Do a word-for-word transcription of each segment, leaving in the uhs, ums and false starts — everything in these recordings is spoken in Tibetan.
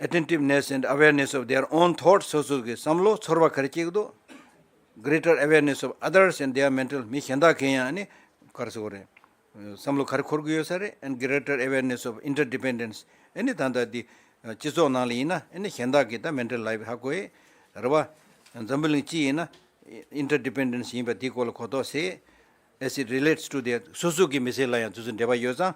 attentiveness and awareness of their own thoughts, སོ་སོ་གི་བསམ་བློ་ཚོར་བ་ག་རེ་སྐྱེ་གི་འདུག greater awareness of others and their mental, མི་གཞན་དག་གི་ཡང་ནི་ག་རེ་ཟེར་དགོས་རེད། བསམ་བློ་ག་རེ་འཁོར་གྱི་ཡོད་ས་རེད། And greater awareness of interdependence. ཨ་ནི་ད་ལྟ་འདི་སྤྱི་ཚོགས་ནང་ལ་ཡིན་ན་ཨ་ནི་གཞན་དག་གི་ད་mental life ཧ་གོ་ཡས་རེད་བ། འཛམ་བུ་གླིང་སྤྱི་ཡིན་ན་interdependence ཡིན་པ་དེའི་སྐོར་ལ་གོ་རྟོགས་སད། As it relates to their, སོ་སོ་གི་མི་ཚེ་ལ་ཡང་དེ་ཚོ་འབྲེལ་བ་ཡོད་ཙང་།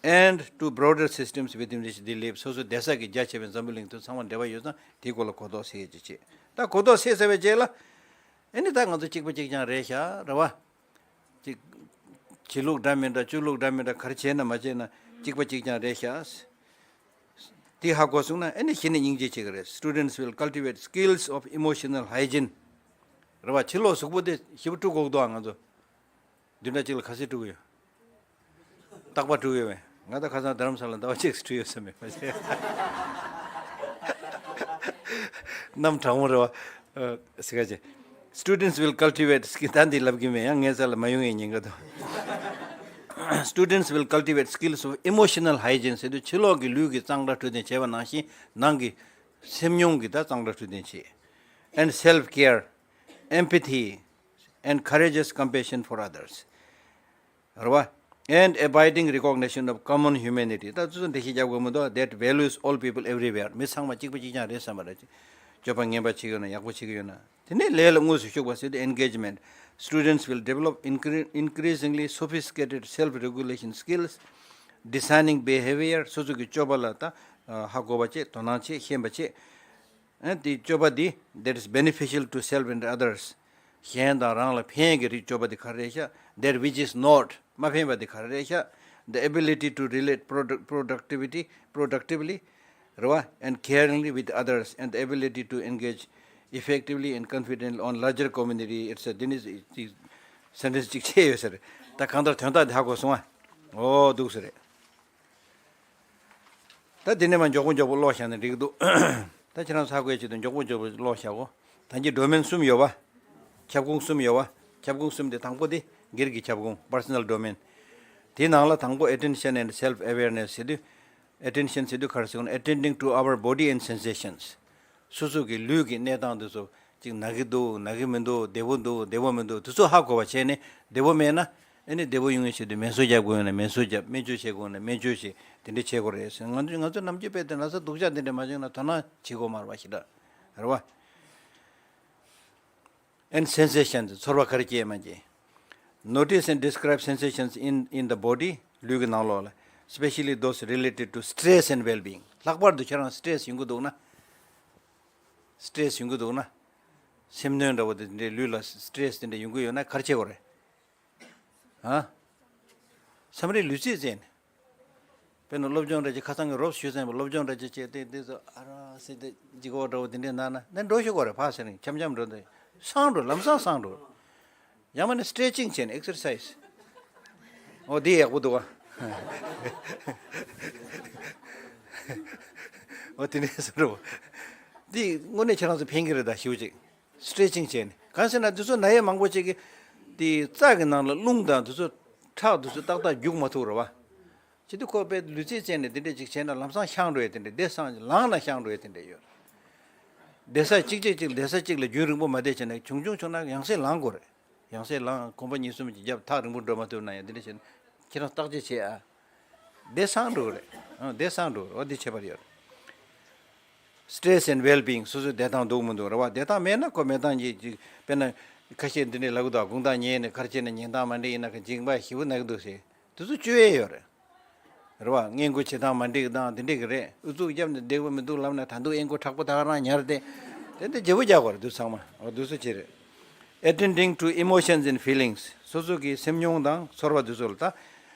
And to broader systems within which they live. སོ་སོ་བསྡད་ས་གི་རྒྱ་ཆེ་བའི་འཛམ་བུ་གླིང་དུ་ཚང་མ་འབྲེལ་བ་ཡོད་ཙང་དེའི་སྐོར་ལ་གོ་རྟོགས་སད་ཀྱི་བྱེད། ད་གོ་རྟོགས་སད་ཚར་བའི་རྗེས་ལ་ཨ་ནི་ད་ང་ཚོ་གཅིག་པ་གཅིག་རྐྱང་རེད་ཤག་རེད་བ། གཅིག་བྱེད་ལུགས་འདྲ་མི་འདྲ་སྤྱོད་ལུགས་འདྲ་མི་འདྲ་ག་རེ་བྱས་ན་མ་བྱས་ན་གཅིག་པ་གཅིག་རྐྱང་རེད་ཤག་དེ་ཧ་གོ་སོང་ན་ཨ་ནི་གཞི་ནས་སྙིང་རྗེ་ཆེ་གི་རེད། Students will cultivate skills of emotional hygiene. རེད་བ། ཕྱི་ལོགས་གཟུགས་པོ་དེ་ཞིབ་དཀྲུག་དགོས་འདུག་ཨ་ང་ཚོ་བདུན་ཕྲག་གཅིག་ལ་ག་ཚོད་དཀྲུག་གི་ཡོད། རྟག་པར་དཀྲུག་ཡོད་པས། ང་ད་ཁ་སང་རྡ་རམ་ས་ལ་ཟླ་བ་གཅིག་དཀྲུག་ཡོད་ས་མེད་པ་བྱས། གནམ་གྲང་མོ་རེད་བ། ཨ་སི་ཁ་ཅེ། Students will cultivate skill. ད་འདི་ལབ་གི་མེད། ཡང་ངའི་རྩ་ལ་མ་ཡོང་ངའི་ཉེན་ཁ་འདུག Students will cultivate skills of emotional hygiene. ཟེར་དུས་ཕྱི་ལོགས་ཀྱི་ལུས་ཀྱི་གཙང་སྦྲ་འཕྲོད་བསྟེན་བྱས་པ་ནང་བཞིན་ནང་གི་སེམས་མྱོང་གི་ད་གཙང་སྦྲ་འཕྲོད་བསྟེན་བྱེད། And self care, empathy, and courageous compassion for others. རེད་བ། And abiding recognition of common humanity. ད་ཚོ་འགྲེལ་བཤད་རྒྱག་དགོས་མི་འདུག That values all people everywhere. མི་ཚང་མ་གཅིག་པ་གཅིག་རྐྱང་རེད་བསམ་པ་རེད། སྤྱོད་པ་ངན་པ་བྱེད་ཀྱི་ཡོད་ན་ཡག་པོ་བྱེད་ཀྱི་ཡོད་ན། དེ་ནས་ལས་ལ་དངོས་སུ་ཞུགས་པ་ཟེར་དུས་engagement. Students will develop incre- increasingly sophisticated self-regulation skills, discerning behavior. སོ་སོ་གི་སྤྱོད་པ་ལ་ད་ཧ་གོ་བ་བྱེད། དོ་སྣང་བྱེད། ཤེས་པ་བྱེད། ཨ་དེ་སྤྱོད་པ་འདི་that is beneficial to self and others. གཞན་དང་རང་ལ་ཕན་གྱི་རིགས་སྤྱོད་པ་འདི་ག་རེ་རེད་ཤག That which is not. མ་ཕན་པ་འདི་ག་རེ་རེད་ཤག The ability to relate product- productivity- productively, རེད་བ། And caringly with others, and the ability to engage effectively and confidently on larger community. It's a, འདི་ནི་སེན་ཊེན་སི་གཅིག་ཆད་ཡོད་ཟེར། ད་གང་ལྟར་དོན་དག་འདི་ཧ་གོ་སོང་ཨ། འོ་འདུག་ཟེར་རེད། ད་དེ་ནས་མ་མགྱོགས་པོ་མགྱོགས་པོ་ཀློག་བཞག་ན་འགྲིག་གི་འདུག་ད་ཁྱེད་རང་ཚ་དགོས་ཆེད་དུ་མགྱོགས་པོ་མགྱོགས་པོ་ཀློག་བཞག་གོ། ད་གིན་ཌོ་མེན་གསུམ་ཡོད་པ། ཁྱབ་ཁོངས་གསུམ་ཡོད་པ། ཁྱབ་ཁོངས་གསུམ་དེ་དང་པོ་དེ་སྒེར་གྱི་ཁྱབ་ཁོངས། Personal domain. དེའི་ནང་ལ་དང་པོ་attention and self awareness ཟེར་དུས། Attention ཟེར་དུས་ག་རེ་ཟེར་དགོས་ན། Attending to our body and sensations. སོ་སོ་གི་ལུས་ཀྱི་གནས་སྟངས་དེ་ཚོ། གཅིག་ན་གི་འདུག་ན་གི་མི་འདུག་བདེ་པོ་འདུག་བདེ་པོ་མི་འདུག་དེ་ཚོ་ཧ་གོ་བ་བྱས་ནས་བདེ་པོ་མེད་ན། ཨ་ནི་བདེ་པོ་ཡོང་ཡས་ཆེད་དུ་སྨན་གསོ་རྒྱག་དགོས་ཡོད་ན་སྨན་གསོ་རྒྱབ། སྨན་བཅོས་བྱེད་དགོས་ན་སྨན་བཅོས་བྱེད། དེ་འདྲ་བྱེད་དགོས་རེད་ཟེར། ང་ཚོ་ང་ཚོ་ནམ་རྒྱུན་དཔེ་དེ་ན་ཚ་སྡུག་ཅག་དེ་འདྲ་མ་བྱུང་ན་དོ་སྣང་བྱེད་དགོས་མ་རེད་བ། ཞེ་དྲག་རེད་བ། And sensations. ཚོར་བ་ག་རེ་སྐྱེས་མ་སྐྱེས། Notice and describe sensations in in the body. ལུས་ཀྱི་ནང་ལོགས་ལ། Especially those related to stress and well-being. ལྷག་པར་དུ་ཁྱེད་རང་སི་ཊེ་རེ་སི་ཡོང་གི་འདུག་ན། སི་ཊེ་རེ་སི་ཡོང་གི་འདུག་ན། སེམས་གནོན་འདྲ་བོ་དེ་འདྲའི་ལུས་ལ་སི་ཊེ་རེ་སི་དེ་འདྲ་ཡོང་གི་ཡོད་ན་ག་རེ་བྱེད་དགོས་རེད། ཧ། མཚམས་རེ་ལུས་རྩལ་རྩེད་ནས། དཔེར་ན་སློབ་སྦྱོང་འདྲ་ཅིག་ཁ་སང་གི་རོབ་ཞུས་ཟིན་པ་སློབ་སྦྱོང་འདྲ་ཅིག་བྱས་ཏེ་དེ་ཚོ་ཨ་ར་སེ་དེ་ལྗིད་ཁོག་འདྲ་བོ་དེ་འདྲའི་ནང་ན་ནས་འགྲོ་ཤོག་གོ་རེ་ཕར་ཟེར་ནས་འཆམ་འཆམ་འགྲོ་དེ་སངས་འགྲོ། ལམ་སང་སངས་འགྲོ། ཡང་མིན་ན་སི་ཊེ་ཆིང་བྱས་ནས་ཨེག་སར་སའི་ཛི། འོ་དེ་ཡག་པོ་འདུག་ཨ། འོ་དེ་ནས་སོ་འགྲོ། དེ་དངོས་གནས་ཁྱེད་རང་ཚོ་ཕན་གྱི་རེད་ད་ཞེ་པོ་ཅིག་སི་ཊེ་ཆིང་བྱས་ནས། གང་ཟེར་ན་དེ་ཚོ་ན་ཡས་མང་པོ་ཅིག་གིས་དེ་རྩ་གི་ནང་ལ་རླུང་དང་དེ་ཚོ་ཁྲག་དེ་ཚོ་ཏག་ཏག་རྒྱུག་མ་ཐུབ་རེད་བ། བྱེད་དུས་ཁོ་པས་ལུས་རྩལ་བཙལ་ནས་དེ་འདྲས་ཅིག་བྱས་ན་ལམ་སང་ཤང་འགྲོ་ཡས་དེ་འདྲས། བསྡད་སང་ལངས་ན་ཤང་འགྲོ་ཡས་དེ་འདྲས་ཡོད། བསྡད་ས་གཅིག་གཅིག་གཅིག་བསྡད་ས་གཅིག་ལ་རྒྱུན་རིང་པོ་མ་བསྡད་བྱས་ན་བྱུང་བྱུང་བྱུང་ན་ཡང་སེ་ལངས་དགོས་རེད། ཡང་སེ་ལངས་གོམ་པ་གཉིས་གསུམ་གྱི་རྒྱབ་ཐག་རིང་པོ་འགྲོ་མ་ཐུབ་ན་ཡང་དེ་འདྲས་བྱས་ན་ཁྱེད་རང་བརྟག་དཔྱད་བྱེད་ཨ། བསྡད་སང་འགྲོ་གི་རེད། ཨང་བསྡད་སང་འགྲོ་གི་རེད། འོ་འདི་ཁྱད་པར་ཡོད་རེད། Stress and well-being. སོ་སོའི་བདེ་ཐང་འདུག་མི་འདུག་རེད་བ། བདེ་ཐང་མེད་ན་ཁོ་མེད་ཐང་གི་ཅིག་དཔེར་ན་ཁ་ཤས་འདི་འདྲས་ལབ་གི་འདུག་དགུང་ཐག་ཉེ་ནས་ག་རེ་བྱས་ན་ཉལ་ཐང་མ་འགྲིག་ཡིན་ན་ཁ་མཇིང་པ་ཞེ་པོ་ན་གི་འདུག་ཟེར། དེ་ཚོ་བཅོས་ཡས་ཡོད་རེད། རེད་བ། སྔས་མགོ་བྱེད་སྟངས་མ་འགྲིག་དང་དེ་འདྲས་གི་རེད། ཨུ་ཚུགས་བརྒྱབ་ནས་བདེ་པོ་མི་འདུག་ལབ་ན་ད་དུང་ཨེ་མགོ་མཁྲེགས་པོ་ད་ག་རང་ཉར་ཏེ། དེ་འདྲ་བརྗེ་པོ་རྒྱག་དགོས་རེད་འདུག་ཚང་མ། འོ་འདུག་སེ་བྱས་རེད། Attending to emotions and feelings. སོ་སོ་གི་སེམས་མྱོང་དང་ཚོར་བ་དེ་ཚོ་ལ་ད།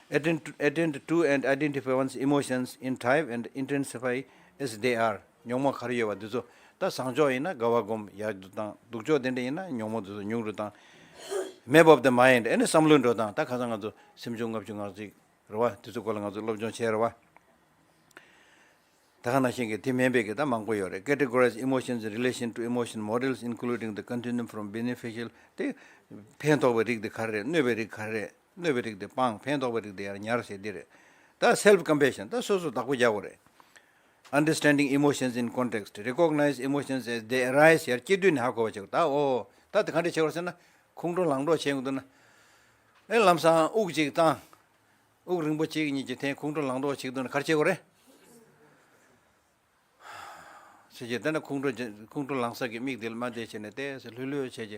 Attend to, attend to and identify one's emotions in time and intensify as they are. ཉོག་མོ་ག་རེ་ཡོད་པ་དེ་ཚོ། ད་བཟང་ཕྱོགས་ཡིན་ན་དགའ་བ་སྒོམ་ཡག་ཏུ་བཏང་། སྡུག་ཕྱོགས་དེ་འདྲ་ཡིན་ན་ཉོག་མོ་དེ་ཚོ་ཉུང་རུ་བཏང་། Map of the mind. ཨ་ནི་བསམ་བློའི་འགྲོ་སྟངས། ད་ཁ་སང་ང་ཚོ་སེམས་བྱུང་ལྔ་བཅུ་ང་གཅིག་རེད་བ། དེ་ཚོའི་སྐོར་ལ་ང་ཚོ་སློབ་སྦྱོང་བྱས་རེད་བ། ད་ག་ནང་བཞིན་གྱི་དེ་མིན་པའི་གི་ད་མང་པོ་ཡོད་རེད། Categorize emotions in relation to emotion models, including the continuum from beneficial. དེ་ཕན་ཐོགས་པའི་རིགས་དེ་ག་རེ་རེད། གནོད་པའི་རིགས་ག་རེ་རེད། གནོད་པའི་རིགས་དེ་སྤང་། ཕན་ཐོགས་པའི་རིགས་དེ་ཡར་ཉར་ཟེར་འདི་རེད། ད་self compassion. ད་སོ་སོ་བདག་པོ་རྒྱག་དགོས་རེད། Understanding emotions in context. Recognize emotions as they arise. ཡར་སྐྱེ་དུས་ནས་ཧ་གོ་བ་བྱེད་དགོས། ད་འོ་ད་དེ་ག་འདྲ་བྱེད་དགོས་ཟེར་ན། ཁོང་ཁྲོ་ལངས་གྲབས་བྱེད་དགོས་འདུག་ན། ཨེ་ལམ་སང་དབུགས་གཅིག་བཏང་། དབུགས་རིང་པོ་གཅིག་གཉིས་ཀྱི་ཐེངས་ཁོང་ཁྲོ་ལངས་གྲབས་བྱེད་ཀྱི་འདུག་ན་ག་རེ་བྱེད་དགོས་རེད། ཟེར་གྱི་དེ་ན་ཁོང་ཁྲོ་ཁོང་ཁྲོ་ལངས་ས་གི་མིག་དེ་ལ་མ་བལྟས་བྱས་ནས་བལྟས་ཟེར་ལྷོད་ལྷོད་བྱས་ཀྱི་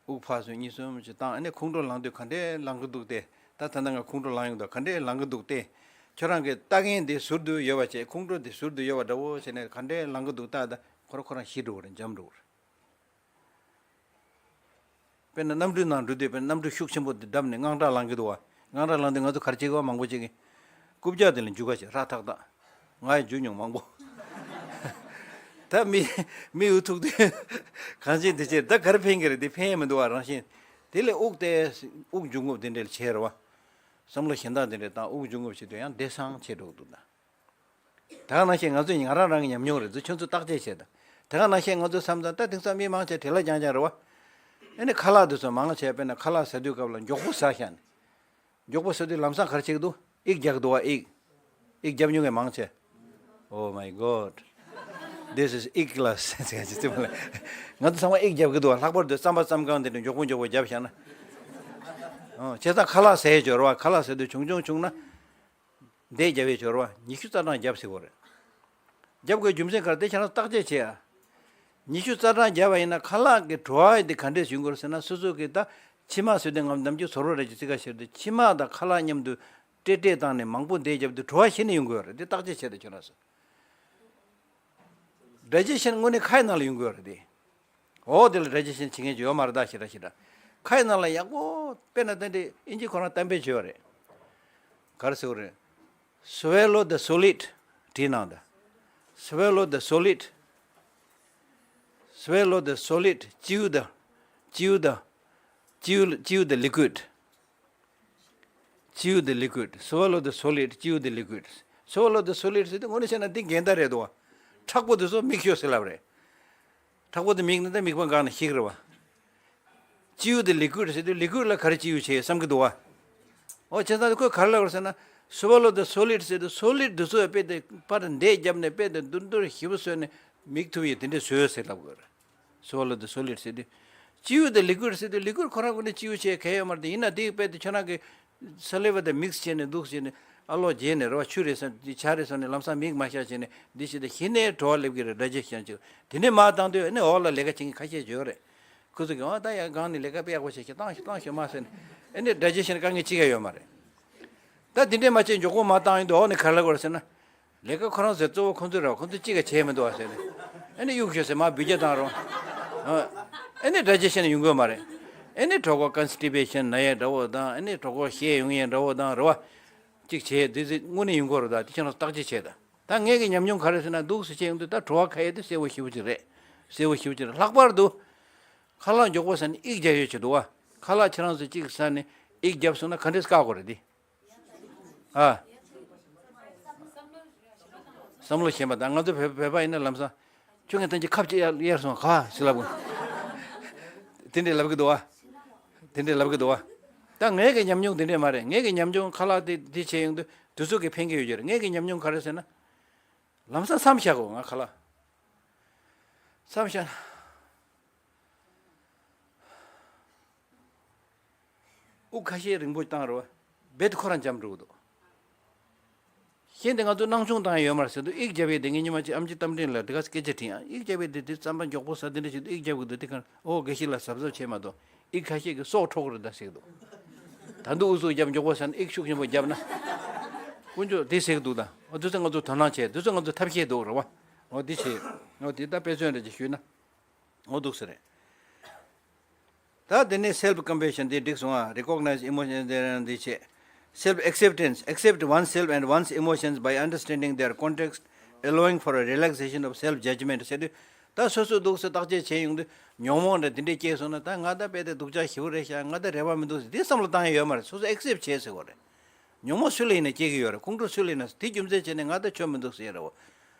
དབུགས་ཕར་ཚུར་གཉིས་གསུམ་ཅིག་བཏང་། ཨ་ནི་ཁོང་ཁྲོ་ལངས་དུས་ག་འདྲས་ལངས་ཀྱི་འདུག་སྟེ། ད་ད་ལྟ་ང་ཁོང་ཁྲོ་ལངས་ཡོང་དུས་ག་འདྲས་ལངས་ཀྱི་འདུག་སྟེ། ཁྱོད་རང་གི་ལྟ་མཁན་དེ་ཟུར་དུ་ཡོད་པ་བྱས། ཁོང་ཁྲོ་དེ་ཟུར་དུ་ཡོད་པ་འདྲ་བོ་བྱས་ནས་ག་འདྲས་ལངས་ཀྱི་འདུག་ལྟ། ད་ཁོ་རང་ཁོ་རང་ཞི་འགྲོ་གི་རེད། འཇམ་འགྲོ་གི་རེད། དཔེར་ན་གནམ་གྲུའི་ནང་འགྲོ་དུས་དཔེར་ན་གནམ་གྲུ་ཤུགས་ཆེན་པོ་འདི་བརྡབས་ནས་དངངས་སྐྲག་ལངས་ཀྱི་འདུག་བ། དངངས་སྐྲག་ལངས་དུས་ང་ཚོ་ག་རེ་བྱེད་ཀྱི་བ། མང་པོ་ཅིག་གིས་རྐུབ་བཀྱག་དེ་ལ་འཇུ་ག་བྱེད། ར་ཐག་ཐག་ང་ཡང་འཇུ་མྱོང་མང་པོ། ད་མི་མི་འུ་ཐུག་དུས་གང་ཅི་འདི་བྱེད། ད་ག་རེ་ཕན་གྱི་རེད། དེ་ཕན་ཡས་མི་འདུག་བ། རང་བཞིན་དེ་ལས་དབུགས་དེ་དབུགས་འབྱུང་རྔུབ་དེ་འདྲ་བྱས་རེད་བ། བསམ་བློ་གཞན་དག་དེ་འདྲ་བཏང་དབུགས་འབྱུང་རྔུབ་བྱེད་དུས་ཡང་བདེ་སང་བྱེད་འགྲོ་གི་འདུག་ད། ད་ག་ནང་བཞིན་ང་ཚོས་ང་རང་རང་གི་ཉམས་མྱོང་རེད། ཚོ་ཁྱོད་ཚོས་བརྟག་དཔྱད་བྱས་དང་། ད་ག་ནང་བཞིན་ང་ཚོ་བསམ་ཙང་ད་དེང་སང་མི་མང་ཆེ་བྲེལ་བ་རྐྱང་རྐྱང་རེད་བ། ཨ་ནི་ཁ་ལག་དེ་ཚོ་མང་ཆེ་དཔེར་ན་ཁ་ལག་ཟ་དུས་སྐབས་ལ་མགྱོགས་པོ་ཟ་ཤག་ནས། མགྱོགས་པོ་ཟ་དུས་ལམ་སང་ག་རེ་བྱེད་ཀྱི་འདུག་དབྱིག་རྒྱག་གི་འདུག་བ། དབྱིག་དབྱིག་རྒྱབ་མྱོང་མཁན་མང་ཆེ། Oh my God, this is eggless. ང་ཚོ་ཚང་མ་དབྱིག་རྒྱབ་ཀྱི་འདུག་བ། ལྷག་པར་དུ་རྩམ་པ་རྩམ་གང་དེ་འདྲ་མགྱོགས་པོ་མགྱོགས་པོ་རྒྱབ་བཞག་ན། ཨོ་བྱས་ཙང་ཁ་ལག་ཟས་འབྱོར་བ། ཁ་ལག་ཟས་དུས་བྱུང་བྱུང་བྱུང་ན། འདས་རྒྱབ་པའི་སྦྱོར་བ་ཉི་ཤུ་རྩ་གྲངས་རྒྱབ་ཟེར་བ་རེད། རྒྱབ་དགོས་རྒྱུ་མཚན་ག་རེ། དེ་ཁྱེད་རང་བརྟག་དཔྱད་བྱེད་ཨ། ཉི་ཤུ་རྩ་གྲངས་རྒྱབ་པ་ཡིན་ན་ཁ་ལག་གི་བྲོ་བ་དེ་ག་འདྲས་བྱུང་གི་རེད་ཟེར་ན། སོ་སོ་གི་ད་མཆིལ་མ་བཟོས་ཏེ་ངམ་ནམ་རྒྱུན་ཟོར་བ་རེད་ཀྱི་རྩི་ཁ་བཤེར་ཏེ་མཆིལ་མ་དང་ཁ་ལག་མཉམ་དུ་ཏྲེ་ཏྲེ་བཏང་ནས་མང་པོ་འདས་རྒྱབ་དུས་བྲོ་བ་གཞི་ནས་ཡོང་གི་ཡོད་རེད། དེ་བརྟག་དཔྱད་བྱེད་དེ་ཁྱོད་རང་ཚོ། ཌའི་ཇེ་ཤན་དངོས་གནས་ཁ་ཡི་ནང་ལ་ཡོང་གི་ཡོད་རེད་དེ། འོ་དེ་ལ་ཌའི་ཇེ་ཤན་བྱེད་མཁན་ཅིག་ཡོད་མ་རེད་ད། ཞེ་དྲག་ཞེ་དྲག་ཁ་ཡི་ནང་ལ་ཡག་པོ། དཔེར་ན་ད་འདི་ཨིན་ཇི་ཁོ་རང་གཏམ་དཔེ་བྱོས་པ་རེད། ག་རེ་ཟེར་བ་རེད། Swallow the solid. བྲིས་གནང་དང་། Swallow the solid. Swallow the solid. Chew the, chew the, chew, chew the liquid. Chew the liquid. Swallow the solid, chew the liquid. Swallow the solid ཟེར་དུས་དངོས་གནས་བྱས་ན་འདི་འགལ་ཟླ་རེད་དོ། མཁྲེགས་པོ་དེ་ཚོ་མིག་ཤོག་ཟེར་ལབ་རེད། མཁྲེགས་པོ་དེ་མིག་ནི་ད་མིག་པ་འགག་ནས་ཤི་གི་རེད་བ། Chew the liquid ཟེར་དུས་ལི་ཀུཌ་ལ་ག་རེ་ཅི་ཡོད་བྱས་བསམ་གི་འདུག་བ། ཨོ་བྱས་ཙང་ཁོས་ག་རེ་ལབ་རེད་ཟེར་ན། Swallow the solid ཟེར་དུས་སོ་ལིཌ་དེ་ཚོ་དཔེ་དེ་པར་འདས་བརྒྱབ་ནས་དཔེ་དེ་མདུར་མདུར་ཞིབ་པོ་བཟོས་ནས་མིག་ཐུབ་ཡས་དེ་འདྲས་བཟོས་ཟེར་ལབ་དགོས་རེད། Swallow the solid ཟེར་དུས། Chew the liquid ཟེར་དུས་ལི་ཀུཌ་ཁོ་རང་ངོས་ནས་ཅི་ཡོད་བྱས་གལ་ཡོད་མ་རེད་དེ། ཡིན་ན་དེ་དཔེ་དེ་ཁྱོད་རང་གི་སཱ་ལི་ཝ་དང་མིག་སི་བྱས་ནས་འདུག་བྱས་ནས་ཨ་ལོག་བརྗེས་ནས་རེད་བ། ཆུ་རེད་བསམ་དེ་ཇ་རེད་བསམ་ནས་ལམ་སང་མིག་མ་ཤར་བྱས་ནས་འདི་བྱས་ཏེ་གཞི་ནས་བྲོ་བ་སླེབས་ཀྱི་རེད། ཌའི་ཇེ་ཤན་ཅིག་དེ་ནས་མར་བཏང་དུས་ཨ་ནི་འོག་ལ་ལས་ཀ་བྱེད་མཁན་ཁ་ཤས་ཡོད་རེད། ཁོ་ཚོ་གིས་ཨ་ད་ཡ་སྒང་ནས་ལས་ཀ་དཔེ་ཡག་པོ་བྱས་ཤག་བཏང་ཤོག་བཏང་ཤོག་མ་ཟེར་ནས་ཨ་ནི་ཌའི་ཇེ་ཤན་དཀའ་ངལ་ཅི་ག་ཡོད་མ་རེད། ད་དེ་འདྲས་མ་བྱས་མགྱོགས་པོ་མར་བཏང་ཡོང་དུས་འོག་ནས་ག་རེ་ལབ་དགོས་རེད་ཟེར་ན། ལས་ཀ་ཁོ་རང་ཚོའི་གཙོ་བོ་ཁོ་ཚོ་རེད་བ། ཁོ་ཚོས་ཅི་ག་བྱས་མི་འདུག་བ་ཟེར་ནས། ཨ་ནི་གཡུག་ཞོག་ཟེར་མར་འབུད་རྒྱག་བཏང་རུང་། ཨ་ནི་ཌའི་ཇེ་ཤན་ཡོང་གི་ཡོད་མ་རེད། ཨ་ནི་གྲོད་ཁོག་ཀོན་སི་ཊི་པེ་ཤན་ན་ཡས་འདྲ་བོ་དང་། ཨ་ནི་གྲོད་ཁོག་བཤལ་ཡོང་ཡས་འདྲ་བོ་དང་རེད་བ། ཅིག་བྱས་དེ་ཚོ་དངོས་གནས་ཡོང་གི་ཡོད་རེད། ད་དེ་ཁྱེད་རང་བརྟག་དཔྱད་བྱས་དང་། ད་ངས་ཀྱི་ཉམས་མྱོང་ག་རེ་ཟེར་ན། འདུག་སེ་བྱས་ཡོང་དུས་ད་བྲོ་བ་ཁ་ཡས་དེ་གསལ་པོ་ཞེ་པོ་ཅིག་རེད། གསལ་པོ་ཞེ་པོ་ཅིག་རེད། ལྷག་པར་དུ་ཁ་ལག་མགྱོགས་པོ་ཟ་ནས་དབྱིག་རྒྱག་ཡས་ཅིག་འདུག་བ། ཁ་ལག་ཁྱེད་རང་ཚོས་ཅིག་ཟ་ནས་དབྱིག་རྒྱབ་སོང་ན་ག་འདྲས་བཀག་དགོས་རེད་དེ། ཨ། བསམ་བློ་ཞན་པ་དང་། ང་ཚོ་བོད་བོད་པ་ཡིན་ན་ལམ་སང་ཁྱོད་ངའི་སྟེང་གི་ཁབ་ཅིག་གཡར་གཡར་སོང་ག་ཟེར་ལབ་དགོས། དེ་འདྲས་ལབ་གི་འདུག་བ། དེ་འདྲས་ལབ་གི་འདུག་བ། ད་ངའི་གི་ཉམས་མྱོང་དེ་འདྲས་མ་རེད། ངའི་གི་ཉམས་མྱོང་ཁ་ལག་དེ་དེ་བྱས་ཡོང་དུས་དུས་ཚོད་ཀྱི་ཕན་གི་ཡོད་ཀྱི་རེད། ངའི་གི་ཉམས་མྱོང་ག་རེ་ཟེར་ན། ལམ་སང་མཚམས་བཞག་དགོས། ང་ཁ་ལག་མཚམས་བཞག་ན། དབུགས་ཁ་ཤས་རིང་པོ་བཏང་རོགས། རྦད་དེ་ཁོ་རང་འཇམ་འགྲོ་གི་འདུག་གཞན་དེ་ང་ཚོ་སྣང་ཆུང་བཏང་ཡོད་མ་རེད་ཟེར་དུས། དབྱིག་རྒྱབ་ཡས་དེ། ངས་ཉི་མ་གཅིག་ཨེམ་ཆི་རྟ་མགྲིན་ལ་དེ་ག་སྐད་ཆ་དྲིས་ཡང་། དབྱིག་རྒྱབ་ཡས་དེ་དེ་རྩམ་པ་མགྱོགས་པོ་ཟ་དེ་འདྲ་བྱེད་དུས་དབྱིག་རྒྱབ་གི་འདུག་དེ་གང་། ཨོ་དགེ་བཤེས་ལགས་གཟབ་གཟབ་བྱེད་མ་གཏོགས་དབྱིག་ཁ་ཤས་ཀྱིས་སྲོག་འཕྲོག་གི་རེད་ད་ཟེར་གི་འདུག་ད་དུང་དབུགས་སུ་རྒྱབ་མགྱོགས་པོ་ཟ་ནས་དབྱིག་ཤུགས་ཆེན་པོ་བརྒྱབ་ན། དཀོན་མཆོག་དེ་ཟེར་གི་འདུག་ད་ཨོ་དུས་ཚོད་ང་ཚོ་དོ་སྣང་བྱས། དུས་ཚོད་ང་ཚོ་ཐབས་ཤེས་འདུག་རེད་བ། ཨོ་དེ་བྱས། ཨོ་དེ་ད་དཔེ་མཚོན་རེ་ཅིག་ཞུས་ན། ཨོ་འདུག་ཟེར་རེད། ད་དེ་ནས་self compassion དེ་འགྲིག་སོང་ཨ། Recognize emotions དེ་རང་འདི་བྱས། Self acceptance, accept oneself and one's emotions by understanding their context, allowing for a relaxation of self judgment ཟེར་དུས། ད་སོ་སོ་འདུག་སེ་བརྟག་དཔྱད་བྱས་ཡོང་དུས་ཉོན་མོངས་འདྲ་དེ་འདྲས་སྐྱེས་སོང་ན། ད་ང་ད་དཔེ་དེ་སྡུག་ཅག་ཞེ་པོ་རེད་ཤག་ང་ད་རེ་བ་མི་འདུག་ཟེར་དེ་བསམ་བློ་བཏང་ཡ་ཡོད་མ་རེད། སོ་སོ་ཨེག་སེབ་བྱས་ཟེར་བ་རེད། ཉོན་མོངས་སུ་ལ་ཡིན་ན་སྐྱེ་གི་ཡོད་རེད། ཁོང་ཁྲོ་སུ་ལ་ཡིན་ན། དེ་རྒྱུ་མཚན་བྱས་ནས་ང་ད་ཆོ་མི་འདུག་ཟེར་ཡ་རེད་བ།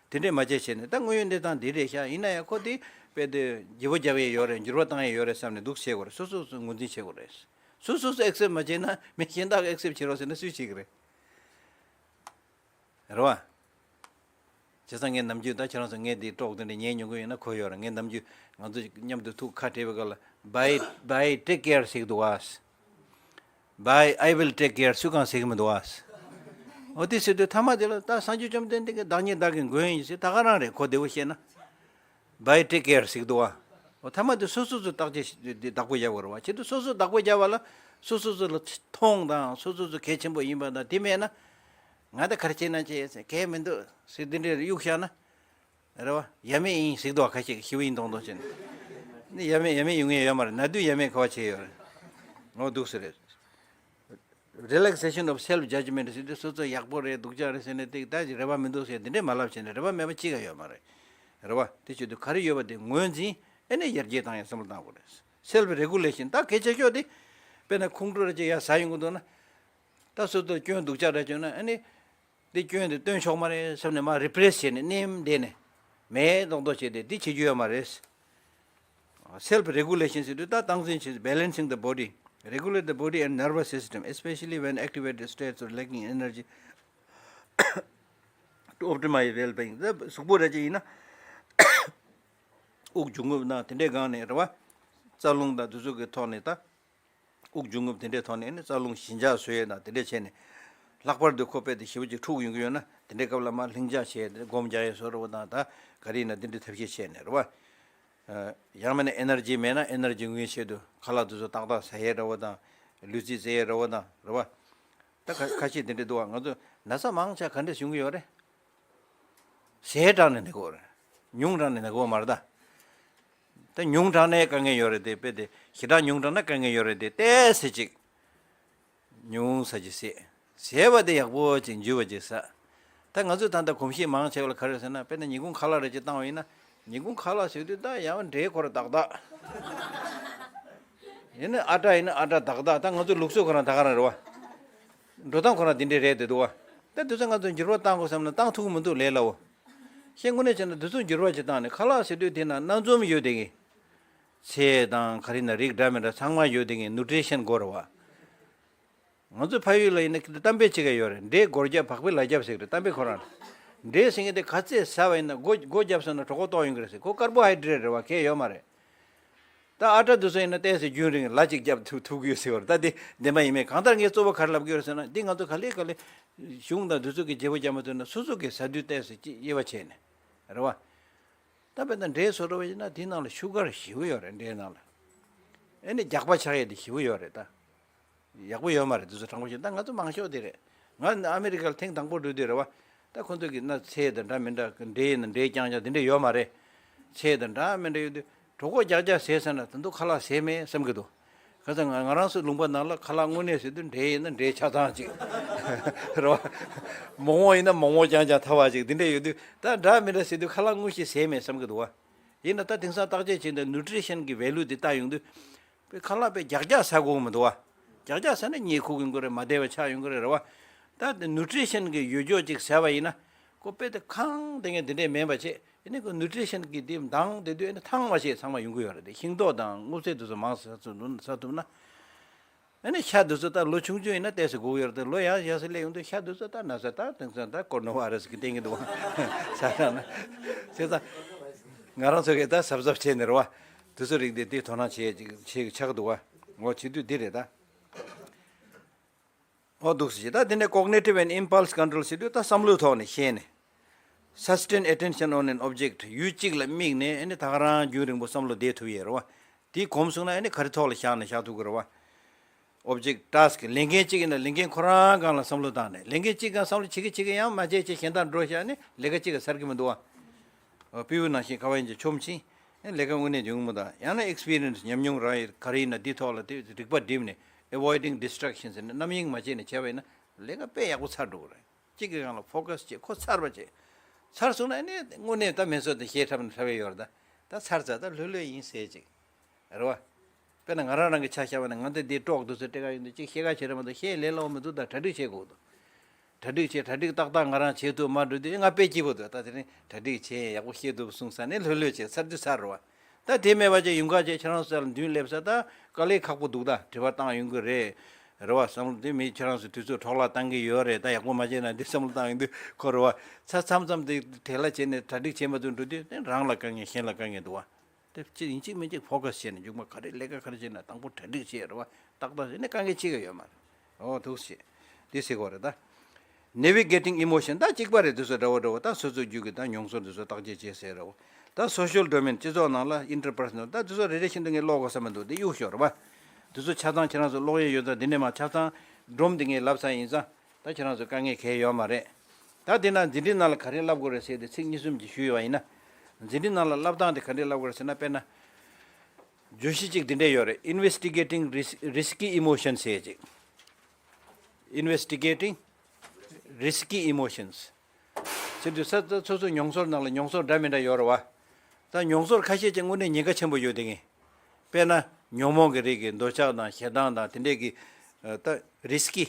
དེ་འདྲས་མ་བྱས་བྱས་ནས་ད་དངོས་ཡོད་གནས་སྟངས་འདི་རེད་ཤག་ཡིན་ན་ཡང་ཁོ་དེ་དཔེ་དེ་བརྗེ་པོ་རྒྱག་ཡས་ཡོད་རེད། འགྱུར་བ་བཏང་ཡས་ཡོད་རེད་བསམ་ནས་འདུག་བྱེད་དགོས་རེད། སོ་སོ་སོ་ངོས་འཛིན་བྱེད་དགོས་རེད། སོ་སོ་སོ་ཨེག་སེབ་མ་བྱས་ན་མི་གཞན་དག་གིས་ཨེག་སེབ་བྱེད་རོགས་ཟེར་ན་སུས་བྱེད་གི་རེད། རེད་བ། བྱས་ཙང་ངས་ནམ་རྒྱུན་ད་ཁྱེད་རང་ཚོ་ངས་འདི་ཀྲོག་དེ་འདྲ་ཉན་མྱོང་གི་ཡོད་ན་གོ་ཡོད་རེད། ངས་ནམ་རྒྱུན་ང་ཚོ་མཉམ་དུ་ཐུག་ཁ་བྲལ་བའི་སྐབས་ལ། Bye, bye, take care ཟེར་གི་འདུག་ཨ། Bye, I will take care ཟེར་གང་ཟེར་གི་མི་འདུག་ཨ། འོ་དེ་ཟེར་དུས་ཐ་མ་དེ་ལ་ད་སངས་རྒྱས་བཅོམ་ལྡན་འདས་ཀྱིས་བདག་ཉིད་བདག་གི་མགོན་ཡིན་ཟེར་ད་ག་རང་རེད། གོ་བདེ་བོ་བཤད་ན། Bye, take care ཟེར་གི་འདུག་ཨ། འོ་ཐ་མ་དེ་སོ་སོ་ཚོ་བརྟག་དཔྱད་བདག་པོ་རྒྱག་དགོས་རེད་བ། བྱེད་དུས་སོ་སོ་བདག་པོ་རྒྱག་པ་ལ་སོ་སོ་ཚོ་ལ་མཐོང་དང་སོ་སོ་ཚོ་གལ་ཆེན་པོ་ཡིན་པ་དང་དེ་མེད་ན། ང་ད་ག་རེ་བྱེད་ན་བྱེད་ཟེར་གལ་མི་འདུག་ཟེར་འདི་འདྲའི་གཡུག་བཞག་ན། རེད་བ། ཡ་མེད་ཡིན་ཟེར་འདུག་བ། ཁ་ཤས་ཞི་བ་ཡིན་མདོག་མདོག་བྱས་ནས། ནི་ཡ་མེད་ཡ་མེད་ཡོང་ངེས་ཡོད་མ་རེད། ན་དུས་ཡ་མེད་ག་བ་བྱས་ཡོད་རེད། འོ་འདུག་ཟེར་རེད། Relaxation of self judgment ཟེར་དུས་སོ་སོ་ཡག་པོ་རེད་སྡུག་ཅག་རེད་ཟེར་ནས་ཏིག་ཏག་ཅིག་རེ་བ་མི་འདུག་ཟེར་འདི་འདྲས་མ་ལབ་བྱས་ནས་རེ་བ་མེད་པ་གཅིག་ཀྱང་ཡོད་མ་རེད། རེད་བ། དེ་བྱེད་དུས་ག་རེ་ཡོད་པ་དེ་ངོས་འཛིན། ཨེ་ནས་ཡར་རྒྱས་བཏང་ཡ་བསམ་བློ་བཏང་དགོས་རེད། Self regulation ད་གལ་ཆེ་ཤོས་དེ། དཔེར་ན་ཁོང་ཁྲོ་རེ་ཅིག་ཡར་ཟ་ཡོང་གི་འདུག་ན། ད་སོ་སོ་སྐྱོན་སྡུག་ཅག་རེ་བྱུང་ན་ཨེ་ནས། འདི་སྐྱོན་འདི་སྟོན་ཆོག་མ་རེད་བསམ་ནས་མར་རི་པྲེ་སི་བྱས་ནས་མནན་བསྡད་ནས་མེད་མདོག་མདོག་བྱས་ཏེ་འདི་བྱེད་རྒྱུ་ཡོད་མ་རེད། Self regulation ཟེར་དུས་ད་སྟངས་འཛིན་བྱེད། Balancing the body, regulate the body and nervous system, especially when activated states or lacking energy to optimize well-being. ད་གཟུགས་པོ་རེ་ཅིག་ཡིན་ན་དབུགས་འབྱུང་རྔུབ་དང་དེ་འདྲའི་སྒང་ནས་རེད་བ། རྩ་རླུང་དང་དེ་ཚོ་གི་ཐོག་ནས་ད། དབུགས་འབྱུང་རྔུབ་དེ་འདྲའི་ཐོག་ནས་ནི་རྩ་རླུང་ཞི་འཇགས་བཟོ་ཡས་དང་དེ་འདྲས་བྱས་ནས། ལྷག་པར་དུ་ཁོ་དཔེ་དེ་ཞེ་པོ་ཅིག་འཁྲུག་ཡོང་གི་ཡོད་ན་དེ་འདྲའི་སྐབས་ལ་མར་ལྷིང་འཇགས་བྱས་ཏེ་སྒོམ་རྒྱག་ཡས་བཟོ་འདྲ་བོ་དང་ད་ག་རེ་ཡིན་ན་དེ་འདྲའི་ཐབས་ཤེས་བྱས་ནས་རེད་བ། ཡང་མིན་ན་ཨེ་ནར་ཇི་མེད་ན་ཨེ་ནར་ཇི་དངོས་ཆེད་དུ་ཁ་ལག་དེ་ཚོ་ཏག་ཏག་ཟ་ཡས་འདྲ་བོ་དང་། ལུས་རྩལ་རྩེ་ཡས་འདྲ་བོ་དང་རེད་བ། ད་ཁ་ཁ་ཤས་དེ་འདྲས་འདུག་བ། ང་ཚོ་ན་ཚ་མང་ཆེ་ག་འདྲས་བྱུང་གི་ཡོད་རེད། ཟས་དྲག་ནས་ན་གི་ཡོད་རེད། ཉུང་དྲགས་ནས་ན་གི་ཡོད་མ་རེད་ད། ད་ཉུང་དྲགས་ནས་དཀའ་ངལ་ཡོད་རེད་དེ། དཔེ་དེ་ཞེ་དྲག་ཉུང་དྲགས་ན་དཀའ་ངལ་ཡོད་རེད་དེ། ཏོག་ཙམ་ཅིག་ཉུང་ཙམ་ཅིག་ཟས། ཟས་པ་དེ་ཡག་པོ་ཅིག་འཇུ་བ་ཅིག་ཟ། ད་ང་ཚོས་ད་ལྟ་གོམས་གཤིས་མང་ཆེ་བ་ལ་ག་རེ་ཟེར་ན། དཔེར་ན་ཉིན་གུང་ཁ་ལག་རེ་ཅིག་བཏང་བ་ཡིན་ན། ཉིན་གུང་ཁ་ལག་ཟེར་དུས་ད་ཡང་འབྲས་ཁོ་ར་ཏག་ཏག་ཡིན་ན་ཨ་ཊ་ཡིན་ན་ཨ་ཊ་ཏག་ཏག་ད་ང་ཚོ་ལུགས་སྲོལ་ཁོ་རང་ད་ག་རང་རེད་བ། འགྲོ་སྟངས་ཁོ་རང་དེ་འདྲས་རེད་དེ་འདུག་བ། ད་དུས་ཚོད་ང་ཚོ་འགྱུར་བ་བཏང་དགོས་བསམ་ན་བཏང་ཐུབ་ཀྱི་མི་འདུག་ལས་སླ་བོ། ཤེས་དངོས་གནས་བྱས་ན་དུས་ཚོད་འགྱུར་བ་ཅིག་བཏང་ནས་ཁ་ལག་ཟེར་དུས་དེ་ན་སྣ་འཛོམས་ཡོད་དེ་གི། ཚལ་དང་ག་རེ་ན་རིགས་འདྲ་མི་འདྲ་ཚང་མ་ཡོད་དེ་གི་ནུ་ཊི་རི་ཤན་དགོས་རེད་བ། ང་ཚོ་ཕ་ཡུལ་ལ་ཡིན་ན་གཏམ་དཔེ་གཅིག་ཡོད་རེད། འབྲས་སྒོར་རྒྱབ་བག་ཕེབས་ལག་རྒྱབ་ཟེར་གི་རེད། གཏམ་དཔེ་ཁོ་རང་རེད། འབྲས་ཟེར་མཁན་དེ་ག་ཚད་ཟ་བ་ཡིན་ན་སྒོ་སྒོ་རྒྱབ་སོང་ན་གྲོད་ཁོག་ལྟོགས་ཡོང་གི་རེད་ཟེར། ཁོ་ཀར་བོ་ཧའི་ཌི་རེ་ཊི་རེད་བ། གལ་ཡོད་མ་རེད། ད་ཨ་ཊ་དེ་ཚོ་ཡིན་ན་ཏོག་ཙམ་རྒྱུན་རིང་ལ་གཅིག་རྒྱབ་ཐུབ་ཐུབ་གི་ཡོད་ཟེར་བ་རེད། ད་དེ་བདེན་པ་ཡིན་མིན་གང་ལྟར་ངས་གཙོ་བོ་ག་རེ་ལབ་གི་ཡོད་རེད་ཟེར་ན། འདི་ང་ཚོ་ག་ལེ་ག་ལེ་གཞུང་དང་དུས་ཚོད་ཀྱི་བརྗེ་པོ་རྒྱག་མ་ཐུབ་ན་སོ་སོ་གི་ཟ་དུས་ཏོག་ཙམ་ཅིག་དབྱེ་བ་ཕྱེ་ནས་རེད་བ། ད་དཔེར་ན་འབྲས་བཟོ་འདྲ་བ་ཡིན་ན་དེའི་ནང་ལ་ཤུ་གར་ཞེ་པོ་ཡོད་རེད། འབྲས་ནང་ལ། ཨེ་ནི་རྒྱགས་པ་ཆགས་ཡས་དེ་ཞེ་པོ་ཡོད་རེད་ད། ཡག་པོ་ཡོད་མ་རེད། དེ་ཚོ་དྲང་པོ་བཤད་ན་ད་ང་ཚོ་མང་ཤོས་དེ་རེད། ང་ཨ་མི་རི་ཀ་ལ་ཐེངས་དང་པོ་འགྲོ་དུས་རེད་བ། ད་ཁོ་ཚོ་གིས་ན་ཚལ་དང་འདྲ་མི་འདྲ་འབྲས་ཡིན་ན་འབྲས་རྐྱང་རྐྱང་དེ་འདྲ་ཡོད་མ་རེད། ཚལ་དང་འདྲ་མི་འདྲ་ཡོད་དུས་གྲོད་ཁོག་རྒྱགས་རྒྱགས་ཟས་ཟ་ན་ད་དུང་ཁ་ལག་ཟས་མེད་བསམ་གི་འདུག་ཁ་སང་ང་ང་རང་ཚོ་ལུང་པ་ནང་ལ་ཁ་ལག་དངོས་གནས་ཟེར་དུས་འབྲས་ཡིན་ན་འབྲས་ཆ་ཚང་ཅིག་རེད་བ། མོག་མོག་ཡིན་ན་མོག་མོག་རྐྱང་རྐྱང་ཐལ་བ་ཅིག་དེ་འདྲ་ཡོད་དུས་ད་འདྲ་མི་འདྲ་ཟེར་དུས་ཁ་ལག་དངོས་གཞི་ཟས་མེད་བསམ་གི་འདུག་བ། ཡིན་ན་ད་དེང་སང་བརྟག་དཔྱད་བྱས་ན་ནུ་ཊི་རི་ཤན་གྱི་ཝེ་ལུ་དེ་ལྟ་ཡོང་དུས། དཔེ་ཁ་ལག་དཔེ་རྒྱགས་རྒྱགས་ཟ་དགོས་མི་འདུག་བ། རྒྱགས་རྒྱགས་ཟ་ན་མྱེ་ཁུག་ཡོང་གི་རེད། མ་བདེ་བ་ཆགས་ཡོང་གི་རེད་རེད་བ། ད་དེ་ནུ་ཊི་རི་ཤན་གྱི་ཡོད་ཅོག་ཅིག་ཟ་བ་ཡིན་ན། ཁོ་དཔེ་དེ་ཁང་དེ་ངས་འདི་འདྲས་མེད་པ་བྱས། ཨེ་ནི་ཁོ་ནུ་ཊི་རི་ཤན་གྱི་དེ་འདང་དེ་དུས་ཨེ་ནི་ཐང་བ་ཞིག་ཚང་མ་ཡོང་གི་ཡོད་རེད། དེ་ཤིང་ཏོག་དང་སྔོ་ཚལ་དེ་ཚོ་མང་ཙམ་ཟ་ཐུབ་ན། ཨ་ནི་ཤ་འདི་ཚོ་ད་ལོ་ཆུང་ཆུང་ཡིན་ན་ཏོག་ཙམ་དགོས་ཀྱི་ཡོད་རེད་དེ། ལོ་ཡར་ཡར་སེ་སླེབས་ཡོང་དུས་ཤ་འདི་ཚོ་ད་ན་ཚ་ད་དེང་སང་ད་ཀོ་རོ་ན་བྷ་ཡི་ར་སི་གི་སྟེང་གི་འདུག་བ། ས་ཐང་ན། བྱས་ཙང་ང་རང་ཚོ་གིས་ད་གཟབ་གཟབ་བྱས་ནས་རེད་བ། དེ་ཚོ་རིགས་འདི་དེ་དོ་སྣང་བྱེད་ཅིག་བྱེད་ཆགས་འདུག་བ། འོ་བྱེད་དུས་འདི་རེད་ད། འོ་འདུག་སེ་བྱེད། ད་དེ་ནས་cognitive and impulse control ཟེར་དུས་ད་བསམ་བློའི་ཐོག་ནས་བཤད་ནས། Sustain attention on an object ཡུལ་གཅིག་ལ་དམིགས་ནས་ཨ་ནི་ད་ག་རང་རྒྱུན་རིང་པོ་བསམ་བློ་བསྡད་ཐུབ་ཡས་རེད་བ། དེའི་གོམས་སོང་ན་ཨ་ནི་ག་རེ་ཐོག་ལ་བཞག་ན་བཞག་ཐུབ་ཀྱི་རེད་བ། Object, task ལས་འགན་གཅིག་ཡིན་ན་ལས་འགན་ཁོ་རང་སྒང་ལ་བསམ་བློ་བཏང་ནས། ལས་འགན་གཅིག་སྒང་བསམ་བློ་བྱེད་ཀྱི་བྱེད་ཀྱི་ཡང་མ་བྱས་བྱས་གཞན་དག་འགྲོ་བཞག་ནས་ལས་ཀ་གཅིག་ག་ཚར་གྱི་མི་འདུག་བ། སྤྲེའུ་ནང་བཞིན་ཁ་བ་ཡིན་གྱི་ཆོམ་ཕྱིན། ལས་ཀ་དངོས་གནས་ཡོང་མི་འདུག་ཡང་ན་experience ཉམས་མྱོང་རང་ཡིན་ག་རེ་ཡིན་ན་འདི་ཐོག་ལ་དེ་རིག་པ་བསྒྲིམས་ནས་avoiding distraction ཟེར་ནས་རྣམ་གཡེང་མ་བྱས་ནས་བྱས་པ་ཡིན་ན་ལས་ཀ་དཔེ་ཡག་པོ་ཚར་འགྲོ་གི་རེད། གཅིག་གི་སྒང་ལ་focus བྱེད། ཁོ་ཚར་བ་བྱེད། ཚར་སོང་ན་ཨ་ནི་དངོས་གནས་ད་མེ་སོར་དེ་ཤེས་ཐབས་ནི་ཐབས་ཡོད་རེད་ད། ད་ཚར་ཚར་ད་ལྷོད་ལྷོད་ཡིན་ཟེར་ཅིག་རེད་བ། དཔེར་ན་ང་རང་རང་གི་ཆ་བཞག་པ་ན་ང་འདི་འདི་ཀྲོག་འདུག་ཟེར་སྤྲད་ག་ཡོང་དུས་གཅིག་བཤད་ག་བྱེད་རེད་མ་གཏོགས་བཤད་ལས་སླ་བོ་མི་འདུག་ད་གྲ་སྒྲིག་བྱེད་དགོས་འདུག་གྲ་སྒྲིག་བྱེད། གྲ་སྒྲིག་ཏག་ཏག་ང་རང་བྱེད་ཐུབ་མ་འགྲོ་དུས་ང་དཔེ་སྐྱིད་པོ་འདུག་ད་དེ་རིང་གྲ་སྒྲིག་བྱས་ཡག་པོ་བཤད་ཐུབ་གསུངས་ས་ནས་ལྷོད་ལྷོད་བྱས་ཚར་དུས་ཚར་རེད་བ། ད་དེ་མེད་པ་བྱས་ཡུམ་ག་བྱས་ཁྱེད་རང་ཚོ་ལ་མདུན་སླེབས་ས་ད་དཀའ་ལས་ཁག་པོ་འདུག་ད་དྲི་བ་བཏང་ཡོང་གི་རེད། རེད་བ། བསམ་བློ་དེ་མི་ཁྱེད་རང་ཚོ་དུས་ཚོད་འཕྲོ་བརླག་བཏང་གི་ཡོད་རེད། ད་ཡག་པོ་མ་བྱས་ན་འདི་བསམ་བློ་བཏང་ཡོང་དུས་ཁོ་རེད་བ། ཚ་མཚམས་མཚམས་དེ་བྲེལ་བ་བྱས་ནས་གྲ་སྒྲིག་བྱས་མ་ཐུབ་འགྲོ་དུས་དེ་རང་ལ་དཀའ་ངལ་གཞན་ལ་དཀའ་ངལ་འདུག་བ། དེ་ཅི་ཡིན་གཅིག་མིན་གཅིག་ཕོ་ཁ་སི་བྱས་ནས་མཇུག་མ་ག་རེ་ལས་ཀ་ག་རེ་བྱས་ན་དང་པོ་གྲ་སྒྲིག་བྱས་རེད་བ། ཏག་ཏག་བྱས་ནས་དཀའ་ངལ་ཅི་ག་ཡོད་མ་རེད། ཨོ་ཐུགས་རྗེ་ཆེ། འདི་ཟེར་གོ་རེད་ད། Navigating emotion ད་གཅིག་པ་རེད། འདི་ཚོ་འདྲ་བོ་འདྲ་བོ་ད་སོ་སོ་རྒྱུད་ཀྱི་ད་མྱོང་ཚོར་འདི་ཚོ་བརྟག་དཔྱད་བྱེད་ཟེར་རེད་བ། ད་social domain སྤྱི་ཚོགས་ནང་ལ་interpersonal ད་འདི་ཚོ་རེ་རེ་བཞིན་དུ་ངས་ཀློག་དགོས་ས་མི་འདུག་འདི་གཡུག་ཞོར་རེད་བ། འདི་ཚོ་ཆ་ཚང་ཁྱེད་རང་ཚོ་ཀློག་ཡས་ཡོད་ཙང་འདི་ནས་མ་ཆ་ཚང་སྒྲོམ་འདི་ངས་ལབ་ཚར་ཡིན་ཙང་། ད་ཁྱེད་རང་ཚོ་དཀའ་ངལ་གང་ཡང་ཡོད་མ་རེད། ད་དེ་ན་འཛིན་གྲྭའི་ནང་ལ་ག་རེ་བསླབ་དགོས་རེད་ཟེར་ཏེ་ཚིག་གཉིས་གསུམ་ཅིག་ཞུས་ཡོད་པ་ཡིན་ན། འཛིན་གྲྭའི་ནང་ལ་བསླབ་སྟངས་དེ་ག་འདྲས་བསླབ་དགོས་རེད་ཟེར་ན། དཔེར་ན། བརྗོད་གཞི་གཅིག་འདི་འདྲས་ཡོད་རེད། Investigating ris- Risky Emotions ཟེར་ཅིག Investigating Risky Emotions ཟེར་དུས་ས་ད་སོ་སོའི་མྱོང་ཚོར་ནང་ལ་མྱོང་ཚོར་འདྲ་མི་འདྲ་ཡོད་རེད་བ། ད་མྱོང་ཚོར་ཁ་ཤས་ཅིག་དངོས་གནས་ཉེན་ཁ་ཆེན་པོ་ཡོད་དེ་ངས། དཔེར་ན་ཉོན་མོངས་ཀྱི་རིགས་ཀྱི་འདོད་ཆགས་དང་ཞེ་སྡང་དང་དེ་འདྲས་ཀྱི་ད་རིས་ཀི་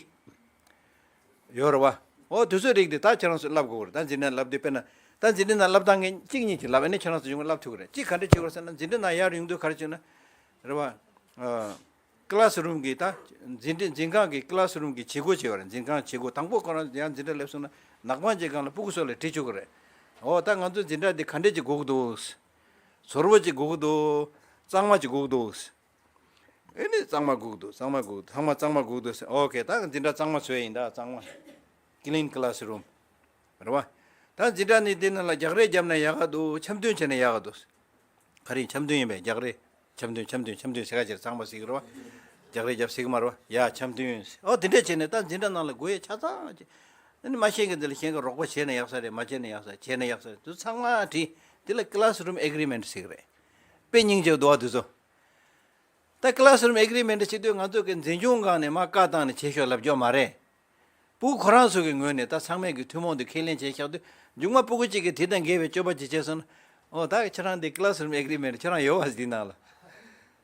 ཡོད་རེད་བ། འོ་དེ་ཚོའི་རིགས་དེ་ད་ཁྱེད་རང་ཚོས་བསླབ་དགོས་རེད། ད་འཛིན་གྲྭ་ལབ་དུས་དཔེར་ན་ད་འཛིན་གྲྭ་ནང་བསླབ་སྟངས་ངས་གཅིག་གཉིས་ཅིག་ལབ། ཨ་ནི་ཁྱེད་རང་ཚོ་ཡོང་བསླབ་ཐུབ་ཀྱི་རེད། གཅིག་ག་འདྲ་བྱེད་དགོས་ཟེར་ན། འཛིན་གྲྭ་ནང་ཡར་ཡོང་དུས་ག་རེ་བྱེད་ན་རེད་བ། ཀི་ལ་སི་རུམ་གྱི་ད་འཛིན་གྲྭ་འཛིན་ཁང་གི་ཀི་ལ་སི་རུམ་གྱི་བྱེད་སྒོ་བྱེད་པ་རེད། འཛིན་ཁང་བྱེད་སྒོ་དང་པོ་ཁོ་རང་ཡང་འཛིན་གྲྭ་སླེབས་སོང་ན་ནག་པང་གཅིག་སྒང་ལ་སྤུ་གུ་ཚོ་ལ་དྲི་བཅུག་གི་རེད། འོ་ད་ང་ཚོའི་འཛིན་གྲྭ་འདི་ག་འདྲས་ཅིག་དགོས་ཀྱི་འདུག་ཟོར་པོ་ཅིག་དགོས་ཀྱི་འདུག་གཙང་མ་ཅིག་དགོས་ཀྱི་འདུག་ཨེ་ནི་གཙང་མ་དགོས་ཀྱི་འདུག་གཙང་མ་དགོས་ཀྱི་འདུག་ཚང་མ་གཙང་མ་དགོས་ཀྱི་འདུག་ཟེར། ཨོ་ཁེ། ད་འཛིན་གྲྭ་གཙང་མ་བཟོས་ཡིན་ད། གཙང་མ། Clean classroom རེད་བ། ད་འཛིན་གྲྭ་ནི་འདི་ནང་ལ་རྒྱག་རེས་བརྒྱབ་ན་ཡག་ག་འདུག་འཆམ་མཐུན་བྱས་ན་ཡག་ག་འདུག་ག་རེ་འཆམ་མཐུན་ཡིན་པས། རྒྱག་རེས། འཆམ་མཐུན་འཆམ་མཐུན་འཆམ་མཐུན་ཟེར་ག་ཅེར་གཙང་མ་ཟེར་གི་རེད་བ། རྒྱག་རེས་རྒྱབ་ཟེར་གི་མ་རེད་བ། ཡ་འཆམ་མཐུན། ཨོ་དེ་འདྲས་བྱས་ནས་ད་འཛིན་གྲྭ་ནང་ལ་དགོས་ཡས་ཆ་ཚང་ཅིག་ཨ་ནི་མ་ཤེས་མཁན་དེ་ལ་ཤེས་མཁན་རོགས་པ་བྱས་ན་ཡག་ས་རེད། མ་བྱས་ན་ཡག་ས་བྱས་ན་ཡག་ས་རེད། དེ་ཚང་མ་བྲིས། དེ་ལ་classroom agreement ཟེར་གི་རེད། དཔེ་སྙིང་རྗེ་པོ་འདུག་བ་དེ་ཚོ། ད་classroom agreement བྱེད་དུས་ང་ཚོ་གི་འཛིན་སྐྱོང་སྒང་ནས་མར་བཀའ་བཏང་ནས་བྱེད་ཤོག་ལབ་རྒྱུ་མ་རེད། སྤུ་གུ་ཁོ་རང་ཚོ་གི་ངོས་ནས་ད་ཚང་མས་ཀྱི་ཐུན་མོང་དུ་ཁས་ལེན་བྱས་བཞག་དུས་མཇུག་མ་སྤུ་གུ་གཅིག་གིས་དེ་དང་འགལ་བའི་སྤྱོད་པ་ཅིག་བྱས་སོང་ན། ཨོ་ད་ཁྱེད་རང་འདི་classroom agreement ཁྱེད་རང་ཡོད་བ་ཟེར། དེ་ནང་ལ་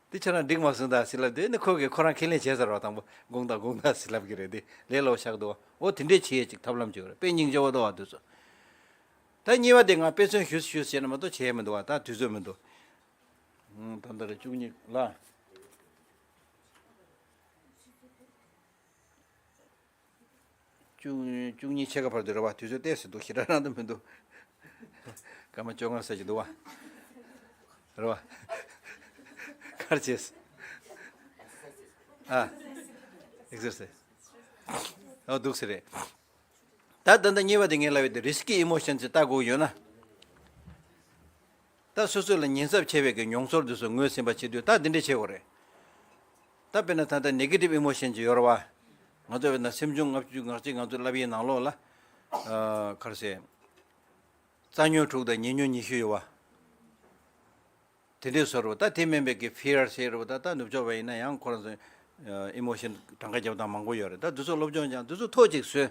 དེ་ཁྱེད་རང་འགྲིག་མ་སོང་ད་ཟེར་ལབ་དུས་ནི་ཁོ་གིས་ཁོ་རང་ཁས་ལེན་བྱས་ཚར་བ། དང་པོ་དགོངས་དག་དགོངས་དག་ཟེར་ལབ་ཀྱི་རེད། དེ་ལས་སླ་པོ་ཆགས་འདུག་བ། ཨོ་དེ་འདྲས་བྱེད་ཡས་ཅིག་ཐབས་ལམ་ཅིག་ཡོད་རེད། དཔེ་སྙིང་རྗེ་པོ་འདུག་བ་དེ་ཚོ། ད་གཉིས་པ་དེ་ང་དཔེ་མཚོན་ཞུས་ཞུས་བྱས་ན་མ་གཏོགས་བྱས་མི་འདུག་བ། ད་དུས་ཚོད་མི་འདུག་ད་ལྟ་རེ་བཅུ་གཉིས་ལ། བཅུ་བཅུ་གཉིས་ཕྱེད་ཀ་བར་དུ་རེད་བ། དུས་ཚོད་ཏོག་ཙམ་འདུག་ཞེ་དྲག་རང་དུ་མི་འདུག་སྐར་མ་བཅོ་ལྔ་ཙམ་ཅིག་འདུག་བ། རེད་བ། ག་རེ་བྱས། ཨ། exercise ཨོ་འདུག་སེ་རེད། ད་ད་ལྟ་གཉིས་པ་དེ་ངས་ལབ་ཡོད་དེ་risky emotion ཅིག་ལྟ་དགོས་ཡོད་ན། ད་སོ་སོ་ལ་ཉེན་ཚབས་ཆེ་བའི་གི་མྱོང་ཚོར་དེ་ཚོ་ངོས་ཟིན་པ་བྱེད་དུས་ད་འདི་འདྲ་བྱེད་དགོས་རེད། ད་དཔེར་ན་ད་ལྟ་negative emotion ཅིག་ཡོད་རེད་བ། ང་ཚོ་དཔེར་ན་སེམས་བྱུང་ལྔ་བཅུ་ང་གཅིག་ང་ཚོ་ལབ་ཡས་ནང་ལོགས་ལ། ཨ་ག་རེ་ཟེར། རྩ་ཉོན་དྲུག་དང་ཉེ་ཉོན་ཉི་ཤུ་ཡོད་བ། དེ་འདྲའི་བཟོ་རུ་ད་དེ་མིན་པའི་གི་fear ཟེར་རུ་ད་ད་ནུབ་ཕྱོགས་པ་ཡིན་ན་ཡང་ཁོ་རང་ཚོ་emotion གྲངས་ཀ་རྒྱབ་སྟངས་མང་པོ་ཡོད་རེད། ད་འདི་ཚོ་སློབ་སྦྱོང་སྦྱང་འདི་ཚོ་ཐོ་གཅིག་བཟོས།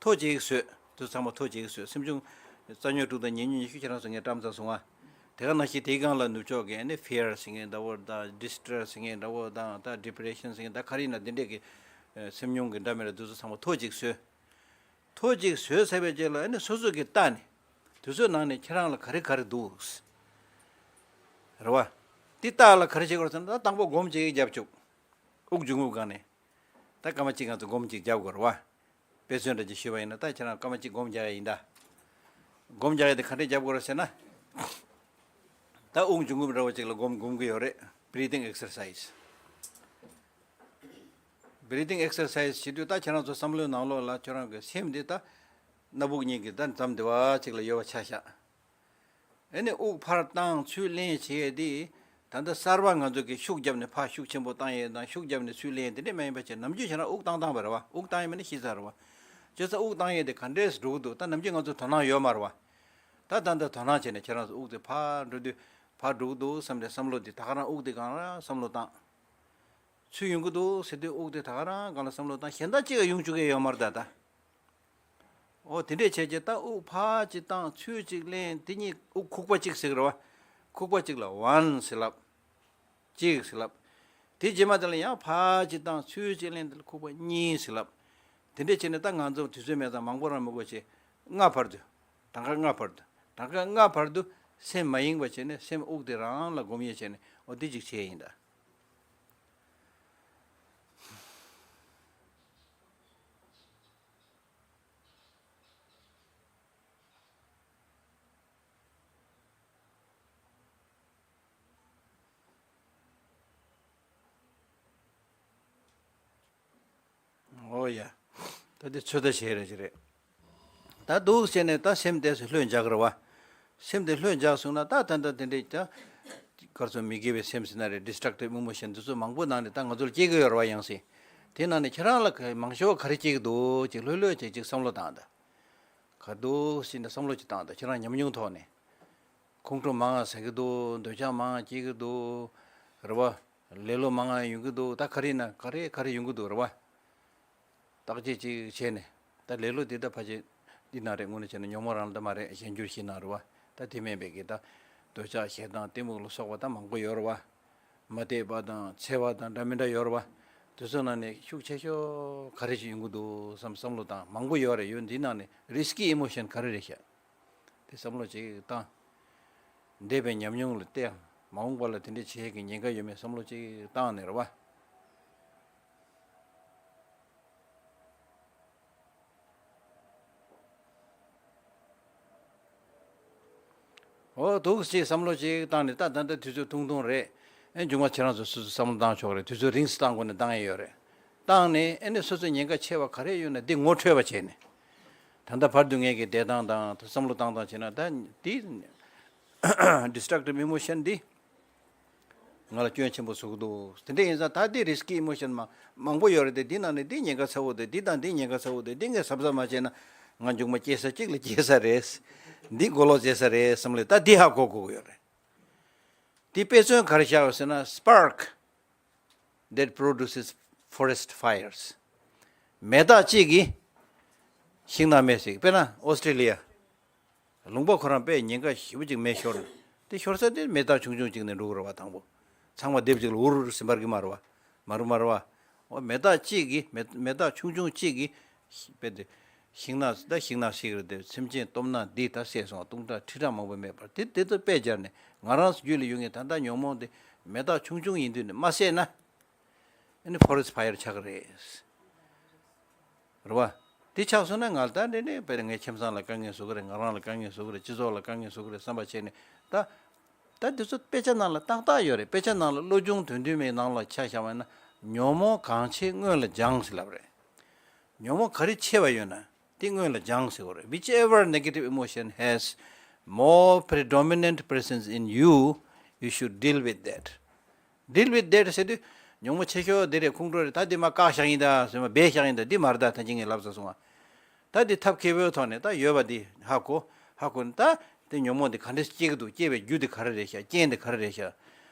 ཐོ་གཅིག་བཟོས། འདི་ཚང་མ་ཐོ་གཅིག་བཟོས། སེམས་བྱུང་རྩ་ཉོན་དྲུག་དང་ཉེ་ཉོན་ཉི་ཤུ་ཁྱེད་རང་ཚོ་ངས་བཀྲམ་ཚར་སོང་ང་། དེ་ག་ནང་བཞིན་དེའི་སྒང་ལ་ནུབ་ཕྱོགས་ཀྱི་ཨ་ནི་fear ཟེར་མཁན་འདྲ་བོ་དང་distress ཟེར་མཁན་འདྲ་བོ་དང་ད་depression ཟེར་མཁན་ད་ག་རེ་ཡིན་ན་འདི་འདྲས་ཀྱི་སེམས་མྱོང་གི་འདྲ་མི་འདྲ་འདི་ཚོ་ཚང་མ་ཐོ་གཅིག་བཟོས། ཐོ་གཅིག་བཟོས་ཚར་བའི་རྗེས་ལ་ཨ་ནི་སོ་སོ་གིས་བལྟས་ནས་དུས་ཚོད་ནང་ནས་ཁྱེད་རང་ལ་ག་རེ་ག་རེ་འདུག་རེད་བ། འདི་ལྟ་ལ་ག་རེ་བྱེད་དགོས་རེད་ཟེར་ན་ད་དང་པོ་སྒོམ་གཅིག་རྒྱབ་བཅུག་དབུགས་འབྱུང་རྔུབ་སྒང་ནས། ད་སྐར་མ་གཅིག་ང་ཚོ་སྒོམ་གཅིག་རྒྱབ་དགོས་རེད་བ། དཔེ་མཚོན་འདྲ་ཅིག་ཞུས་པ་ཡིན་ན་ད་ཁྱེད་རང་སྐར་མ་གཅིག་སྒོམ་རྒྱག་ཡ་ཡིན་ད། སྒོམ་རྒྱག་ཡ་དེ་ག་འདྲས་རྒྱབ་དགོས་རེད་ཟེར་ན། ད་དབུགས་འབྱུང་རྔུབ་འདྲ་བོ་ཅིག་ལ་སྒོམ་སྒོམ་གི་ཡོད་རེད། breathing exercise། breathing exercise བྱེད་དུས་ད་ཁྱེད་རང་ཚོ་བསམ་བློའི་ནང་ལོགས་ལ་ཁྱེད་རང་གི་སེམས་འདི་ད་སྣ་བུག་གཉིས་ཀྱི་ད་འཛམ་བདེ་བ་ཅིག་ལ་ཡོད་པ་ཆ་བཞག་ཨ་ནི་དབུགས་ཕར་བཏང་ཚུར་ལེན་བྱེད་ཡས་དེ། ད་ལྟ་གསར་པ་ང་ཚོ་གིས་ཤུགས་བརྒྱབ་ནས་ཕར་ཤུགས་ཆེན་པོ་བཏང་ཡས་དང་ཤུགས་བརྒྱབ་ནས་ཚུར་ལེན་ཡས་དེ་འདྲས་མ་ཡིན་པ་བྱས་ནམ་རྒྱུན་ཁྱེད་རང་དབུགས་བཏང་བཏང་བ་རེད་བ། དབུགས་བཏང་ཡས་མིན་ན་ཤི་ཚར་རེད་བ། བྱས་ཙང་དབུགས་བཏང་ཡས་དེ་ག་འདྲས་འགྲོ་གི་འདུག་ད་ནམ་རྒྱུན་ང་ཚོ་དོ་སྣང་ཡོད་མ་རེད་བ། ད་ད་ལྟ་དོ་སྣང་བྱས་ནས་ཁྱེད་རང་ཚོ་དབུགས་དེ་ཕར་འགྲོ་དུས་ཕར་འགྲོ་གི་འདུག་བསམ་སྟེ་བསམ་བློ་དེ་ད་ག་རང་དབུགས་དེ་གང་རང་བསམ་བློ་བཏང་། ཚུར་ཡོང་གི་འདུག་ཟེར་དུས་དབུགས་དེ་ད་ག་རང་སྒང་ལ་བསམ་བློ་བཏང་། གཞན་དག་ཅི་ག་ཡོང་བཅུག་གི་ཡོད་མ་རེད་ད་ད། ཨོ་དེ་འདྲས་བྱས་རྗེས་ད་དབུགས་ཕར་གཅིག་བཏང་ཚུར་གཅིག་ལེན་དེ་གཉིས་དབུགས་ཁུག་པ་གཅིག་ཟེར་གི་རེད་བ། ཁུག་པ་གཅིག་ལ་one ཟེར་ལབ། གཅིག་ཟེར་ལབ། དེ་རྗེས་མ་དེ་ལ་ཡང་ཕར་གཅིག་བཏང་ཚུར་གཅིག་ལེན་དེ་ལ་ཁུག་པ་གཉིས་ཟེར་ལབ། དེ་འདྲས་བྱས་ནས་ད་ང་ཚོ་དུས་ཚོད་མེད་ཙང་མང་པོ་རང་མི་དགོས་བྱས། ལྔ་བར་དུ། གྲངས་ཀ་ལྔ་བར་དུ། གྲངས་ཀ་ལྔ་བར་དུ་སེམས་མ་ཡེངས་པ་བྱས་ནས་སེམས་དབུགས་དེ་རང་ལ་སྒོམ་ཡས་བྱས་ནས་ཨོ་དེ་གཅིག་བྱས་ཡིན་ད། ད་དེ་ཚོད་ལྟ་བྱས་རེད་ཅི་རེད། ད་འདུག་བྱས་ནས་ད་སེམས་དེ་ཚོ་ལྷོད་འཇགས་རེད་བ། སེམས་དེ་ལྷོད་འཇགས་སོང་ན་ད་ད་ད་དེ་འདྲས་ད། གར་སོང་མི་དགེ་བའི་སེམས་ཟེར་ན་རེད། destructive emotion འདི་ཚོ་མང་པོ་ནང་ནས་ད་ང་ཚོར་སྐྱེ་གི་ཡོད་རེད་བ། ཡང་སྲིད་དེ་ནང་ནས་ཁྱེད་རང་ལ་ག་མང་ཤོས་ག་རེ་སྐྱེ་གི་འདུག་ཅིག་ལྷོད་ལྷོད་བྱས་ཅིག་བསམ་བློ་བཏང་ད། ག་འདུག་ཟེར་ནས་བསམ་བློ་ཅིག་བཏང་ད། ཁྱེད་རང་ཉམས་མྱོང་ཐོག་ནས། ཁོང་ཁྲོ་མང་ང་ཟ་གི་འདུག་འདོད་ཆགས་མང་ང་སྐྱེ་གི་འདུག་རེད་བ། ལེ་ལོ་མང་ང་ཡོང་གི་འདུག་ད་ག་རེ་ཡིན་ན་ག་རེ་ག་རེ་ཡོང་གི་འདུག་རེད་བ། བརྟག་དཔྱད་ཅིག་བྱས་ནས། ད་ལེ་ལོ་འདི་ད་ཕལ་ཆེར་འདི་ན་རེ་དངོས་གནས་བྱས་ན་ཉོན་མོངས་རང་ལ་ད་མ་རེད། གཞན་འགྱུར་ཞིག་ན་རེད་བ། ད་དེ་མིན་པའི་གི་ད། འདོད་ཆགས་ཞེ་སྡང་གཏི་མུག་ལ་སོགས་པ་ད་མང་པོ་ཡོད་རེད་བ། མ་དད་པ་དང་འཚེ་བ་དང་འདྲ་མི་འདྲ་ཡོད་རེད་བ། དེ་ཚོ་ནང་ནས་ཤུགས་ཆེ་ཤོས་ག་རེ་ཞིག་ཡོང་གི་འདུག་བསམ་བསམ་བློ་བཏང་། མང་པོ་ཡོད་རེད། ཡོད་འདི་ནང་ནས་risky emotion ག་རེ་རེད་ཤག་དེ་བསམ་བློ་ཅིག་བཏང་། འདས་པའི་ཉམས་མྱོང་ལ་བལྟས། མ་འོངས་པ་ལ་དེ་འདྲ་བྱེད་ཀྱི་ཉེན་ཁ་ཡོད་མེད་བསམ་བློ་ཅིག་བཏང་ནས་རེད་བ། འོ་འདུག་ཅེས་བསམ་བློ་ཅིག་བཏང་ནས། ད་ད་ལྟ་དུས་ཚོད་ཐུང་ཐུང་རེད། ཨེ་མཇུག་མ་ཁྱེད་རང་ཚོ་སོ་སོ་བསམ་བློ་བཏང་ཆོག་རེད། དུས་ཚོད་རིང་སུ་བཏང་དགོས་ན་བཏང་ཡས་ཡོད་རེད། བཏང་ནས་ཨེ་ནས་སོ་སོ་ཉེན་ཁ་ཆེ་བ་ག་རེ་ཡོད་ན་འདི་ངོ་འཕྲོད་པ་བྱས་ནས། ད་ལྟ་བར་དུ་ངས་ཀྱི་བསྡད་སྟངས་དང་བསམ་བློ་བཏང་སྟངས་བྱས་ན་ད་འདི་destructive emotion འདི། ང་ལ་སྐྱོན་ཆེན་པོ་བཟོ་གི་འདུག་དེ་འདྲ་ཡིན་ཙང་ད་འདི་risky emotion མ་མང་པོ་ཡོད་རེད་དེ། འདི་ནང་ནས་འདི་ཉེན་ཁ་ཚ་བོ་དེ། འདི་དང་འདི་ཉེན་ཁ་ཚ་བོ་དེ། འདི་ངས་གཟབ་གཟབ་མ་བྱས་ན་ང་མཇུག་མ་སྐྱེ་ས་གཅིག་ལ་སྐྱེ་ས་རེད། འདི་མགོ་ལོག་བྱེད་ས་རེད་བསམ་ལེ་ད་འདི་ཧ་གོ་དགོས་ཀྱི་ཡོད་རེད། འདི་དཔེ་མཚོན་ག་རེ་བཞག་ཡོད་ཟེར་ན། spark that produces forest fires. མེ་སྟག་གཅིག་གིས་ཤིང་ནགས་མེ་བསད། དཔེར་ན་ཨོ་སི་ཀྲི་ལི་ཡ། ལུང་པ་ཁོ་རང་དཔེ་ཉེན་ཁ་ཞེ་པོ་ཅིག་མེ་ཤོར་ནས། དེ་ཤོར་ས་དེ་མེ་སྟག་ཆུང་ཆུང་ཅིག་ནས་འགྲོ་གི་རེད་བ། དང་པོ་ཚང་མ་སྡེབ་ཅིག་ལ་འུར་འུར་ཟིན་པར་གི་མ་རེད་བ། མ་རུ་མ་རེད་བ། འོ་མེ་སྟག་གཅིག་གིས་མེ་མེ་སྟག་ཆུང་ཆུང་གཅིག་གིས་དཔེ་དེ་ཤིང་ནགས། ད་ཤིང་ནགས་ཤིག་རེད་དེ། སེམས་ཅན་སྟོབས་ན་འདི་ད་བསད་སོང་བ། དུང་སྒྲ་ཁྲི་ཕྲག་མང་པོ་མེད་པར་དེ་དེ་ཚོ་དཔེ་སྦྱར་ནས། ང་རང་ཚོ་རྒྱུད་ལ་ཡོད་མཁན་ད་ལྟ་ཉོན་མོངས་དེ་མེ་སྟག་ཆུང་ཆུང་ཡིན་དུས་ནས་མ་བསད་ན། ཨ་ནི་forest fire ཆགས་ཀྱི་རེད། རེད་བ། དེ་ཆགས་སོང་ན་ང་ལ་ད་འདི་ནས་དཔེར་ངའི་ཁྱིམ་ཚང་ལ་དཀའ་ངལ་བཟོ་གི་རེད། ང་རང་ལ་དཀའ་ངལ་བཟོ་གི་རེད། སྤྱི་ཚོགས་ལ་དཀའ་ངལ་བཟོ་གི་རེད་བསམ་པ་བྱས་ནས་ད། ད་འདི་ཚོ་དཔེ་ཆ་ནང་ལ་ཏག་ཏག་ཡོད་རེད། དཔེ་ཆ་ནང་ལ་བློ་སྦྱོང་དོན་བདུན་མའི་ནང་ལ་ཆ་བཞག་པ་ཡིན་ན། ཉོན་མོངས་གང་ཆེ་སྔོན་ལ་སྦྱངས་ཟེར་ལབ་རེད། ཉོན་མོངས་ག་རེ་ཆེ་བ་ཡོད་ན་དེ་སྔོན་ལ་སྦྱངས་ཟེར་བ་རེད། Whichever negative emotion has more predominant presence in you, you should deal with that. Deal with that ཟེར་དུས་ཉོན་མོངས་ཆེ་ཤོས་འདི་རེད། ཁོང་ཁྲོ་རེད། ད་འདི་མར་བཀག་བཞག་ཡིན་ད་ཟེར། མར་སྦས་བཞག་ཡིན་ད། འདི་མ་རེད་ད། ད་ཅི་ངས་ལབ་ཚར་སོང་བ། ད་འདི་ཐབས་མཁས་པོའི་ཐོག་ནས་ད་ཡོད་པ་འདི་ཧ་གོ་ཧ་གོ་ནས། ད་འདི་ཉོན་མོངས་འདི་ག་འདྲས་སྐྱེ་གི་འདུག་སྐྱེ་བའི་རྒྱུ་འདི་ག་རེ་རེད་ཤག་རྐྱེན་འདི་ག་རེ་རེད་ཤག་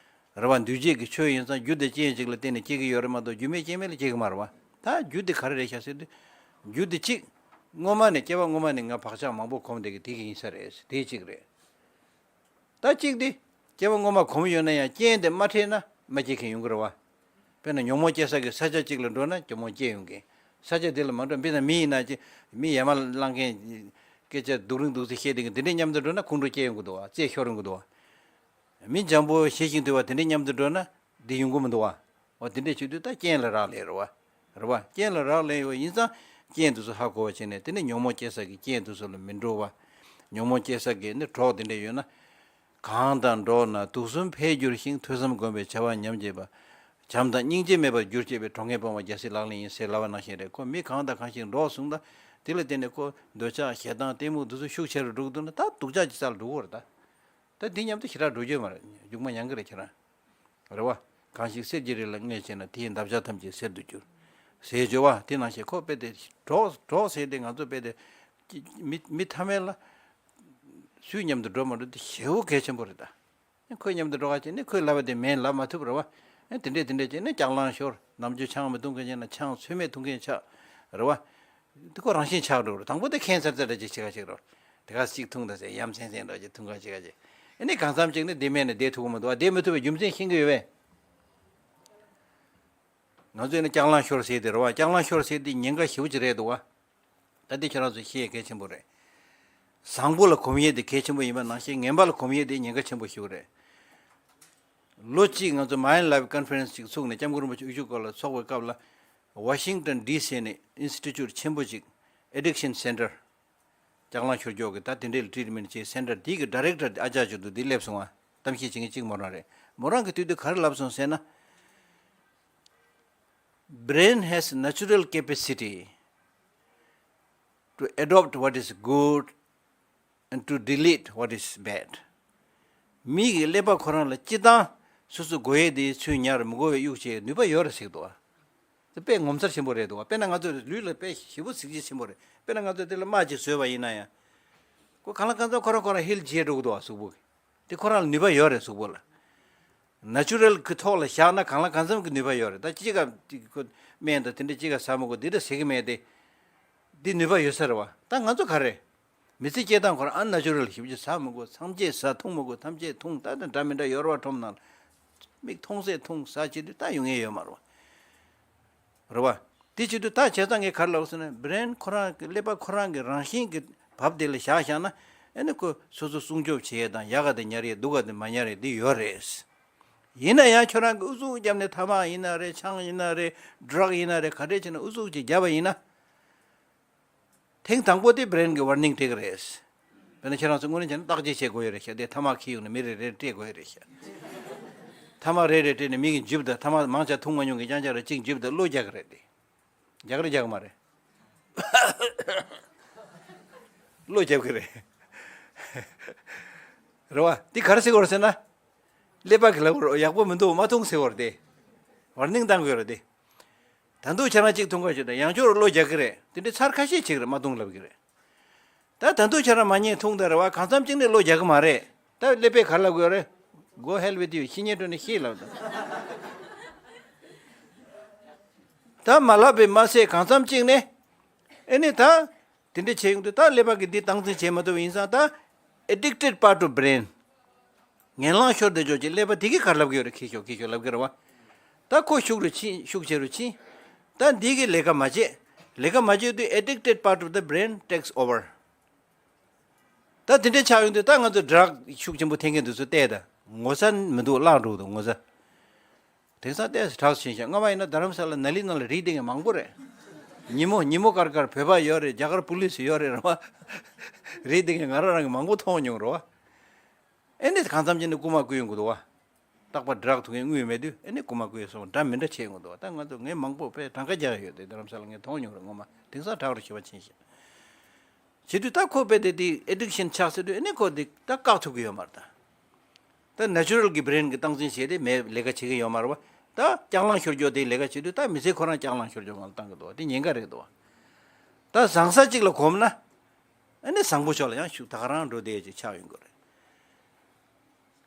རེད་བ། འདུས་བྱས་ཀྱི་ཆོས་ཡིན་ཙང་རྒྱུ་དེ་རྐྱེན་གཅིག་ལ་བརྟེན་ནས་སྐྱེ་གི་ཡོད་རེད་མ་གཏོགས་རྒྱུ་མེད་རྐྱེན་མེད་ལ་སྐྱེ་གི་མ་རེད་བ། ད་རྒྱུ་དེ་ག་རེ་རེད་ཤག་ཟེར་དུས། རྒྱུ་དེ་གཅིག་སྔོན་མ་ནས་སྐྱེ་བ་སྔོན་མ་ནས་ང་བག་ཆགས་མང་པོ་གོམས་བསྡད་ཀྱི་དེ་གི་ཡིན་ས་རེད། དེ་གཅིག་རེད། ད་གཅིག་དེ། སྐྱེ་བ་སྔོན་མ་གོམས་ཡོད་ན་ཡང་རྐྱེན་དེ་མ་འཕྲད་ན་མ་སྐྱེ་མཁན་ཡོང་གི་རེད་བ། དཔེར་ན་ཉོན་མོངས་སྐྱེ་ས་གི་ས་ཆ་གཅིག་ལ་འགྲོ་ན་ཉོན་མོངས་སྐྱེ་ཡོང་གི། ས་ཆ་དེ་ལ་མ་འགྲོ། དཔེར་ན་མི་ཡིན་ན་ཅི། མི་ཡ་མ་བླངས་མཁན། སྐད་ཆ་སྡུག་རུང་སྡུག་ཚིག་བཤད་བསྡད་མཁན་དེ་འདྲའི་མཉམ་དུ་འགྲོ་ན་ཁོང་ཁྲོ་སྐྱེ་ཡོང་གི་འདུག་བ། རྩེད་ཤོར་ཡོང་གི་འདུག་བ། མི་འཇམ་པོ་ཞི་ཞིང་དུལ་བ་དེ་འདྲའི་མཉམ་དུ་འགྲོ་ན་འདི་ཡོང་གི་མི་འདུག་བ། འོ་དེ་འདྲས་བྱེད་དུས་ད་རྐྱེན་ལ་རག་ལས་རེད་བ། རེད་བ། རྐྱེན་ལ་རག་ལས་ཡོད་ཡིན་ཙང་རྐྱེན་དེ་ཚོ་ཧ་གོ་བ་བྱས་ནས། དེ་ནས་ཉོན་མོངས་སྐྱེ་ས་གི་རྐྱེན་དེ་ཚོ་ལ་མི་འགྲོ་བ། ཉོན་མོངས་སྐྱེ་ས་གི་ནི་གྲོགས་དེ་འདྲས་ཡོད་ན། གང་དང་འགྲོགས་ན་དུག་གསུམ་འཕེལ་འགྱུར་ཞིང་། ཐོས་བསམ་སྒོམ་པའི་བྱ་བ་ཉམས་བྱེད་པ། བྱམས་དང་སྙིང་རྗེ་མེད་པར་འགྱུར་བྱེད་པའི། གྲོགས་ངན་སྤོང་བ་རྒྱལ་སྲས་ལག་ལེན་ཡིན་ཟེར་ལབ་པ་ནང་བཞིན་རེད། ཁོ་མི་གང་དང་གང་ཞིག་འགྲོགས་སོང་ད། དེ་ལ་བརྟེན་ནས་ཁོ་འདོད་ཆགས་ཞེ་སྡང་གཏི་མུག་དེ་ཚོ་ཤུགས་ཆེ་རུ་འགྲོ་གི་འདུག་ན། ད་སྡུག་ཅག་གི་ས་ལ་འགྲོ་གི་རེད་ད། ད་འདི་མཉམ་དུ་ཞེ་དྲག་འགྲོ་རྒྱུ་མ་རེད། མཇུག་མ་མྱང་གི་རེད་ཁྱེད་རང་། རེད་བ། གང་ཞིག་གསེར་གྱི་རི་ལ་གནས་བྱས་ན། དེའི་འདབ་ཆགས་ཐམས་ཅད་གསེར་དུ་འགྱུར། ཟེར་བརྗོད་བ་དེ་ནང་བཞིན་ཁོ་དཔེ་དེ་གྲོགས་གྲོགས་ཟེར་དེ་ང་ཚོ་དཔེ་དེ་མི་མི་ཐ་མལ་ལ་སུའི་མཉམ་དུ་འགྲོ་མ་འགྲོ་དེ་ཞེ་པོ་གལ་ཆེན་པོ་རེད་ད། ཁོའི་མཉམ་དུ་འགྲོ་ག་བྱས་ནས་ཁོས་ལབ་པ་དེ་མིན་ལབ་མ་ཐུབ་རེད་བ། ཨེ་དེ་འདྲས་དེ་འདྲས་བྱས་ནས་རྒྱགས་ལངས་ཤོར། ནམ་རྒྱུན་ཆང་མི་འཐུང་མཁན་བྱས་ན་ཆང་ཚོད་མེད་འཐུང་མཁན་ཆགས། རེད་བ། དེ་ཁོ་རང་བཞིན་ཆགས་འགྲོ་རེད། དང་པོ་དེ་ཁེངས་ཚར་ཚར་འདྲ་ཅིག་བྱེད་ག་ཅིག་རེད། དེ་ག་གཅིག་འཐུང་ད་ཟེར་ཡ་མཚན་མཚན་འདྲ་ཅིག་འཐུང་ག་ཅིག་ག་ཅིག་ཨེ་ནི་གང་འཚམ་ཅིག་ནི་བདེ་མེད་ནས་བསྡད་ཐུབ་ཀྱི་མི་འདུག་བ། བསྡད་མི་ཐུབ་པའི་རྒྱུ་མཚན་ཤེས་ཀྱི་ཡོད་པས། ང་ཚོས་ནི་རྒྱགས་ལངས་ཤོར་ཟེར་དེ་རེད་བ། རྒྱགས་ལངས་ཤོར་ཟེར་དེ་ཉེན་ཁ་ཞེ་པོ་ཅིག་རེད་འདུག་བ། ད་འདི་ཁྱེད་རང་ཚོས་ཤེས་ཡས་གལ་ཆེན་པོ་རེད། བཟང་པོ་ལ་གོམས་ཡས་དེ་གལ་ཆེན་པོ་ཡིན་པ་ནང་བཞིན། ངན་པ་ལ་གོམས་ཡས་དེ་ཉེན་ཁ་ཆེན་པོ་ཞིག་རེད། ལོ་གཅིག་ང་ཚོ་Mind Life Conference ཅིག་ཚུགས་ནས། སྐྱབས་མགོན་རིན་པོ་ཆེ་དབུ་བཞུགས་སྐབས་ལ་ཚོགས་པའི་སྐབས་ལ། Washington D C ནས་Institute ཆེན་པོ་ཅིག Addiction Center། རྒྱགས་ལངས་ཤོར་རྒྱུ་གི་ད་དེ་འདྲའི་ལ་treatment བྱེད་center དེའི་གི་director དེ་ཨ་ཅག་ཅིག་འདུག་དེ་སླེབས་སོང་བ། གཏམ་བཤད་བྱེད་མཁན་གཅིག་མོ་རང་རེད། མོ་རང་གི་དུས་དུས་ག་རེ་ལབ་སོང་ཟེར་ན། Brain has natural capacity to adopt what is good and to delete what is bad. མི་གི་ཀླད་པ་ཁོ་རང་ལ་སྤྱིར་བཏང་སོ་སོ་དགོས་ཡས་དེ་ཚུར་ཉར་མི་དགོས་པའི་གཡུག་བྱེད་ནུས་པ་ཡོད་རེད་ཟེར་གི་འདུག་བ། དེ་དཔེ་ངོ་མཚར་ཆེན་པོ་རེད་འདུག་བ། དཔེར་ན་ང་ཚོ་ལུས་ལ་དཔེ་ཞེ་པོ་གཟི་བརྗིད་ཆེན་པོ་རེད། དཔེར་ན་ང་ཚོ་དེ་ལ་རྨ་ཅིག་བཟོས་པ་ཡིན་ན་ཡང་། ཁོ་གང་ལ་གང་འཚམ་ཁོ་རང་ཁོ་རང་ཧིལ་བྱས་འགྲོ་གི་འདུག་བ། གཟུགས་པོ་གི། དེ་ཁོ་རང་ལ་ནུས་པ་ཡོད་རེད་གཟུགས་པོ་ལ། ནེ་ཅུ་རལ་གི་ཐོག་ལ་བཞག་ན་གང་ལ་གང་འཚམ་གི་ནུས་པ་ཡོད་རེད། ད་ཅི་ག་ཅི་ཁོ་སྨན་དང་དེ་འདྲ་ཅི་ག་ཟ་མི་དགོས། འདི་འདྲ་ཟེར་གི་མེད་དེ། འདི་ནུས་པ་ཡོད་ས་རེད་བ། ད་ང་ཚོ་ག་རེ། མི་ཚེ་སྐྱེལ་སྟངས་ཁོ་རང་ཨན་ནེ་ཅུ་རལ་ཞེ་པོ་ཅིག་ཟ་མི་དགོས། ཐམས་ཅད་ཟ། འཐུང་མི་དགོས། ཐམས་ཅད་འཐུང་། ད་ད་འདྲ་མི་འདྲ་ཡོད་རེད་བ། ཁྲོམ་ནང་ལ་མིག་མཐོང་ས་འཐུང་ཟ་བྱེད་དུས་ད་ཡོང་ངེས་ཡོད་མ་རེད་བ། རེད་བ། དེ་བྱེད་དུས་ད་བྱས་ཙང་ངས་ག་རེ་ལབ་ཟེར་ན། བྷི་རེན་ཁོ་རང་གི་ཀླད་པ་ཁོ་རང་གི་རང་བཞིན་གྱི་བབ་དེ་ལ་བཞག་བཞག་ན། ཨ་ནི་ཁོ་སོ་སོ་སྲུང་སྐྱོབ་བྱེད་ཡས་དང་ཡག་ག་དེ་ཉར་ཡས་སྡུག་ག་དེ་མ་ཉར་ཡས་དེ་ཡོད་རེད། ཡིན་ན་ཡང་ཁྱོད་རང་གིས་ཨུ་ཚུགས་བརྒྱབ་ནས་ཐ་མག་ཡིན་ན་རེད། ཆང་ཡིན་ན་རེད། ཌྲག་ཡིན་ན་རེད། ག་འདྲས་བྱས་ན་ཨུ་ཚུགས་ཅིག་བརྒྱབ་པ་ཡིན་ན། ཐེངས་དང་པོ་དེ་བྷི་རེན་གྱི་ཝར་ནིང་སྤྲད་ཀྱི་རེད། དཔེར་ན་ཁྱེད་རང་ཚོ་དངོས་གནས་བྱས་ན་བརྟག་དཔྱད་བྱེད་དགོས་ཡོད་རེད་ཤག་དེ་ཐ་མག་འཁྱེར་ཡོང་ནས་མི་རེ་རེར་སྤྲད་དགོས་ཡོད་རེད་ཤག་ཐ་མག་རེ་རེ་སྤྲད་ནས་མི་གི་འཇིབ་དང་། ཐ་མག་མང་ཆེ་འཐུང་མ་མྱོང་མཁན་རྐྱང་རྐྱང་རེ་གཅིག་འཇིབ་དང་། གློ་རྒྱག་གི་རེད་དེ། རྒྱག་རེད་རྒྱག་གི་མ་རེད། གློ་རྒྱབ་ཀྱི་རེད། རེད་བ། འདི་ག་རེ་ཟེར་དགོས་རེད་ཟེར་ན། ཀླད་པ་གིས་ལབ་དགོས་རེད། ཡག་པོ་མི་འདུག་མ་འཐུང་ཟེར་དགོས་རེད་དེ། ཝར་ནིང་བཏང་དགོས་རེད་དེ། ད་དུང་ཁྱེད་རང་གཅིག་འཐུང་ག་ཞུས་དང་། ཡང་བསྐྱར་གློ་རྒྱག་གི་རེད། དེ་འདྲའི་ཚར་ཁ་ཤས་བྱེད་ཀྱི་རེད། མ་འཐུང་ལབ་ཀྱི་རེད། ད་ད་དུང་ཁྱེད་རང་མ་ཉན་འཐུང་དང་། རེད་བ། གང་འཚམ་གཅིག་ནས་གློ་རྒྱག་གི་མ་རེད། ད་ཀླད་པས་ག་རེ་ལབ་དགོས་རེད། Go hell with you. ཤི་ཉེན་ཁྲོད་ནས་ཤི་ལབ་དང་། ད་མ་ལབ་པས་མ་ཟད། གང་འཚམ་གཅིག་ནས་ཨེ་ནི་ད་དེ་འདྲ་བྱས་ཡོང་དུས། ད་ཀླད་པ་གིས་འདི་སྟངས་འཛིན་བྱེད་མ་ཐུབ་པ་ཡིན་ཙང་། ད་addicted part of brain, ངན་ལང་ཤོར་བསྡད་ཆོག་ཅིག་ཀླད་པ་དེ་གིས་ག་རེ་ལབ་ཀྱི་ཡོད་རེད། འཁྱེར་ཤོག་འཁྱེར་ཤོག་ལབ་ཀྱི་རེད་བ། ད་ཁོ་ཤུགས་རུ་ཕྱིན། ཤུགས་ཆེ་རུ་ཕྱིན། ད་འདི་གིས་ལས་ཀ་མ་བྱེད། ལས་ཀ་མ་བྱེད་དུས་addicted part of the brain takes over. ད་དེ་འདྲ་ཆགས་ཡོང་དུས། ད་ང་ཚོ་ཌྲག་ཤུགས་ཆེན་པོ་འཐེན་མཁན་དེ་ཚོ་བལྟས་དང་། ངོ་ཚ་མི་འདུག་བརླག་འགྲོ་གི་འདུག་ངོ་ཚ། དེང་སང་ཏོག་ཙམ་དྲག་ཕྱིན་ཤག་སྔོན་མ་ཡིན་ན་རྡ་རམ་ས་ལ་ནཱ་ལི་ནང་ལ་རིལ་བསྡད་མཁན་མང་པོ་རེད། ཉིན་མོ་ཉིན་མོ་སྐར་སྐར་བོད་པ་ཡོད་རེད། རྒྱ་གར་པུ་ལི་སི་ཡོད་རེད། རེད་བ། རིལ་བསྡད་མཁན་ང་རང་རང་གིས་མང་པོ་མཐོང་མྱོང་རེད་བ། ཨེ་ནི་གང་འཚམ་ཅིག་ནས་རྐུ་མ་རྐུ་ཡོང་གི་འདུག་བ། རྟག་པར་ཌྲག་འཐུང་མཁན་དངུལ་མེད་དུས། ཨེ་ནི་རྐུ་མ་རྐུ་ཡོང་སོང་། འདྲ་མི་འདྲ་བྱེད་ཡོང་གི་འདུག་བ། ད་ང་ཚོ་ངས་མང་པོ་དཔེ་གྲངས་ཀ་རྒྱག་ཡོད་དེ། རྡ་རམ་ས་ལ་ངས་མཐོང་མྱོང་རེད། སྔོན་མ། དེང་སང་དྲག་རུ་ཞེ་པོ་ཕྱིན་ཤག་བྱེད་དུས། ད་ཁོ་དཔེ་དེ་དེ་addiction ཆགས་ཟེར་དུས། ཨེ་ནི་ཁོ་དེ་ད་བཀག་ཐུབ་ཀྱི་ཡོད་མ་རེད་ད། ད་ནེ་ཅུ་རལ་གྱི་བྷི་རེན་གྱིས་སྟངས་འཛིན་བྱས་ཏེ་མེད། ལས་ཀ་བྱེད་ཀྱི་ཡོད་མ་རེད་བ། ད་ལྕགས་ལང་ཤོར་རྒྱུ་དེ་ལས་ཀ་བྱེད་དུས། ད་མི་ཚེ་ཁོ་རང་ལྕགས་ལང་ཤོར་རྒྱུ་སྒང་ལ་བཏང་གི་འདུག་བ། དེ་ཉེན་ཁ་རེད་འདུག་བ། ད་བཟང་ས་གཅིག་ལ་གོམས་ན། ཨ་ནི་བཟང་པོ་ཕྱོགས་ལ་ཡང་ཤུགས་ད་ག་རང་འགྲོ་བསྡད་ཅིག་ཆགས་ཡོང་གི་རེད།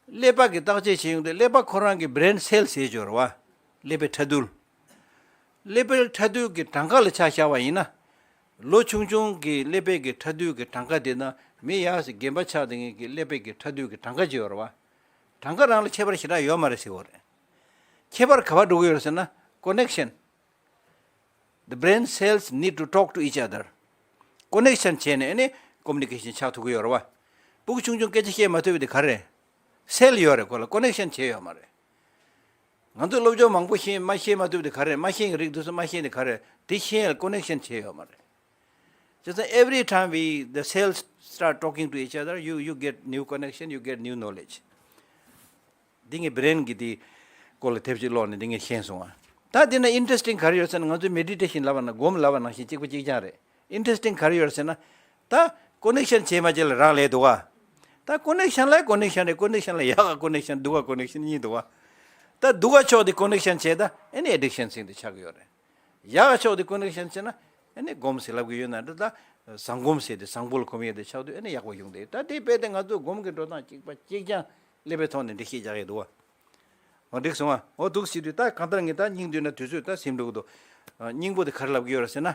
ཀླད་པ་གིས་བརྟག་དཔྱད་བྱེད་ཡོང་དུས། ཀླད་པ་ཁོ་རང་གི་བྷི་རེན་སེལ་ཟེར་གྱི་ཡོད་རེད་བ། ཀླད་པའི་ཕྲ་རྡུལ། ཀླད་པའི་ཕྲ་རྡུལ་གྱི་གྲངས་ཀ་ལ་ཆ་བཞག་པ་ཡིན་ན། ལོ་ཆུང་ཆུང་གི་ཀླད་པའི་གི་ཕྲ་རྡུལ་གྱི་གྲངས་ཀ་དེ་དང་། མི་ཡག་ཟེར་རྒན་པ་ཆགས་བསྡད་མཁན་གྱི་ཀླད་པའི་གི་ཕྲ་རྡུལ་གྱི་གྲངས་ཀ་ཅིག་ཡོད་རེད་བ། གྲངས་ཀ་རང་ལ་ཁྱད་པར་ཞེ་དྲག་ཡོད་མ་རེད་ཟེར་བ་རེད། ཁྱད་པར་ག་པར་འགྲོ་གི་ཡོད་རེད་ཟེར་ན། connection. The brain cells need to talk to each other. connection བྱས་ནས་ཨ་ནི་communication ཆགས་ཐུབ་ཀྱི་ཡོད་རེད་བ། སྤུ་གུ་ཆུང་ཆུང་སྐད་ཆ་བཤད་མ་ཐུབ་པ་དེ་ག་རེ་རེད། སེལ་ཡོད་རེད། ཁོ་ལ་connection བྱས་ཡོད་མ་རེད། ང་ཚོས་སློབ་སྦྱོང་མང་པོ་ཤེས། མ་ཤེས་མ་ཐུབ་དེ་ག་རེ། མ་ཤེས་ཀྱི་རིགས་དེ་ཚོ་མ་ཤེས་དེ་ག་རེ། དེ་ཤེས་ཡ་ལ་connection བྱས་ཡོད་མ་རེད། བྱས་ཙང་every time we, the cells start talking to each other, you, you get new connection, you get new knowledge. འདི་ངས་བྷི་རེན་གྱི་དེ་སྐོར་ལ་དེབ་ཅིག་ཀློག་ནས་འདི་ངས་ཤེས་སོང་ང་། ད་འདི་ན་interesting ག་རེ་ཡོད་ཟེར་ན། ང་ཚོས་meditation ལབ་པ་ན། སྒོམ་ལབ་པ་ནང་བཞིན་གཅིག་པ་གཅིག་རྐྱང་རེད། interesting ག་རེ་ཡོད་ཟེར་ན། ད་connection བྱས་མ་བྱས་ལ་རག་ལས་འདུག་ག་ད་connection ལ་connection རེད། connection ལ་ཡག་ག་connection སྡུག་ག་connection གཉིས་འདུག་ག་ད་སྡུག་ག་ཕྱོགས་དེ་connection བྱས་ད་ཨ་ནི་addiction ཟེར་དེ་ཆགས་ཀྱི་ཡོད་རེད། ཡག་ག་ཕྱོགས་དེ་connection བྱས་ན་ཨ་ནི་སྒོམ་ཟེར་ལབ་ཀྱི་ཡོད་ན་འདྲ། ད་བཟང་སྒོམ་ཟེར་དེ་བཟང་པོ་ལ་གོམས་ཡས་དེ་ཆགས་དུས་ཨ་ནི་ཡག་པོ་ཡོང་དེ། ད་དེ་དཔེ་དེ་ང་ཚོ་སྒོམ་གྱི་འགྲོ་སྟངས་གཅིག་པ་གཅིག་རྐྱང་ཀླད་པའི་ཐོག་ནས་འགྲེལ་བཤད་རྒྱག་ཡས་འདུག་བ། འོ་འགྲིག་སོང་ང་། འོ་འདུག་ཟེར་དུས། ད་གང་ལྟར་ངས་ད་སྙིང་བསྡུས་ན་དུས་ཚོད་ད་ཟིན་འགྲོ་གི་འདུག་སྙིང་པོ་དེ་ག་རེ་ལབ་ཀྱི་ཡོད་རེད་ཟེར་ན།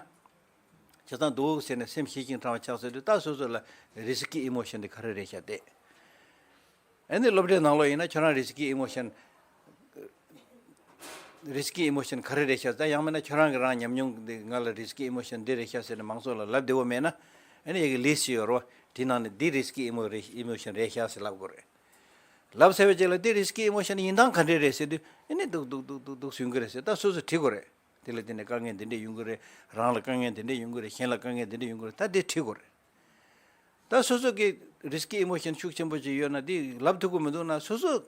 བྱས་ཙང་སྡུག་ཟེར་ནས་སེམས་ཞེད་ཅིང་དྲག་པ་ཆགས་ཟེར་དུས། ད་སོ་སོ་ལ་risky emotion དེ་ག་རེ་རེད་ཤག་བལྟས། ཨ་ནི་སློབ་གྲྭའི་ནང་ལོགས་ཡིན་ན་ཁྱོད་རང་risky emotion, risky emotion ག་རེ་རེད་ཤག་ད་ཡང་མིན་ན་ཁྱོད་རང་གི་རང་ཉམས་མྱོང་འདི་ང་ལ་risky emotion འདི་རེད་ཤག་ཟེར་ནས་མང་ཚོགས་ལ་ལབ་བདེ་བོ་མེད་ན། ཨ་ནི་ཡ་གི་list ཡོད་རོ། དེ་ནང་ནས་འདི་risky emo རེད། emotion རེད་ཤག་ཟེར་ལབ་དགོས་རེད། ལབ་ཚར་བའི་རྗེས་ལ་འདི་risky emotion ཡིན་སྟངས་ག་འདྲས་རེད་ཟེར་དུས། ཨ་ནི་འདུག་འདུག་འདུག་འདུག་འདུག་ཟེར་གྱི་རེད་ཟེར། ད་སོ་སོས་དྲི་དགོས་རེད། དེ་ལ་བརྟེན་ནས་དཀའ་ངལ་འདི་འདྲས་ཡོང་གི་རེད། རང་ལ་དཀའ་ངལ་འདི་འདྲས་ཡོང་གི་རེད། གཞན་ལ་དཀའ་ངལ་འདི་འདྲས་ཡོང་གི་རེད། ད་འདི་དྲི་དགོས་རེད། ད་སོ་སོ་གི་risky emotion ཤུགས་ཆེན་པོ་ཅིག་ཡོད་ན་འདི་ལབ་ཐུབ་ཀྱི་མི་འདུག་ན། སོ་སོ་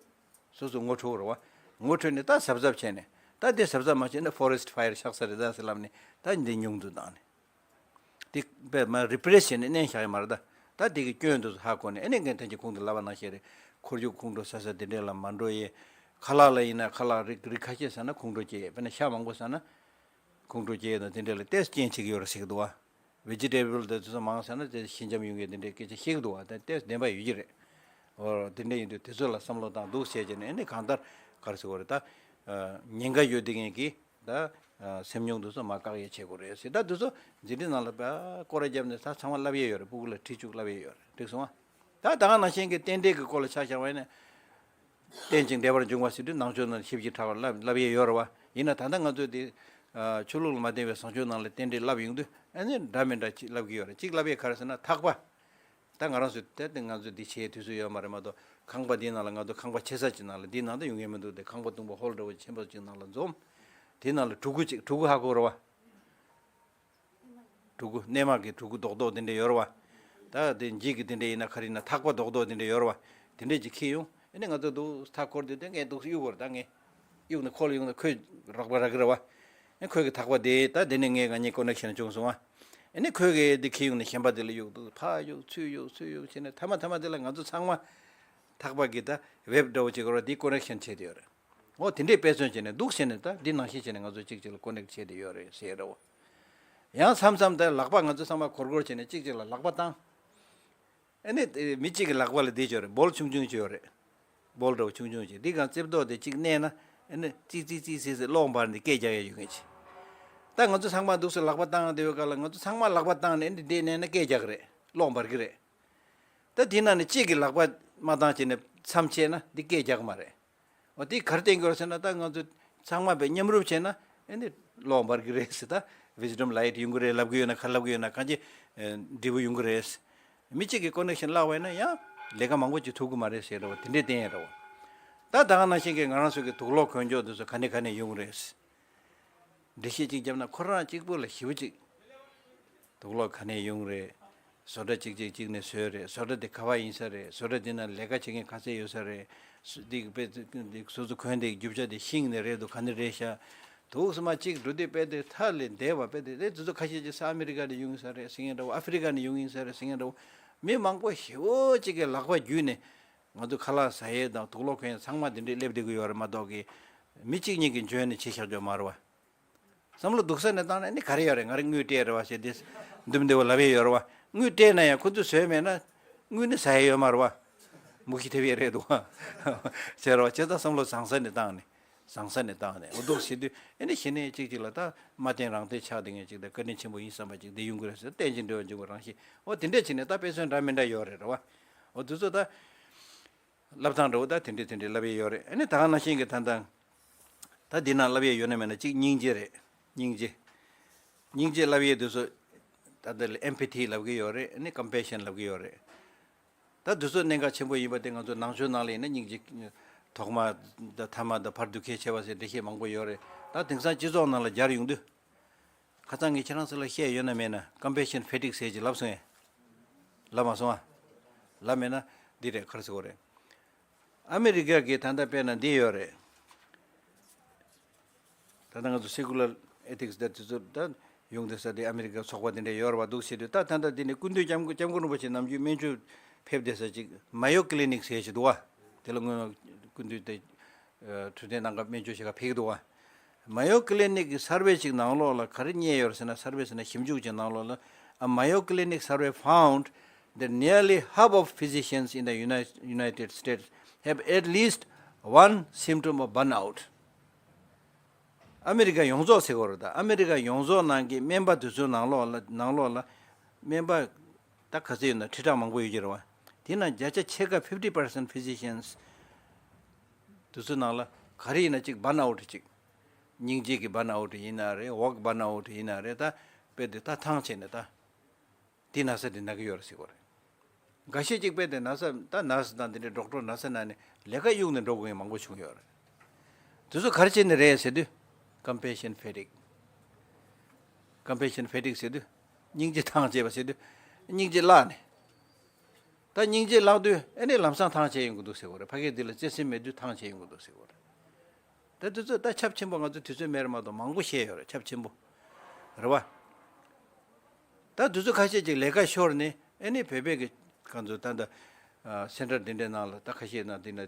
སོ་སོ་ངོ་འཕྲོད་རོགས། ངོ་འཕྲོད་ནས་ད་གཟབ་གཟབ་བྱས་ནས། ད་འདི་གཟབ་གཟབ་མ་བྱས་ན་forest fire ཆགས་ས་རེད་ད་ཟེར་ལབ་ནས། ད་འདི་ཉུང་དུ་བཏང་ནས། དེ་དཔེ་མ་རི་པི་རེ་སི་བྱས་ནས་མནན་བཞག་ཡོད་མ་རེད་ད། ད་དེ་གི་སྐྱོན་དེ་ཚོ་ཧ་གོ་ནས་ཨ་ནི་ངས་ཐེངས་གཅིག་གོང་དུ་ལབ་པ་ནང་བཞིན་རེད། ཁོར་ཡུག་ཁོང་ཁྲོ་ཟ་ས་དེ་འདྲས་ལ་མ་འགྲོ་ཡས། ཁ་ལག་ལ་ཡིན་ན་ཁ་ལག་རིགས་རིགས་ཁ་ཤས་ཟ་ན་ཁོང་ཁྲོ་སྐྱེ། དཔེར་ན་ཤ་མང་པོ་ཟ་ན་ཁོང་ཁྲོ་སྐྱེ་དང་དེ་འདྲས་ལ་ཏོག་ཙམ་རྐྱེན་བྱེད་ཀྱི་ཡོད་རེད་ཟེར་གྱི་འདུག་བ། བེ་ཇི་ཊེ་བལ་དེ་ཚོ་མང་ཟ་ན་དེ་ཞི་འཇམ་ཡོང་གི་དེ་འདྲའི་སྐད་ཆ་བཤད་ཀྱི་འདུག་བ། དེ་ཏོག་ཙམ་བདེན་པ་ཡོད་ཀྱི་རེད། འོ་དེ་འདྲ་ཡིན་དུས་དེ་ཚོ་ལ་བསམ་བློ་བཏང་འདུག་བྱས་བྱས་ནས་ཨ་ནི་གང་ལྟར་ག་རེ་ཟེར་དགོས་རེད་ད། ཉེན་ཁ་ཡོད་དེ་ངན་གྱི་ད་སེམས་མྱོང་དེ་ཚོ་མ་བཀག་ཡས་བྱེད་དགོས་རེད་ཟེར། ད་དེ་ཚོ་འཛིན་གྲྭའི་ནང་ལ་ཕར་སྐོར་ར་བརྒྱབ་ནས་ད་ཚང་མ་བསླབ་ཡས་ཡོད་རེད། སྤུ་གུ་ལ་ཁྲིད་བཅུག་བསླབ་ཡས་ཡོད་རེད། འགྲིག་སོང་ཨ། ད་ད་ག་ནང་བཞིན་གྱི་རྟེན་འབྲེལ་གྱི་སྐོར་ལ་ཆ་བཞག་པ་ཡིན་ན། རྟེན་ཅིང་འབྲེལ་བར་འབྱུང་བ་ཟེར་དུས་ནང་ཆོས་ནང་ཞིབ་ཅིང་ཕྲ་བ་བསླབ་བསླབ་ཡས་ཡོད་རེད་བ། ཡིན་ན་ད་ལྟ་ང་ཚོས་དེ་ཆོས་ལུགས་ལ་མ་བརྟེན་པའི་བཟང་སྤྱོད་ནང་ལ་རྟེན་འབྲེལ་བསླབ་ཡོང་དུས་ཨ་ནི་འདྲ་མི་འདྲ་ཅིག་བསླབ་ཀྱི་ཡོད་རེད། གཅིག་བསླབ་ཡས་ག་རེ་ཟེར་ན་ཐག་པ། ད་ང་རང་ཚོས་དེ་དེ་ང་ཚོས་འདི་བྱེད་དུས་ཚོད་ཡོད་མ་རེད་མ་གཏོགས། ཁང་པ་འདིའི་ནང་ལ་ང་ཚོ་ཁང་པ་ཆེ་ས་ཅིག་ནང་ལ་འདིའི་ནང་དུ་ཡོང་ངེས་མི་འདུག་སྟེ། ཁང་པ་སྟོང་པ་ཧོལ་འདྲ་བོ་ཆེན་པོ་ཅིག་ནང་ལ་འཛོམས། དེའི་ནང་ལ་གྲུ་གུ་ཅིག་གྲུ་གུ་ཧ་གོ་རེད་བ། གྲུ་གུ་གནས་མལ་གྱི་གྲུ་གུ་རྡོག་རྡོག་དེ་འདྲ་ཡོད་རེད་བ། ད་དེ་འགྱིག་གི་དེ་འདྲ་ཡིན་ན་ག་རེ་ཡིན་ན་ཐག་པ་རྡོག་རྡོག་དེ་འདྲ་ཡོད་རེད་བ། དེ་འདྲ་ཅིག་འཁྱེར་ཡོང་། ཨ་ནི་ང་ཚོ་འདུག་མཐའ་སྐོར་དེ་དེ་ངས་འདུག་གཡུག་དགོས་རེད། ད་ངས་གཡུག་ནས་ཁོ་ལ་གཡུག་ན་ཁོས་རག་པ་རག་གི་རེད་བ། ཨ་ཁོས་གི་ཐག་པ་དེ་ད་དེ་ནས་ངས་ང་གཉིས་ཀོ་ནེག་ཤན་བྱུང་སོང་བ། ཨ་ནི་ཁོས་གི་དེ་འཁྱེར་ཡོང་ནས་གཞན་པ་དེ་ལ་གཡུག་འདུག་ཕར་གཡུག་ཚུར་གཡུག་ཚུར་གཡུག་བྱས་ནས་མཐའ་མ་མཐའ་མ་དེ་ལ་ང་ཚོ་ཚང་མ་ཐག་པ་གི་ད་ཝེབ་འདྲ་བོ་ཅིག་གོ་ར་དེ་ཀོ་ནེག་ཤན་བྱས་ཏེ་ཡོད་རེད། འོ་དེ་འདྲས་དཔེ་མཚོན་བྱས་ནས་འདུག་བྱས་ནས་ད་འདི་ནང་བཞིན་བྱས་ནས་ང་ཚོ་གཅིག་གཅིག་ལ་ཀོ་ནེག་བྱས་ཏེ་ཡོད་རེད་ཟེར་རེད་བ། ཡང་མཚམས་མཚམས་ད་ལག་པ་ང་ཚོ་ཚང་མ་སྒོར་སྒོར་བྱས་ནས་གཅིག་གཅིག་ལ་ལག་པ་བཏང་། ཨ་ནི་མི་གཅིག་གི་ལག་པ་ལ་འདི་ཅིག་ཡོད་རེད། སྦོལ་ཆུང་ཆུང་ཅིག་ཡོད་རེད། སྦོལ་འདྲ་བོ་ཆུང་ཆུང་ཅིག་འདི་གང་རྩེབ་ཏོག་དེ་གཅིག་མནན་ན་ཨ་ནི་ཙིག་ཙིག་ཙིག་ཟེར་ཟེར་གློག་འབར་ནས་སྐད་རྒྱག་ཡ་ཡོད་མཁན་ཅིག་ད་ང་ཚོ་ཚང་མ་འདུག་སེ་ལག་པ་བཏང་བསྡད་པའི་སྐབས་ལ་ང་ཚོ་ཚང་མ་ལག་པ་བཏང་ནས་ཨ་ནི་འདི་མནན་ན་སྐད་རྒྱག་གི་རེད། གློག་འབར་གི་རེད། ད་དེ་ནང་ནས་གཅིག་གིས་ལག་པ་མ་བཏང་བྱས་ནས་མཚམས་ཆད་ན་འདི་སྐད་རྒྱག་གི་མ་རེད། འོ་དེ་ག་རེ་བསྟན་གྱི་ཡོད་ཟེར་ན་ད་ང་ཚོ་ཚང་མ་དཔེ་མཉམ་རུབ་བྱས་ན་ཨེ་འདི་གློག་འབར་གི་རེད་ཟེར། ད་ཝི་སི་ཌམ་ལའིཊ་ཡོང་གི་རེད་ལབ་གི་ཡོད་ན་ག་རེ་ལབ་གི་ཡོད་ན་གང་ཅི་ཨེ་འབྲས་བུ་ཡོང་གི་རེད། མི་གཅིག་གིས་ཀོ་ནེག་ཤན་བརླག་པ་ཡིན་ན་ཡང་ལས་ཀ་མང་པོ་ཅིག་ཐུབ་གི་མ་རེད་ཟེར་རེད་བ། དེ་འདྲས་བསྟན་ཡོད་རེད་བ། ད་ད་ག་ནང་བཞིན་གྱི་ང་རང་ཚོ་གི་དུག་ལོག་གོན་ཆོག་དེ་ཚོ་ག་ནས་ག་ནས་ཡོང་གི་རེད། འགྲེལ་བཤད་ཅིག་བརྒྱབ་ན་ཁོ་རང་གཅིག་པུ་ལ་ཞེ་པོ་ཅིག་དུག་ལོག་ག་ནས་ཡོང་རེད། བཟོ་གྲྭ་གཅིག་གཅིག་གཅིག་ནས་བཟོས་རེད། བཟོ་གྲྭ་དེ་ག་བ་ཡིན་ས་རེད། བཟོ་གྲྭ་དེ་ནང་ལས་ཀ་བྱེད་མཁན་ག་ཚད་ཡོད་ས་རེད། སུ་དེ་དཔེ་དེ་སོ་སོ་གོན་དེ་རྒྱུ་ཆ་དེ་ཤིང་ནས་རེད་འདུག་ག་ནས་རེད་ཤག་དུག་སི་མ་གཅིག་འགྲོ་དུས་དཔེ་དེ་ཐ་ལས་འདས་པ་དཔེ་དེ་དེ་དེ་ཚོ་ཁ་ཤས་ཀྱི་ས་ཨ་མི་རི་ཀ་ནས་ཡོང་ཡིན་ས་རེད་ཟེར་མཁན་འདྲ་བོ། ཨ་ཧྥི་རི་ཀ་ནས་ཡོང་ཡིན་ས་རེད་ཟེར་མཁན་འདྲ་བོ། མི་མང་པོ་ཞེ་པོ་གཅིག་གི་ལག་པ་བརྒྱུད་ནས་ང་ཚོ་ཁ་ལག་ཟ་ཡས་དང་དུག་ལོག་གོན་ཡས་ཚང་མ་དེ་འདྲས་སླེབས་བསྡད་ཀྱི་ཡོད་རེད་མ་གཏོགས་གི་མི་གཅིག་གཉིས་ཀྱིས་འཇོན་ནས་བྱས་བཞག་རྒྱུ་མ་རེད་བ། བསམ་བློ་སྡུག་ས་ནས་བཏང་ན་ནི་ག་རེ་ཡོད་རེད། ང་རང་དངུལ་སྤྲད་རེད་བ་ཞེས་དེ་འདུམ་བདེ་བོ་ལབ་ཡས་ཡོད་རེད་བ། དངུལ་སྤྲད་ན་ཡང་ཁོ་ཚོས་བཟོས་མེད་ན་དངུལ་ནི་ཟ་ཡས་ཡོད་མ་རེད་བ། མུ་གེ་ཐེབས་ཡས་རེད་འདུག་བ། ཟེར་རོ་བྱས་ཙང་བསམ་བློ་བཟང་ས་ནས་བཏང་ནས་བཟང་ས་ནས་བཏང་ནས་འོ་འདུག་བྱེད་དུས་ཨེ་ནི་གཞི་ནས་གཅིག་གཅིག་ལ་ད་མ་བརྟེན་རང་བརྟེན་ཆགས་བསྡད་མཁན་གཅིག་དང་བཀའ་དྲིན་ཆེན་པོ་ཡིན་བསམ་པ་གཅིག་དེ་ཡོང་གི་རེད་ཟེར། རྟེན་ཅིང་འབྲེལ་བར་འབྱུང་བའི་རང་བཞིན་འོ་དེ་འདྲས་བྱས་ནས་ད་དཔེ་མཚོན་འདྲ་མི་འདྲ་ཡོད་རེད་རེད་བ། འོ་དེ་ཚོ་ད། བསླབ་སྟངས་འདྲ་བོ་ད་དེ་འདྲས་དེ་འདྲས་བསླབ་ཡས་ཡོད་རེད། ཨ་ནི་ད་ག་ནང་བཞིན་གྱི་ད་ལྟ་ད་འདི་ན་བསླབ་ཡས་ཡོད་ན་མེད་ན་གཅིག་སྙིང་རྗེ་རེད། སྙིང་རྗེ། སྙིང་རྗེ་བསླབ་ཡས་དེ་ཚོ་ད་ལྟ་ལ་ཨེམ་པ་ཐི་ལབ་ཀྱི་ཡོད་རེད། ཨ་ནི་ཀམ་པེ་ཤན་ལབ་ཀྱི་ཡོད་རེད། ད་དེ་ཚོ་གནད་འགག་ཆེན་པོ་ཡིན་པ་དེ་ང་ཚོ་ནང་ཆོས་ནང་ལ་ཡིན་ན་སྙིང་རྗེ་ཐོག་མ་དང་ཐ་མ་དང་བར་དུ་ཁས་འཆེ་བ་ཟེར་འགྲེལ་བཤད་མང་པོ་ཡོད་རེད། ད་དེང་སང་སྤྱི་ཚོགས་ནང་ལ་སྦྱར་ཡོང་དུས། ཁ་སང་ངས་ཁྱེད་རང་ཚོ་ལ་བཤད་ཡོད་ན་མེད་ན་ཀམ་པེ་ཤན་ཕེ་ཊིག་ཟེར་གྱི་ལབ་སོང་ངས། ལབ་མ་སོང་ཨ། ལབ་མེད་ན་འདི་རེད་ག་རེ་ཟེར་དགོས་རེད། ཨ་མི་རི་ཀ་གི་ད་ལྟ་དཔེར་ན་འདི་ཡོད་རེད། ད་ལྟ་ང་ཚོ་སེ་ཀུ་ལར་ཨེ་ཐིག་སི་དེ་དུས་ཚོད་ད་ཡོང་བསྡད་ས་དེ་ཨ་མི་རི་ཀ་ཚོགས་པ་དེ་འདྲ་ཡོད་རེད་བ། འདུག་བྱེད་དུས་ད་ད་ལྟ་འདི་ནས་སྐུ་མདུན་སྐྱབས་མགོན་སྐྱབས་མགོན་རིན་པོ་ཆེ་ནམ་རྒྱུན་སྨན་བཅོས་ཕེབས་བསྡད་ས་ཅིག་མ་ཡོ་ཀི་ལི་ནིག་ཟེར་ཞིག་འདུག་བ། དེ་ལ་སྔོན་སྐུ་མདུན་དེ། འཕྲོད་བསྟེན་གནང་སྐབས་སྨན་བཅོས་བྱེད་ག་ཕེབས་ཀྱི་འདུག་བ། མ་ཡོ་ཀི་ལི་ནིག་གི་སར་ཝེ་ཅིག་ནང་ལོགས་ལ་ག་རེ་རྙེད་ཡོད་རེད་ཟེར་ན། སར་ཝེ་ཟེར་ན་ཞིབ་འཇུག་ཅིག་ནང་ལོགས་ལ། A Mayo Clinic survey found that nearly half of physicians in the United, United States have at least one symptom of burnout. ཨ་མི་རི་ཀ་ཡོངས་རྫོགས་ཟེར་དགོས་རེད་ད། ཨ་མི་རི་ཀ་ཡོངས་རྫོགས་ནང་གི་སྨན་པ་དེ་ཚོའི་ནང་ལོགས་ལ་ནང་ལོགས་ལ་སྨན་པ་ད་ག་ཚོད་ཡོད་ན་ཁྲི་ཕྲག་མང་པོ་ཡོད་ཀྱི་རེད་བ། དེ་ནང་བརྒྱ་ཆ་ཕྱེད་ཀ་fifty percent physicians དེ་ཚོའི་ནང་ལ་ག་རེ་ཡིན་ན་གཅིག་བརན་ཨའུ་ཊི་གཅིག་སྙིང་རྗེ་གི་བརན་ཨའུ་ཊི་ཡིན་ན་རེད། ཝོརྐ་བརན་ཨའུ་ཊི་ཡིན་ན་རེད། ད་དཔེ་དེ་ད་ཐང་ཆད་ནས་ད་དེ་ན་ཚ་དེ་ན་གི་ཡོད་རེད་ཟེར་གོ་རེད། འགའ་ཤས་གཅིག་དཔེ་དེ་ན་ཚ་ད་ནར་སི་དང་དེ་འདྲའི་ཌོག་ཊར་ན་ཚ་ན་ནས་ལས་ཀ་གཡུག་ནས་འགྲོ་དགོས་མཁན་མང་པོ་བྱུང་ཡོད་རེད། དེ་ཚོ་ག་རེ་བྱས་ནས་རེད་ཟེར་དུས། ཀམ་པེ་ཤན་ཕེ་ཊིག་ཀམ་པེ་ཤན་ཕེ་ཊིག་ཟེར་དུས། སྙིང་རྗེ་ཐང་ཆད་པ་ཟེར་དུས། སྙིང་རྗེ་བརླག་ནས། ད་སྙིང་རྗེ་བརླག་དུས་ཨེ་ནས་ལམ་སང་ཐང་ཆད་ཡོང་གི་འདུག་ཟེར་གོ་རེད། ཕ་གིར་འདི་ལ་བརྩེ་སེམས་མེད་དུས་ཐང་ཆད་ཡོང་གི་འདུག་ཟེར་གོ་རེད། ད་དུས་ཚོད་ད་ཁྱབ་ཆེན་པོ་ང་ཚོ་དུས་ཚོད་མེད་རེད་མ་གཏོགས་མང་པོ་བཤད་ཡོད་རེད། ཁྱབ་ཆེན་པོ་རེད་བ། ད་དུས་ཚོད་ཁ་ཤས་ཅིག་ལས་ཀ་ཤོར་ནས་ཨ་ནི་བོད་པའི་གི་གང་ཚོད་ད་ལྟ་ཨ་སེན་ཊར་འདི་འདྲའི་ནང་ལ་ད་ཁ་ཤས་ནང་འདི་ན་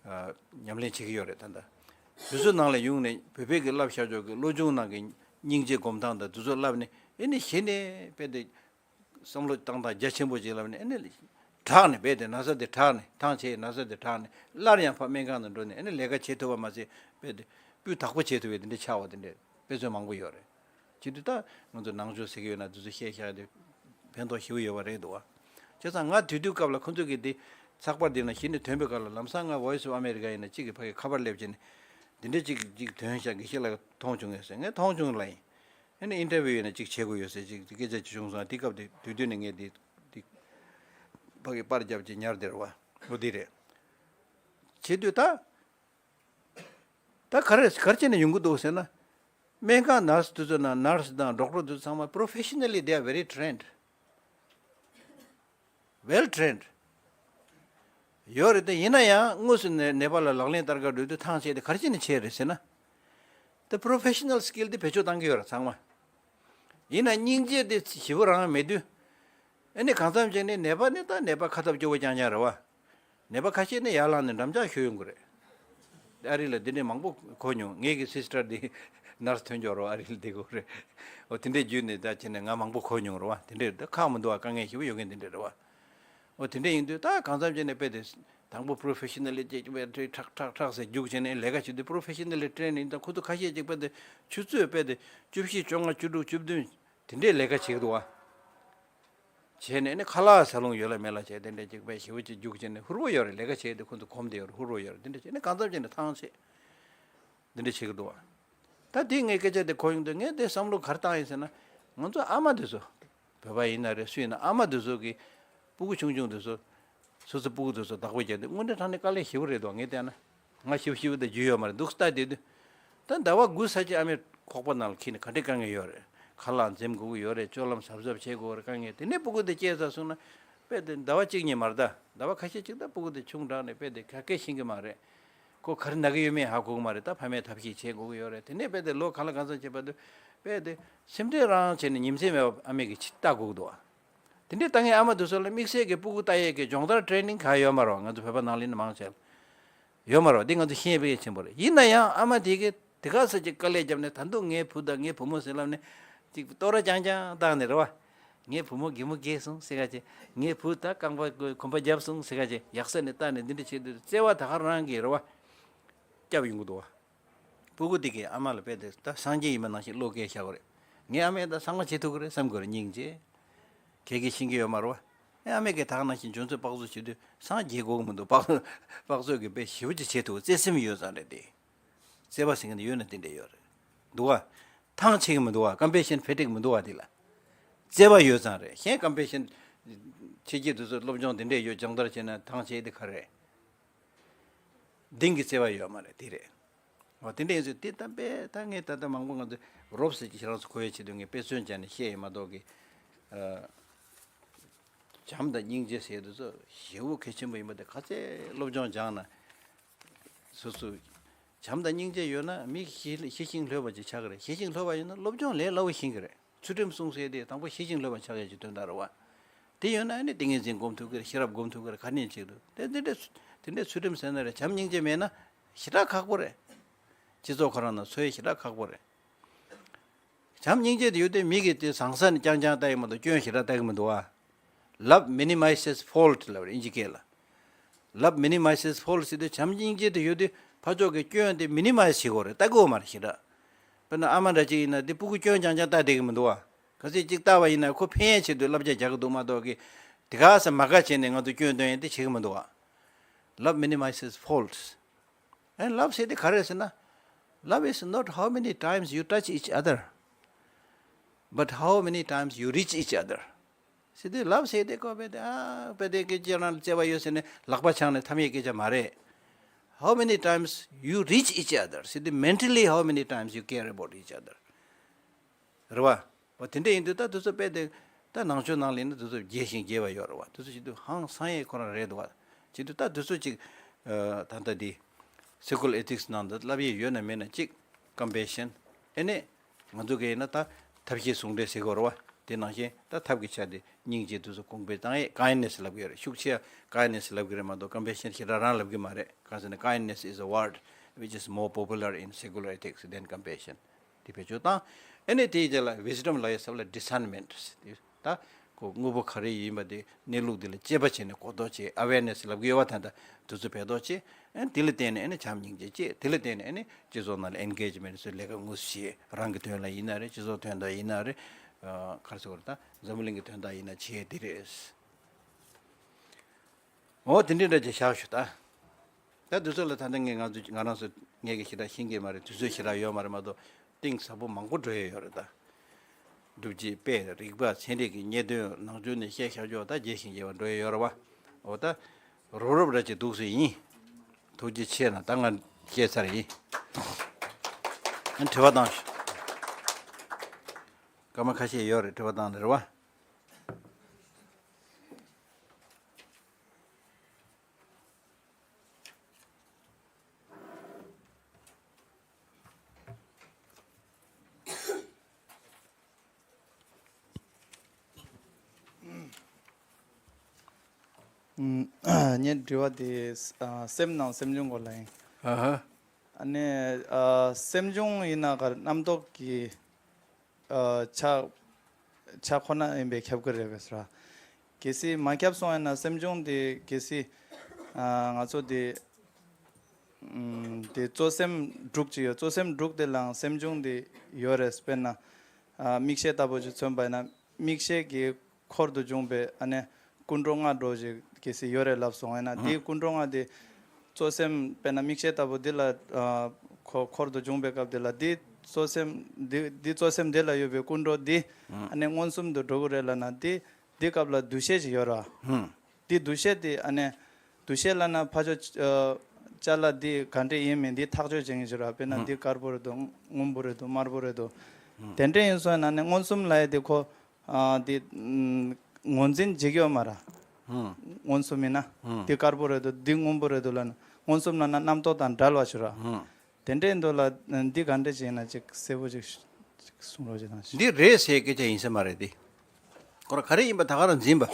ཨ་ཉམས་ལེན་བྱེད་ཀྱི་ཡོད་རེད། ད་ལྟ་དུས་ཚོད་ནང་ལ་ཡོང་ནས་བོད་པའི་གི་བསླབ་བྱ་ཕྱོགས་ཀྱི་བློ་སྦྱོང་ནང་གི་སྙིང་རྗེ་སྒོམ་སྟངས་དང་དུས་ཚོད་བསླབ་ནས་ཨ་ནི་གཞི་ནས་དཔེ་དེ་བསམ་བློ་བཏང་སྟངས་རྒྱ་ཆེན་པོ་ཅིག་བསླབ་ནས་ཨ་ནི་དྲག་ནས་རྦད་དེ་ན་ཚ་དེ་དྲག་ནས་ཐང་ཆད་ན་ཚ་དེ་དྲག་ནས་སླར་ཡང་ཕར་སྨན་ཁང་དུ་འགྲོ་ནས་ཨ་ནི་ལས་ཀ་བྱེད་ཐུབ་པ་མ་ཟད་རྦད་དེ་སྤུས་དག་པོ་བྱེད་ཐུབ་པའི་དེ་འདྲའི་ཆགས་པ་དེ་འདྲའི་དཔེ་མཚོན་མང་པོ་ཡོད་རེད། བྱེད་དུས་ད་ང་ཚོ་ནང་ཆོས་ཟེར་གྱི་ཡོད་ན་དེ་ཚོ་བཤད་བཞག་དེ་ཕན་ཐོགས་ཞེ་པོ་ཡོད་པ་རེད་འདུག་བ། བྱས་ཙང་ང་དུས་དུས་སྐབས་ལ་ཁོ་ཚོ་གིས་དེ་ཚགས་པར་འདི་ན་གཞི་ནས་ཐོན་པའི་སྐབས་ལ་ལམ་སང་ང་Voice of America ཡིན་ན་གཅིག་གི་ཕ་གི་ཁ་པར་སླེབས་བྱས་ནས་འདི་འདྲ་གཅིག་གཅིག་ཐོན་ཤག་དགེ་བཤེས་ལགས་མཐོང་བྱུང་ངས་ཟེར། ངས་མཐོང་བྱུང་ལ་ཡིན། ཨ་ནི་ཨིན་ཊར་བིའུ་ཡིན་ན་གཅིག་བྱེད་དགོས་ཡོད་ཟེར་གཅིག་དེ་སྐད་ཆ་ཅིག་བྱུང་སོང་། དེ་སྐབས་དེ་དུས་དུས་ནས་ངས་དེ་དེ་ཕ་གི་པར་བརྒྱབ་ཅིག་ཉར་དེ་རེད་བ། འོ་དེ་རེད། བྱེད་དུས་ད་ད་ག་རེ་ག་རེ་བྱས་ནས་ཡོང་གི་འདུག་ཟེར་ན། སྨན་ཁང་ནར་སི་དེ་ཚོ་ན་ནར་སི་དང་ཌོག་ཊར་དེ་ཚོ་ཚང་མ་professionally they are very trained, well trained ཡོད་རེད་དེ། ཡིན་ན་ཡང་དངོས་སུ་ནད་ནད་པ་ལ་ལག་ལེན་བསྟར་ག་འགྲོ་དུས་ཐང་ཆད་དེ་ག་རེ་བྱས་ནས་ཆད་རེད་ཟེར་ན། དེ་professional skill དེ་བེད་སྤྱོད་བཏང་གི་ཡོད་རེད་ཚང་མ། ཡིན་ན་སྙིང་རྗེ་དེ་ཞེ་པོ་རང་མེད་དུས། ཨ་ནི་གང་འཚམ་བྱས་ནས་ནད་པ་ནི་ད་ནད་པ་ཁ་ཐབས་སྐྱོ་བོ་རྐྱང་རྐྱང་རེད་བ། ནད་པ་ཁ་ཤས་ནི་ཡར་ལངས་ནས་འགྲམ་ལྕག་གཞུ་ཡོང་གི་རེད། ཨ་རི་ལ་འདི་འདྲའི་མང་པོ་གོ་མྱོང་། ངེད་ཀྱི་སིས་ཊར་འདི་ནར་སི་ཐོན་ཆོག་རོགས་ཨ་རི་ལ་བསྡད་གོ་རེད། འོ་དེ་འདྲའི་བརྒྱུད་ནས་ད་བྱས་ནས་ང་མང་པོ་གོ་མྱོང་རེད་བ། དེ་འདྲའི་ད་ཁག་མི་འདུག་བ། དཀའ་ངལ་ཞེ་པོ་ཡོད་མཁན་དེ་འདྲ་རེད་བ། འོ་དེ་འདྲ་ཡིན་དུས་ད་གང་འཚམ་བྱས་ནས་དཔེ་དེ་དང་པོ་པོ་རོ་ཕེ་ཤི་ནལ་ལི་ཅེས་དཔེ་ཁྲག་ཁྲག་ཁྲག་ཁྲག་ཟེར་རྒྱུགས་བྱས་ནས་ལས་ཀ་བྱེད་དུས་པོ་རོ་ཕེ་ཤི་ནལ་ལི་ཊེན་ཡིན་ཙང་ཁོ་ཚོ་ཁ་ཤས་ཅིག་དཔེ་དེ་ཆུ་ཚོད་དཔེ་དེ་བཅུ་བཞི་བཅོ་ལྔ་བཅུ་དྲུག་བཅུ་བདུན་དེ་འདྲའི་ལས་ཀ་བྱེད་ཀྱི་འདུག་བ། བྱས་ནས་ནི་ཁ་ལག་ཟ་ལོང་ཡོད་ལ་མེད་ལ་བྱས་དེ་འདྲ་ཅིག་དཔེ་ཞེ་པོ་ཅིག་རྒྱུགས་བྱས་ནས་ཧུར་པོ་ཡོད་རེད། ལས་ཀ་བྱས་དུས་ཁོ་ཚོ་གོམས་བསྡད་ཡོད་རེད། ཧུར་པོ་ཡོད་རེད། དེ་འདྲ་བྱས་ནས་གང་འཚམ་བྱས་ནས་ཐང་ཆད། འདི་འདྲ་བྱེད་ཀྱི་འདུག་བ། ད་དེ་ངས་སྐད་ཆ་དེ་གོ་ཡོང་དུས་ངས་དེ་བསམ་བློ་ག་རེ་བཏང་ཡིན་ཟེར་ན། ང་ཚོ་ཨ་མ་དེ་ཚོ། བོད་པ་ཡིན་ན་རེད། སུ་ཡིན་ན་ཨ་མ་དེ་ཚོ་གི་སྤུ་གུ་ཆུང་ཆུང་དེ་ཚོ། སོ་སོ་སྤུ་གུ་དེ་ཚོ་བདག་པོ་བརྒྱབ་དུས་དངོས་གནས་དྲང་གནས་དཀའ་ལས་ཞེ་པོ་རེད་འདུག་ངས་བལྟས་ན། ང་ཞིབ་ཞིབ་དེ་རྒྱུས་ཡོད་མ་རེད་འདུག་ལྟ་བསྡད་དུས། ད་ཟླ་བ་དགུ་ཚར་གྱི་ཨ་མའི་ཁོག་པ་ནང་ལ་འཁྱེར་ནས་ག་འདྲའི་དཀའ་ངལ་ཡོད་རེད། ཁ་ལག་འཛེམ་དགོས་ཀྱི་ཡོད་རེད། སྤྱོད་ལམ་གཟབ་གཟབ་བྱེད་དགོས་རེད། དཀའ་ངལ་དེ་ནས་སྤུ་གུ་དེ་སྐྱེས་ཚར་སོང་ན། དཔེ་དེ་ཟླ་བ་གཅིག་གཉིས་མ་རེད་ད། ཟླ་བ་ཁ་ཤས་ཅིག་ད་སྤུ་གུ་དེ་ཆུང་དྲགས་ནས་དཔེ་དེ་ག་གེ་ཤེས་ཀྱི་མ་རེད། ཁོ་ག་རེ་ན་གི་ཡོད་མེད་ཧ་གོ་གི་མ་རེད། ད་ཕ་མས་ཐབས་ཤེས་བྱེད་དགོས་ཀྱི་ཡོད་རེད། དེ་ནས་དཔེ་དེ་ལོ་གང་ལ་གང་འཚམ་བྱས་པ་དུས་དཔེ་དེ་སེམས་ཁྲལ་རང་བྱས་ནས་ཉིན་མཚན་མེད་པར་ཨ་མས་ཀྱིས་ལྟ་དགོས་ཀྱི་འདུག་བ། དེ་འདྲའི་ལྟ་མཁན་ཨ་མ་དེ་ཚོ་ལ་དམིགས་བསལ་གྱི་སྤུ་གུ་ལྟ་ཡས་ཀྱི་སྦྱོང་བརྡར་ཊེ་རེ་ནིང་གང་ཡོད་མ་རེད་བ། ང་ཚོ་བོད་པ་ནང་ལ་ནི་མང་ཆེ་ལ་ཡོད་མ་རེད་བ། འདི་ང་ཚོ་ཤེས་དཔེ་ཆེན་པོ་རེད། ཡིན་ན་ཡང་ཨ་མ་དེ་གི་དེ་ག་ས་ཅིག་དཀའ་ལས་བརྒྱབ་ནས་ད་དུང་ངའི་བུ་དང་ངའི་བུ་མོ་ཟེར་ལབ་ནས་ཅིག་བསྟོད་ར་རྐྱང་རྐྱང་བཏང་ནས་རེད་བ། ངའི་བུ་མོ་གད་མོ་བགད་སོང་ཟེར་ག་ཅིག་ངའི་བུ་ད་རྐང་པ་གོམ་པ་བརྒྱབ་སོང་ཟེར་ག་ཅིག་ཡག་ས་ནས་བལྟ་ནས་འདི་འདྲ་བྱེད་དུས་བརྩེ་བ་ད་ག་རང་གིས་རེད་བ། སྐྱབས་ཡོང་གི་འདུག་བ། སྤུ་གུ་དེ་གིས་ཨ་མ་ལ་དཔེ་དེ་ད་སངས་རྒྱས་ཡིན་པ་ནང་བཞིན་བློ་སྐྱེས་བཞག་གི་རེད། ངའི་ཨ་མས་ད་ཚང་མ་བྱེད་ཐུབ་ཀྱི་རེད་བསམ་གྱི་རེད། སྙིང་རྗེ། ག་གེ་ཤེས་ཀྱི་ཡོད་མ་རེད་བ། ཨ་མས་ཀྱིས་ད་ག་ནང་བཞིན་ཆུ་ཚོད་དཔག་ཚོད་བྱེད་དུས་སངས་རྒྱས་དགོས་ཀྱི་མི་འདུག་དཔག་དཔག་ཚོད་ཀྱི་དཔེ་ཞེ་པོ་ཅིག་བྱེད་ཐུབ། བརྩེ་སེམས་ཡོད་ཙང་རེད་དེ། བརྩེ་བ་ཟེར་མཁན་དེ་ཡོད་ན་དེ་འདྲ་ཡོད་རེད། འདུག་བ། ཐང་ཆད་ཀྱི་མི་འདུག་བ། ཀམ་པེ་ཤན་ཕེ་ཊིག་མི་འདུག་བ། དེ་ལ་བརྩེ་བ་ཡོད་ཙང་རེད། གཞན་ཀམ་པེ་ཤན་ཆེ་སྐྱེས་དེ་ཚོ་སློབ་སྦྱོང་དེ་འདྲས་ཡོད། སྦྱོང་བརྡར་བྱས་ན་ཐང་ཆད་དེ་ག་རེད། གདེང་གི་བརྩེ་བ་ཡོད་མ་རེད། དེ་རེད། འོ་དེ་འདྲ་ཡིན་ཚུལ་དེ་ད་དཔེ་ད་ངས་ད་ལྟ་མང་པོ་ང་ཚོ་རོབ་ཙམ་ཅིག་ཁྱེད་རང་ཚོ་གོ་ཡས་ཆེད་དུ་ངས་དཔེ་མཚོན་བྱས་ནས་བཤད་ཡིན་མ་གཏོགས་གི། ཨ། བྱམས་དང་སྙིང་རྗེ་ཟེར་དུས་ཚོ་ཞེ་པོ་གལ་ཆེན་པོ་ཡིན་པ་དེ་ག་ཚད་སློབ་སྦྱོང་སྦྱངས་ན། སོ་སོ། བྱམས་དང་སྙིང་རྗེ་ཡོད་ན་མི་ཤེས་ཤེས་ཤིང་ལྷོད་པ་ཅིག་ཆགས་ཀྱི་རེད། ཤེས་ཤིང་ལྷོད་པ་ཡོད་ན་སློབ་སྦྱོང་ལས་སླ་པོ་ཤེས་ཀྱི་རེད། ཚུལ་ཁྲིམས་སྲུང་ཟེར་དེ་དང་པོ་ཤེས་ཤིང་ལྷོད་པ་ཆགས་ཡ་ཅིག་དོན་དག་རེད་བ། དེ་ཡོད་ན་ཨ་ནི་ཏིང་ངེ་འཛིན་སྒོམ་ཐུབ་ཀྱི་རེད། ཤེས་རབ་སྒོམ་ཐུབ་ཀྱི་རེད། ག་ནས་ཅིག་རེད། དེ་དེ་འདྲས་དེ་འདྲས་ཚུལ་ཁྲིམས་ཟེར་ན་རེད། བྱམས་སྙིང་རྗེ་མེད་ན་ཞེ་དྲག་ཁག་པོ་རེད། སྤྱི་ཚོགས་ཁོ་རང་ནང་འཚོ་ཡ་ཞེ་དྲག་ཁག་པོ་རེད། བྱམས་སྙིང་རྗེ་དེ་ཡོད་དེ་མི་གིས་དེ་བཟང་ས་ནས་རྐྱང་རྐྱང་ལྟ་ཡི་མ་གཏོགས་སྐྱོན་ཞེ་དྲག་ལྟ་གི་མི་འདུག་བ། Love minimizes fault ལབ་རེད་དབྱིན་ཇི་སྐད་ལ། Love minimizes fault ཟེར་དུས་བྱམས་སྙིང་རྗེ་དེ་ཡོད་དུས་ཕར་ཕྱོགས་ཀྱི་སྐྱོན་དེ་མི་ནི་མའི་ཛི་བྱེད་དགོས་རེད། ལྟ་དགོས་མ་རེད་ཞེ་དྲག་དཔེར་ན་ཨ་མ་འདྲ་ཅིག་ཡིན་ན་དེ་སྤུ་གུ་སྐྱོན་རྐྱང་རྐྱང་ལྟ་བསྡད་ཀྱི་མི་འདུག་བ། ག་ཚོད་ཅིག་ལྟ་བ་ཡིན་ན་ཁོ་ཕན་ཡས་ཆེད་དུ་བསླབ་བྱ་རྒྱག་གི་འདུག་མ་གཏོགས་ཀྱི། དེ་ག་ས་མ་དགའ་བྱས་ནས་ང་ཚོ་སྐྱོན་སྟོན་ཡས་དེ་བྱེད་ཀྱི་མི་འདུག་བ། Love minimizes faults. And love ཟེར་དེ་ག་རེ་ཟེར་ན། Love is not how many times you touch each other, but how many times you reach each other. ཟེར་དུས་ལབ་ཟེར་དེ་ཁོ་བས་དེ་ཨ་བས་དེ་སྐད་ཅིག་རང་ལ་བརྩེ་བ་ཡོད་ཟེར་ནས་ལག་པ་འཆང་ནས་འཐམ་ཡས་སྐད་ཆ་མ་རེད། How many times you reach each other ཟེར་དུས་mentally how many times you care about each other རེད་བ། བ་དེ་འདྲ་ཡིན་དུས་ད་དུས་ཚོད་དཔེ་དེ་ད་ནང་ཆོས་ནང་ལ་ཡིན་ན་དུས་ཚོད་རྒྱས་ཤིང་རྒྱས་པ་ཡོད་རེད་བ། དུས་ཚོད་བྱེད་དུས་ཧང་སང་ཡས་ཁོ་རང་རེད་འདུག་བ། བྱེད་དུས་ད་དུས་ཚོད་ཅིག་ད་ལྟ་འདི་Secular Ethics ནང་དུ་ལབ་ཡས་ཡོད་ན་མེད་ན་གཅིག་Compassion ཨེ་ནས་ང་ཚོ་གས་ཡིན་ན་ད་ཐབས་ཤེས་ཟུང་འབྲེལ་ཟེར་དགོས་རེད་བ། དེ་ནང་བཞིན་ད་ཐབས་ཀྱི་ཆ་དེ་སྙིང་རྗེ་དེ་ཚོ་གོང་འཕེལ་བཏང་ཡས། kindness ལབ་ཀྱི་ཡོད་རེད། ཤུགས་ཆེ་kindness ལབ་ཀྱི་རེད་མ་གཏོགས་compassion ཞེ་དྲག་རང་ལབ་ཀྱི་མ་རེད། གང་ཟེར་ན་kindness is a word which is more popular in secular ethics than compassion. དེ་བེད་སྤྱོད་བཏང་། ཨ་ནི་དེའི་རྗེས་ལ་wisdom ལབ་ཡས་ཟེར་བ་ལ་discernment དེ་ད་ཁོ་དངོས་པོ་ག་རེ་ཡིན་པ་དེ་གནས་ལུགས་དེ་ལ་དཔྱད་པ་བྱས་ནས་གོ་རྟོགས་བྱེད། awareness ལབ་ཀྱི་ཡོད་པ། ད་ལྟ་དེ་ཚོ་བེད་སྤྱོད་བྱེད། ཨ་ནི་དེ་ལ་བརྟེན་ནས་ཨ་ནི་བྱམས་སྙིང་རྗེ་སྐྱེ། དེ་ལ་བརྟེན་ནས་ཨ་ནི་སྤྱི་ཚོགས་ནང་ལ་engagement ཚོའི་ལས་ཀ་དངོས་སུ་བྱེད། རང་གི་དོན་ལ་ཡིན་ན་རེད། སྤྱི་ཚོགས་དོན་དག་ཡིན་ན་རེད། ཨ་ག་རེ་ཟེར་དགོས་རེད། ད་འཛམ་བུ་གླིང་གི་དོན་དག་ཡིན་ན་བྱེད་དེ་རེད། འོ་དེ་འདྲའི་འདྲ་ཅིག་བཞག་ཞུ་ད། ད་དུས་ཚོད་ལ་ད་ལྟ་ངས་ང་ཚོ་ང་རང་ཚོ་ངས་ཀྱི་ཞེ་དྲག་ཤེས་ཀྱི་མ་རེད། དུས་ཚོད་ཞེ་དྲག་ཡོད་མ་རེད་མ་གཏོགས་གཏིང་ཟབ་པོ་མང་པོ་འགྲོ་ཡས་ཡོད་རེད་ད། སྒྲུབ་བྱེད་དཔེ་རིགས་པ་ཚན་རིག་གི་རྙེད་དོན་ནང་ཆུང་ནས་བཤད་བཞག་ཆོག་ད་རྒྱས་ཤིང་རྒྱས་པ་འགྲོ་ཡས་ཡོད་རེད་བ། འོ་ད་རོབ་རོབ་ར་ཅིག་འདུག་སེ་ཡིན། ཐུགས་རྗེ་ཆེ་གནང་། ད་ང་བཤད་ཚར་ཡིན། ཨ་དྲི་བ་བཏང་ཞུ། སྐར་མ་ཁ་ཤས་ཡོད་རེད། དྲི་བ་བཏང་ནས་རེད་བ། ཨུམ། ངའི་དྲི་བ་དེ་ཨ་སེམས་ནང་སེམས་བྱུང་སྐོར་ལ་ཡིན། ཨ་ཧ། ཨ་ནི་ཨ་སེམས་བྱུང་ཡིན་ན་ག་རེ་རྣམ་རྟོག་གི་ཨ་ཆ་ཆ་ཁོ་ན་ཡིན་པས་ཁྱབ་ཀྱི་རེད་པས་ར། གལ་སྲིད་མ་ཁྱབ་སོང་ཡིན་ན་སེམས་བྱུང་དེ་གལ་སྲིད་ཨ་ང་ཚོ་དེ་ཨུམ་དེ་གཙོ་སེམས་དྲུག་ཅིག་ཡོད། གཙོ་སེམས་དྲུག་དེ་ལའང་སེམས་བྱུང་དེ་ཡོད་རེད། དཔེར་ན་ཨ་མིག་ཤེས་ལྟ་བུ་ཅིག་མཚོན་པ་ཡིན་ན། མིག་ཤེས་ཀྱི་འཁོར་དུ་བྱུང་བའི་ཨ་ནི་ཀུན་འགྲོ་ལྔ་འདྲ་ཅིག་གལ་སྲིད་ཡོད་རེད་ལབ་སོང་ཡིན་ན། ཨང་། དེའི་ཀུན་འགྲོ་ལྔ་དེ་གཙོ་སེམས་དཔེར་ན་མིག་ཤེས་ལྟ་བུ་འདི་ལ་ཨ་འཁོར་འཁོར་དུ་བྱུང་བའི་སྐབས་དེ་ལ་འདི་གཙོ་སེམས་འདི་འདི་གཙོ་སེམས་འདི་ལ་ཡོད་པའི་ཀུན་འགྲོ་འདི་ཨང་། ཨ་ནི་མངོན་སུམ་དུ་འགྲོ་གི་རེད་ལབ་ན། འདི་འདི་སྐབས་ལ་འདུ་ཤེས་ཅིག་ཡོད་ར། ཨང་། འདི་འདུ་ཤེས་དེ་ཨ་ནི་འདུ་ཤེས་ལབ་ན་ཕར་ཕྱོགས་ཨ་ཅ་ལག་འདི་ག་འདྲ་ཡིན་མིན་འདི་ཐག་གཅོད་བྱེད་མཁན་ཞིག་ར། དཔེར་ན་ཨང་། འདི་དཀར་པོ་རེད་འདུག་སྔོན་པོ་རེད་འདུག་དམར་པོ་རེད་འདུག་ཨང་། དེ་འདྲ་ཡིན་སོང་ན་ནི་མངོན་སུམ་ལབ་ཡས་དེ་ཁོ་ཨ་དེ་ཨུམ་ངོས་འཛིན་བྱེད་ཀྱི་ཡོད་མ་རེད། ཨང་། མངོན་སུམ་ཡིན་ན་ཨང་། དེ་དཀར་པོ་རེད་འདུག་དེ་སྔོན་པོ་རེད་འདུག་ལབ་ན་མངོན་སུམ་ལབ་ན་རྣམ་རྟོག་དང་བྲལ་བ་ཞིག་རེད། ཨང་། དེ་འདྲའི་འདུག་ལ་འདི་ག་འདྲ་ཅིག་ཡིན་ན་ཅིག་གསལ་པོ་ཅིག་ཅིག་གསུང་རོགས་ཅིག་དང་། འདི་རེད་ཟེར་སྐད་ཆ་ཡིན་ས་མ་རེད་དེ། ཁོ་རང་ག་རེ་ཡིན་པ་ད་ག་རང་འཛིན་པ།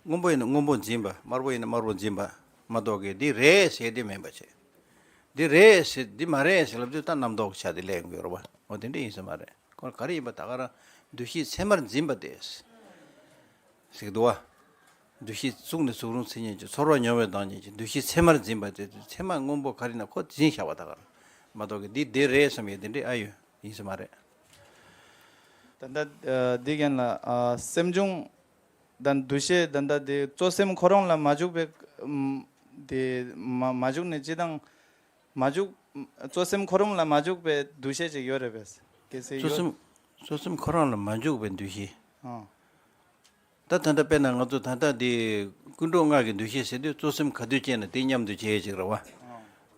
སྔོན་པོ་ཡིན་ན་སྔོན་པོ་འཛིན་པ། དམར་པོ་ཡིན་ན་དམར་པོ་འཛིན་པ་མ་གཏོགས་ཀྱི་འདི་རེད་ཟེར་དེ་མིན་པ་བྱས། འདི་རེད་ཟེར་འདི་མ་རེད་ཟེར་ལབ་དུས་ད་རྣམ་རྟོག་ཆ་དེ་སླེབས་ཡོང་གི་ཡོད་རེད་པ། འོ་དེ་འདྲ་ཡིན་ས་མ་རེད། ཁོ་ག་རེ་ཡིན་པ་ད་ག་རང་འདུ་ཤེས་མཚན་མར་འཛིན་པ་དེ་ཟེར་གི་འདུག་བ། འདུ་ཤེས་གཟུགས་ནས་གཟུགས་རུང་མཚན་ཉིད་ཀྱི། ཚོར་བ་མྱོང་བའི་བདག་ཉིད་ཀྱི། འདུ་ཤེས་མཚན་མར་འཛིན་པ་དེ་མཚན་མ་སྔོན་པོ་ག་རེ་ཡིན་ན་ཁོ་འཛིན་བཞག་པ་ད་ག་རང་མ་གཏོགས་ཀྱི་འདི་དེ་རེད་བསམ་ཡས་དེ་འདྲ་ཨ་ཡོད་ཡིན་ས་མ་རེད། ད་ལྟ་ཨ་འདི་གན་ལ་ཨ་སེམས་བྱུང་དང་འདུ་ཤེས་ད་ལྟ་དེ་གཙོ་སེམས་ཁོ་རང་ལ་མ་འཇུག་པའི་ཨམ་དེ་མ་མ་འཇུག་ནས་སྤྱི་དང་མ་འཇུག་གཙོ་སེམས་ཁོ་རང་ལ་མ་འཇུག་པའི་འདུ་ཤེས་ཅིག་ཡོད་རེད་པས། གལ་སྲིད་གཙོ་ཡོད། སེམས་གཙོ་སེམས་ཁོ་རང་ལ་མ་འཇུག་པའི་འདུ་ཤེས། ཨང་། ད་ད་ལྟ་དཔེར་ན་ང་ཚོ་ད་ལྟ་འདི་ཀུན་འགྲོ་ལྔ་གི་འདུ་ཤེས་ཟེར་དུས་གཙོ་སེམས་ག་དུས་སྐྱེས་ན་དེ་མཉམ་དུ་བྱེད་ཡས་ཅིག་རེད་བ། ཨང་།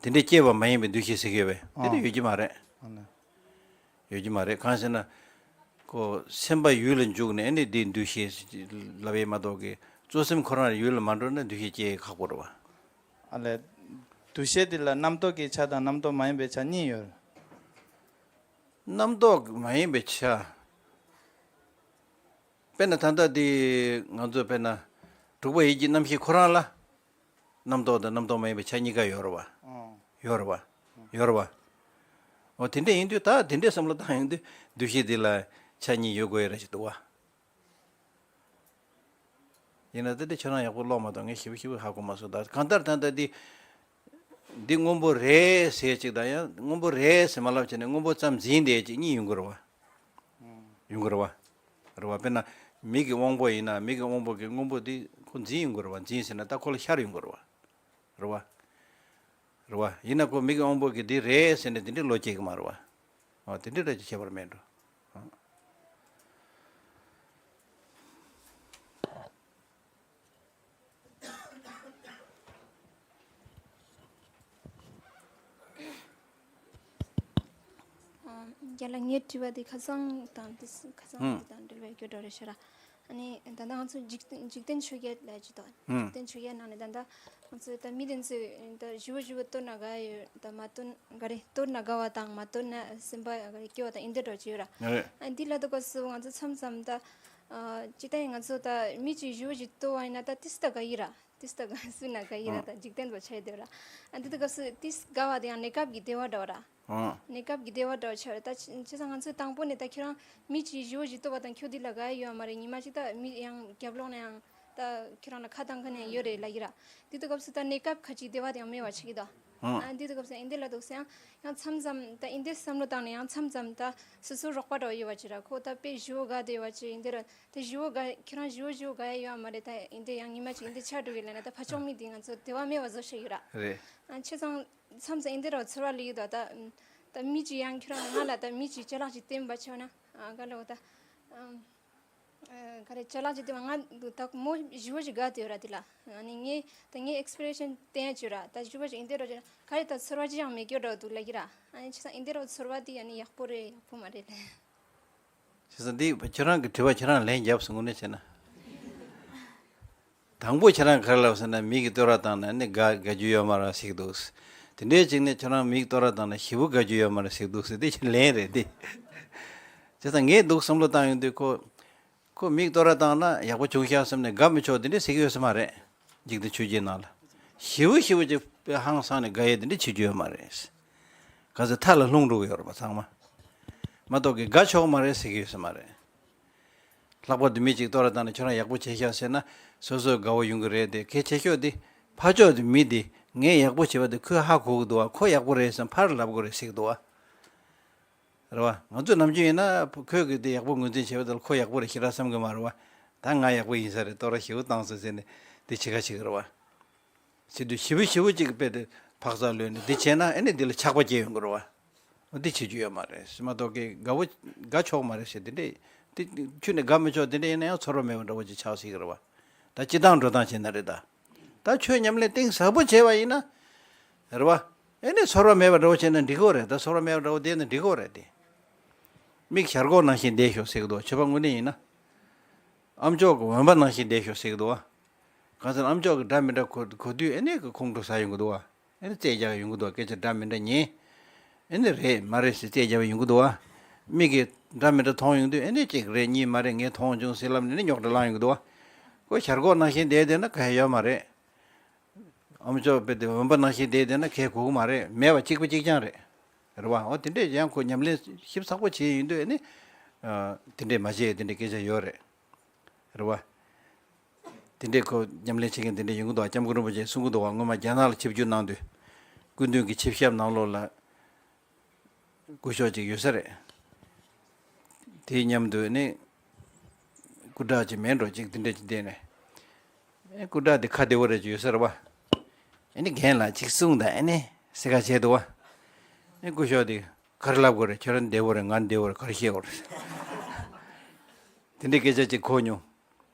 དེ་འདྲའི་སྐྱེས་པ་མ་ཡིན་པའི་འདུ་ཤེས་ཟེར་གི་ཡོད་པས། དེ་འདྲ་ཨང་། ཡོད་ཀྱི་མ་རེད། ཨང་། ཡོད་ཀྱི་མ་རེད། གང་ཟེར་ན། ཁོ་སེམས་པ་ཡུལ་ལ་འཇུག་ནས་ཨ་ནི་འདི་འདུ་ཤེས་ལབ་ཡས་མ་གཏོགས་ཀྱི་གཙོ་སེམས་ཁོ་རང་ཡུལ་ལ་མ་འགྲོ་ན་འདུ་ཤེས་སྐྱེ་ཡས་ཁག་པོ་རེད་བ། ཨ་ལས། འདུ་ཤེས་འདི་ལ་རྣམ་རྟོག་གི་ཆ་དང་རྣམ་རྟོག་མ་ཡིན་པའི་ཆ་གཉིས་ཡོད། རྣམ་རྟོག་མ་ཡིན་པའི་ཆ། དཔེར་ན་ད་ལྟ་འདི་ང་ཚོ་དཔེར་ན་དྲུག་པ་ཡིད་ཀྱི་རྣམ་ཤེས་ཁོ་རང་ལ་རྣམ་རྟོག་དང་རྣམ་རྟོག་མ་ཡིན་པའི་ཆ་གཉིས་ཀ་ཡོད་རེད་བ། ཨང་། ཡོད་རེད་བ། ཡོད་རེད་བ། འོ་དེ་འདྲ་ཡིན་དུས་ད་དེ་འདྲའི་བསམ་བློ་བཏང་ཡོང་དུས་འདུ་ཤེས་འདི་ལ་ཆ་གཉིས་ཡོད་དགོས་ཡ་རེད་ཅིག་འདུག་བ། ཡིན་ན་ད་འདི་ཁྱོད་རང་ཡག་པོ་ཀློག་མ་གཏོགས་ངས་ཞིབ་པོ་ཞིབ་པོ་ཧ་གོ་མ་སོང་། ད་གང་ལྟར་ད་ལྟ་འདི་འདི་སྔོན་པོ་རེད་ཟེར་ཅིག་དང་ཡང་སྔོན་པོ་རེད་ཟེར་མ་ལབ་བྱས་ནས་སྔོན་པོ་ཙམ་འཛིན་བསྡད་ཅིག་གཉིས་ཡོང་གི་རེད་བ། ཡོང་གི་རེད་བ། རེད་བ། དཔེར་ན་མིག་གི་དབང་པོ་ཡིན་ན་མིག་གི་དབང་པོ་གི་སྔོན་པོ་འདི་ཁོ་འཛིན་ཡོང་གི་རེད་བ། འཛིན་ཟེར་ན་ད་ཁོ་ལ་ཤར་ཡོང་གི་རེད་བ། རེད་བ། རེད་བ། ཡིན་ན་ཁོ་མིག་གི་དབང་པོ་གི་འདི་རེད་ཟེར་ནས་དེ་འདྲའི་བློ་སྐྱེ་གི་མ་རེད་བ། ཨ་དེ་འདྲའི་འདྲ་ཅིག་ཁྱད་པར་མེད་འགྲོ། ཨ། རྒན་ལགས་ངའི་དྲི་བ་འདི་ཁ་སང་དང་འདི་ཁ་སང་ཨང་། འདི་དང་འབྲེལ་བའི་སྐད་འགྲོ་རེད་ཤག་ར། ཨ་ནི་ད་ལྟ་ང་ཚོ་འཇིག་རྟེན་འཇིག་རྟེན་ཆོས་བརྒྱད་ལབ་ཀྱི་འདུག་ཨང་། འཇིག་རྟེན་ཆོས་བརྒྱད་ནང་ནས་ད་ལྟ་ང་ཚོ་ད་མི་དེ་ཚོས་ད་ཞི་བོ་ཞི་བོ་བསྟོད་ན་དགའ་ཡོད། ད་མ་བསྟོད་ག་རེ་བསྟོད་ན་དགའ་བ་དང་མ་བསྟོད་ན་སེམས་པ་ག་རེ་སྐྱོ་བ་དང་འདི་འདྲ་བྱས་ཡོད་ར། ཨ་འདི་ལ་ད་ག་སུ་ང་ཚོ་མཚམས་མཚམས་ད་ཅི་ལྟ་ཡིན་ང་ཚོ་ད་མི་གཅིག་ཞི་བོ་ཞིག་བསྟོད་པ་ཡིན་ན་ད་ཏིས་ད་དགའ་ཡི་ར། ཏིས་ད་དགའ་སུ་ན་དགའ་ཡི་ར། ད་འཇིག་རྟེན་པ་ཆགས་བསྡད་ཡོད་ར། ཨ་འདི་ད་ག་སུ་ཏིས་དགའ་བ་དེ་ཡང་གནས་སྐབས་ཀྱི་བདེ་བ་འདྲ་བ་ར། ཨང་། གནས་སྐབས་ཀྱི་བདེ་བ་འདྲ་བོ་ཆགས་རེད། ད་བྱས་ཙང་ང་ཚོས་དང་པོ་ནས་ད་ཁྱོད་རང་མི་གཅིག་ཞི་བོ་ཞིག་བསྟོད་པ་དང་ཁྱོད་འདི་ལ་དགའ་ཡི་ཡོད་མ་རེད། ཉི་མ་གཅིག་ད་མི་ཡང་རྒྱབ་ལོགས་ན་ཡང་ད་ཁྱོད་རང་ལ་ཁ་བཏང་མཁན་ཡང་ཡོད་རེད་ལབ་ཀྱི་ར། འདི་དུས་སྐབས་སུ་ད་གནས་སྐབས་ཁ་ཅིག་བདེ་བ་དེ་ཡང་མེད་པ་ཆགས་ཀྱི་འདུག་ཨང་། ཨ་འདི་དུས་སྐབས་སུ་ཨིན་དེ་ལ་འདུག་སེ་ཡང་ཡང་མཚམས་མཚམས་ད་ཨིན་དེ་བསམ་བློ་བཏང་ནས་ཡང་མཚམས་མཚམས་ད་སོ་སོའི་རོགས་པ་འདྲ་བོ་ཡོད་པ་ཅིག་ར། ཁོ་ད་དཔེ་ཞི་བོ་དགའ་བསྡད་པ་ཅིག་ཨིན་དེ་ར། ད་ཞི་བོ་དགའ་ཁྱོད་རང་ཞི་བོ་ཞི་བོ་དགའ་ཡི་ཡོད་མ་རེད། ད་ཨིན་དེ་ཡང་ཉི་མ་གཅིག་ཨིན་དེ་ཆགས་འགྲོ་གི་ལབ་ན་ད་ཕར་ཕྱོགས་མི་དེ་ང་ཚོ་བདེ་བ་མེད་པ་བཟོ་བྱེད་ཀྱི་ར། རེད། ཨ་བྱས་ཙང་མཚམས་མཚམས་ཨིན་དེ་ར་ཚོར་བ་སླེབས་ཀྱི་འདུག་ད་ད་མི་གཅིག་ཡང་ཁྱོད་རང་ང་ལ་ད་མི་གཅིག་ཅ་ལག་ཅིག་བསྟན་པ་བྱས་ན་ཨ་ག་ལ་འོ་ད་ཨམ་ཨ་ག་རེ་ཅ་ལག་ཅིག་བསྟན་པ་ང་ད་མོ་ཞི་བོ་ཞིག་དགའ་བསྡད་ཡོད་ར། དེ་ལ་ཨ་ནི་ངས་ད་ངའི་ཨེག་སི་པི་རེ་ཤན་བསྟན་ཡ་བྱོས་ར། ད་ཞི་བོ་ཞིག་ཨིན་དེ་ར་བྱས་ན་ག་རེ་ད་ཚོར་བ་ཅི་ཡང་མེད་སྐྱོ་འདྲ་འདུག་ལབ་ཀྱི་ར། ཨ་ནི་བྱས་ཙང་ཨིན་དེ་ར་ཚོར་བ་དེ་ཨ་ནི་ཡག་པོ་རེད་ཡག་པོ་མ་རེད་ལབ། བྱས་ཙང་འདི་ཁྱེད་རང་གི་དྲི་བ་ཁྱེད་རང་ལན་རྒྱབ་སོང་དངོས་གནས་བྱས་ན། དང་པོ་ཁྱེད་རང་ག་རེ་ལབ་ཟེར་ན་མི་གིས་བསྟོད་ར་བཏང་ན་ནི་དགའ་དགའ་རྒྱུ་ཡོད་མ་རེད་ཟེར་གྱི་འདུག་དེ་འདྲའི་ཅིག་ནས་ཁྱེད་རང་མི་གིས་བསྟོད་ར་བཏང་ན་ཞི་བོ་དགའ་རྒྱུ་ཡོད་མ་རེད་ཟེར་གྱི་འདུག་ཟེར་དེ་ཁྱེད་ལན་རེད་དེ། བྱས་ཙང་ངས་འདུག་བསམ་བློ་བཏང་ཡོང་དུས་ཁོ་ཁོ་མི་གིས་བསྟོད་ར་བཏང་ན་ཡག་པོ་བྱུང་ཤག་བསམ་ནས་དགའ་མི་ཆོག་དེ་འདྲ་ཟེར་གྱི་ཡོད་ས་མ་རེད། འཇིག་རྟེན་ཆོས་བརྒྱད་ནང་ལ། ཞི་བོ་ཞི་བོ་ཅིག་དཔེ་ཧང་སངས་ནས་དགའ་ཡས་དེ་འདྲ་བྱེད་རྒྱུ་ཡོད་མ་རེད། ག་ཚོད་མཐའ་ལ་ལྷུང་འགྲོ་གི་ཡོད་རེད་པ་ཚང་མ། མ་གཏོགས་ཀྱི་དགའ་ཆོག་མ་རེད་ཟེར་གྱི་ཡོད་ས་མ་རེད། ལྷག་པར་དུ་མི་གཅིག་བསྟོད་ར་བཏང་ནས་ཁྱོད་རང་ཡག་པོ་བྱས་ཤག་ཟེར་ན་སོ་སོ་དགའ་བོ་ཡོང་གི་རེད་དེ། གལ་ཆེ་ཤོས་དེ་ཕར་ཕྱོགས་དེ་མི་དེ་ངས་ཡག་པོ་བྱས་པ་དེ་ཁོས་ཧ་གོ་གི་འདུག་བ། ཁོ་ཡག་པོ་རེད་བསམ་ཕར་ལབ་དགོས་རེད་ཟེར་གི་འདུག་བ། རེད་བ། ང་ཚོས་ནམ་རྒྱུན་ཡིན་ན་ཁོས་གི་དེ་ཡག་པོ་ངོས་འཛིན་བྱས་པ་དེ་ལ་ཁོ་ཡག་པོ་རེད་ཞེ་དྲག་བསམ་གི་མ་རེད་བ། ད་ང་ཡག་པོ་ཡིན་ས་རེད། བསྟོད་ར་ཞེ་པོ་བཏང་སོང་ཟེར་ནས་དེ་བྱེད་ཁ་བྱེད་གི་རེད་བ། བྱེད་དུས་ཞེ་པོ་ཞེ་པོ་ཅིག་དཔེ་དེ་འཕག་འཚག་ལོས་ནས་དེ་བྱས་ན་ཨེ་ནི་དེ་ལ་ཆགས་པ་སྐྱེ་ཡོང་གི་རེད་བ། འོ་དེ་བྱེད་རྒྱུ་ཡོད་མ་རེད། སྲིད་མ་གཏོགས་ཀྱི་དགའ་བོ་དགའ་ཆོག་མ་རེད་ཟེར་དེ་འདྲས་དེ་ཁྱོན་ནས་དགའ་མི་ཆོག་དེ་འདྲས་ཡིན་ན་ཡང་ཚོར་བ་མེད་པ་འདྲ་བོ་ཅིག་ཆགས་སྲིད་གི་རེད་བ། ད་སྤྱི་བཏང་འགྲོ་སྟངས་བྱས་ན་རེད་ད། ད་ཆོས་ཉམས་ལེན་གཏིང་ཟབ་པོ་བྱས་པ་ཡིན་ན། རེད་བ། ཨེ་ནི་ཚོར་བ་མེད་པ་འདྲ་བོ་བྱས་ན་འགྲིག་གི་རེད། ད་ཚོར་བ་མེད་པ་འདྲ་བོ་བསྡད་ན་འགྲིག་གི་རེད་དེ། མིག་ཞར་གོག་ནང་བཞིན་བསྡད་ཤོག་ཟེར་གི་འདུག་ཆོས་པ་དངོས་གནས་ཡིན་ན། ཨམ་ཅོག་གི་འོན་པ་ནང་བཞིན་བསྡད་ཤོག་ཟེར་གི་འདུག་བ། གང་ཟེར་ན་ཨམ་ཅོག་གི་འདྲ་མི་འདྲ་གོ་གོ་དུས་ཨེ་ནི་གི་ཁོང་ཁྲོ་ཟ་ཡོང་གི་འདུག་བ། ཨེ་ནི་རྩོད་རྒྱག་ཡོང་གི་འདུག་སྐད་ཆ་འདྲ་མི་འདྲ་ཉན། ཨེ་ནི་རེད་མ་རེད་ཟེར་རྩོད་རྒྱག་ཡོང་གི་འདུག་བ། མིག་གིས་འདྲ་མི་འདྲ་མཐོང་ཡོང་དུས་ཨེ་ནི་གཅིག་རེད་གཉིས་མ་རེད་ངས་མཐོང་བྱུང་ཟེར་ལབ་ནས་ནི་རྙོག་དྲ་ལངས་ཡོང་གི་འདུག་བ། ཁོ་ཞར་གོག་ནང་བཞིན་བསྡད་བསྡད་ན་ག་ཡ་ཡོད་མ་རེད། ཨམ་ཅོག་དཔེ་དེ་འོན་པ་ནང་བཞིན་བསྡད་བསྡད་ན་གལ་དགོས་ཀྱི་མ་རེད། མེད་པ་གཅིག་པ་གཅིག་རྐྱང་རེད། རེད་བ། འོ་དེ་འདྲས་ཡང་ཁོ་ཉམས་ལེན་ཞིབ་ཚགས་པོ་བྱས་ཡིན་དུས་ཨེ་ནི། དེ་འདྲས་མ་བྱས་དེ་འདྲས་སྐད་ཆ་ཡོད་རེད། རེད་བ། དེ་འདྲས་ཁོ་ཉམས་ལེན་བྱེད་མཁན་དེ་འདྲས་ཡོང་གི་འདུག་བ། སྐྱབས་མགོན་རིན་པོ་ཆེས་གསུང་གི་འདུག་བ། སྔོན་མ་རྒྱ་ནག་ལ་ཆིབས་བསྒྱུར་གནང་དུས། སྐུ་མདུན་གྱི་ཆིབས་ཞབས་ནང་ལོགས་ལ་སྐུ་ཞབས་ཅིག་ཡོད་ས་རེད། དེའི་མཉམ་དུ་ནི་སྐུ་དྲག་ཅིག་མེད་འགྲོ་ཅིག་དེ་འདྲས་ཅིག་བསྡད་ནས། ཨེ་སྐུ་དྲག་དེ་ཁ་བདེ་བོ་རེད་ཅིག་ཡོད་ས་རེད་བ། ཨེ་ནི་རྒན་ལགས་ཅིག་གསུངས་དང་ཨེ་ནི་ཟེར་ཁ་བྱས་འདུག་བ། ཨེ་སྐུ་ཞབས་དེ་ག་རེ་ལབ་དགོས་རེད། ཁྱོད་རང་བདེ་བོ་རེད། ང་བདེ་བོ་རེད། ག་རེ་བཤད་དགོས་རེད། དེ་འདྲས་སྐད་ཆ་ཅིག་གོ་མྱོང་།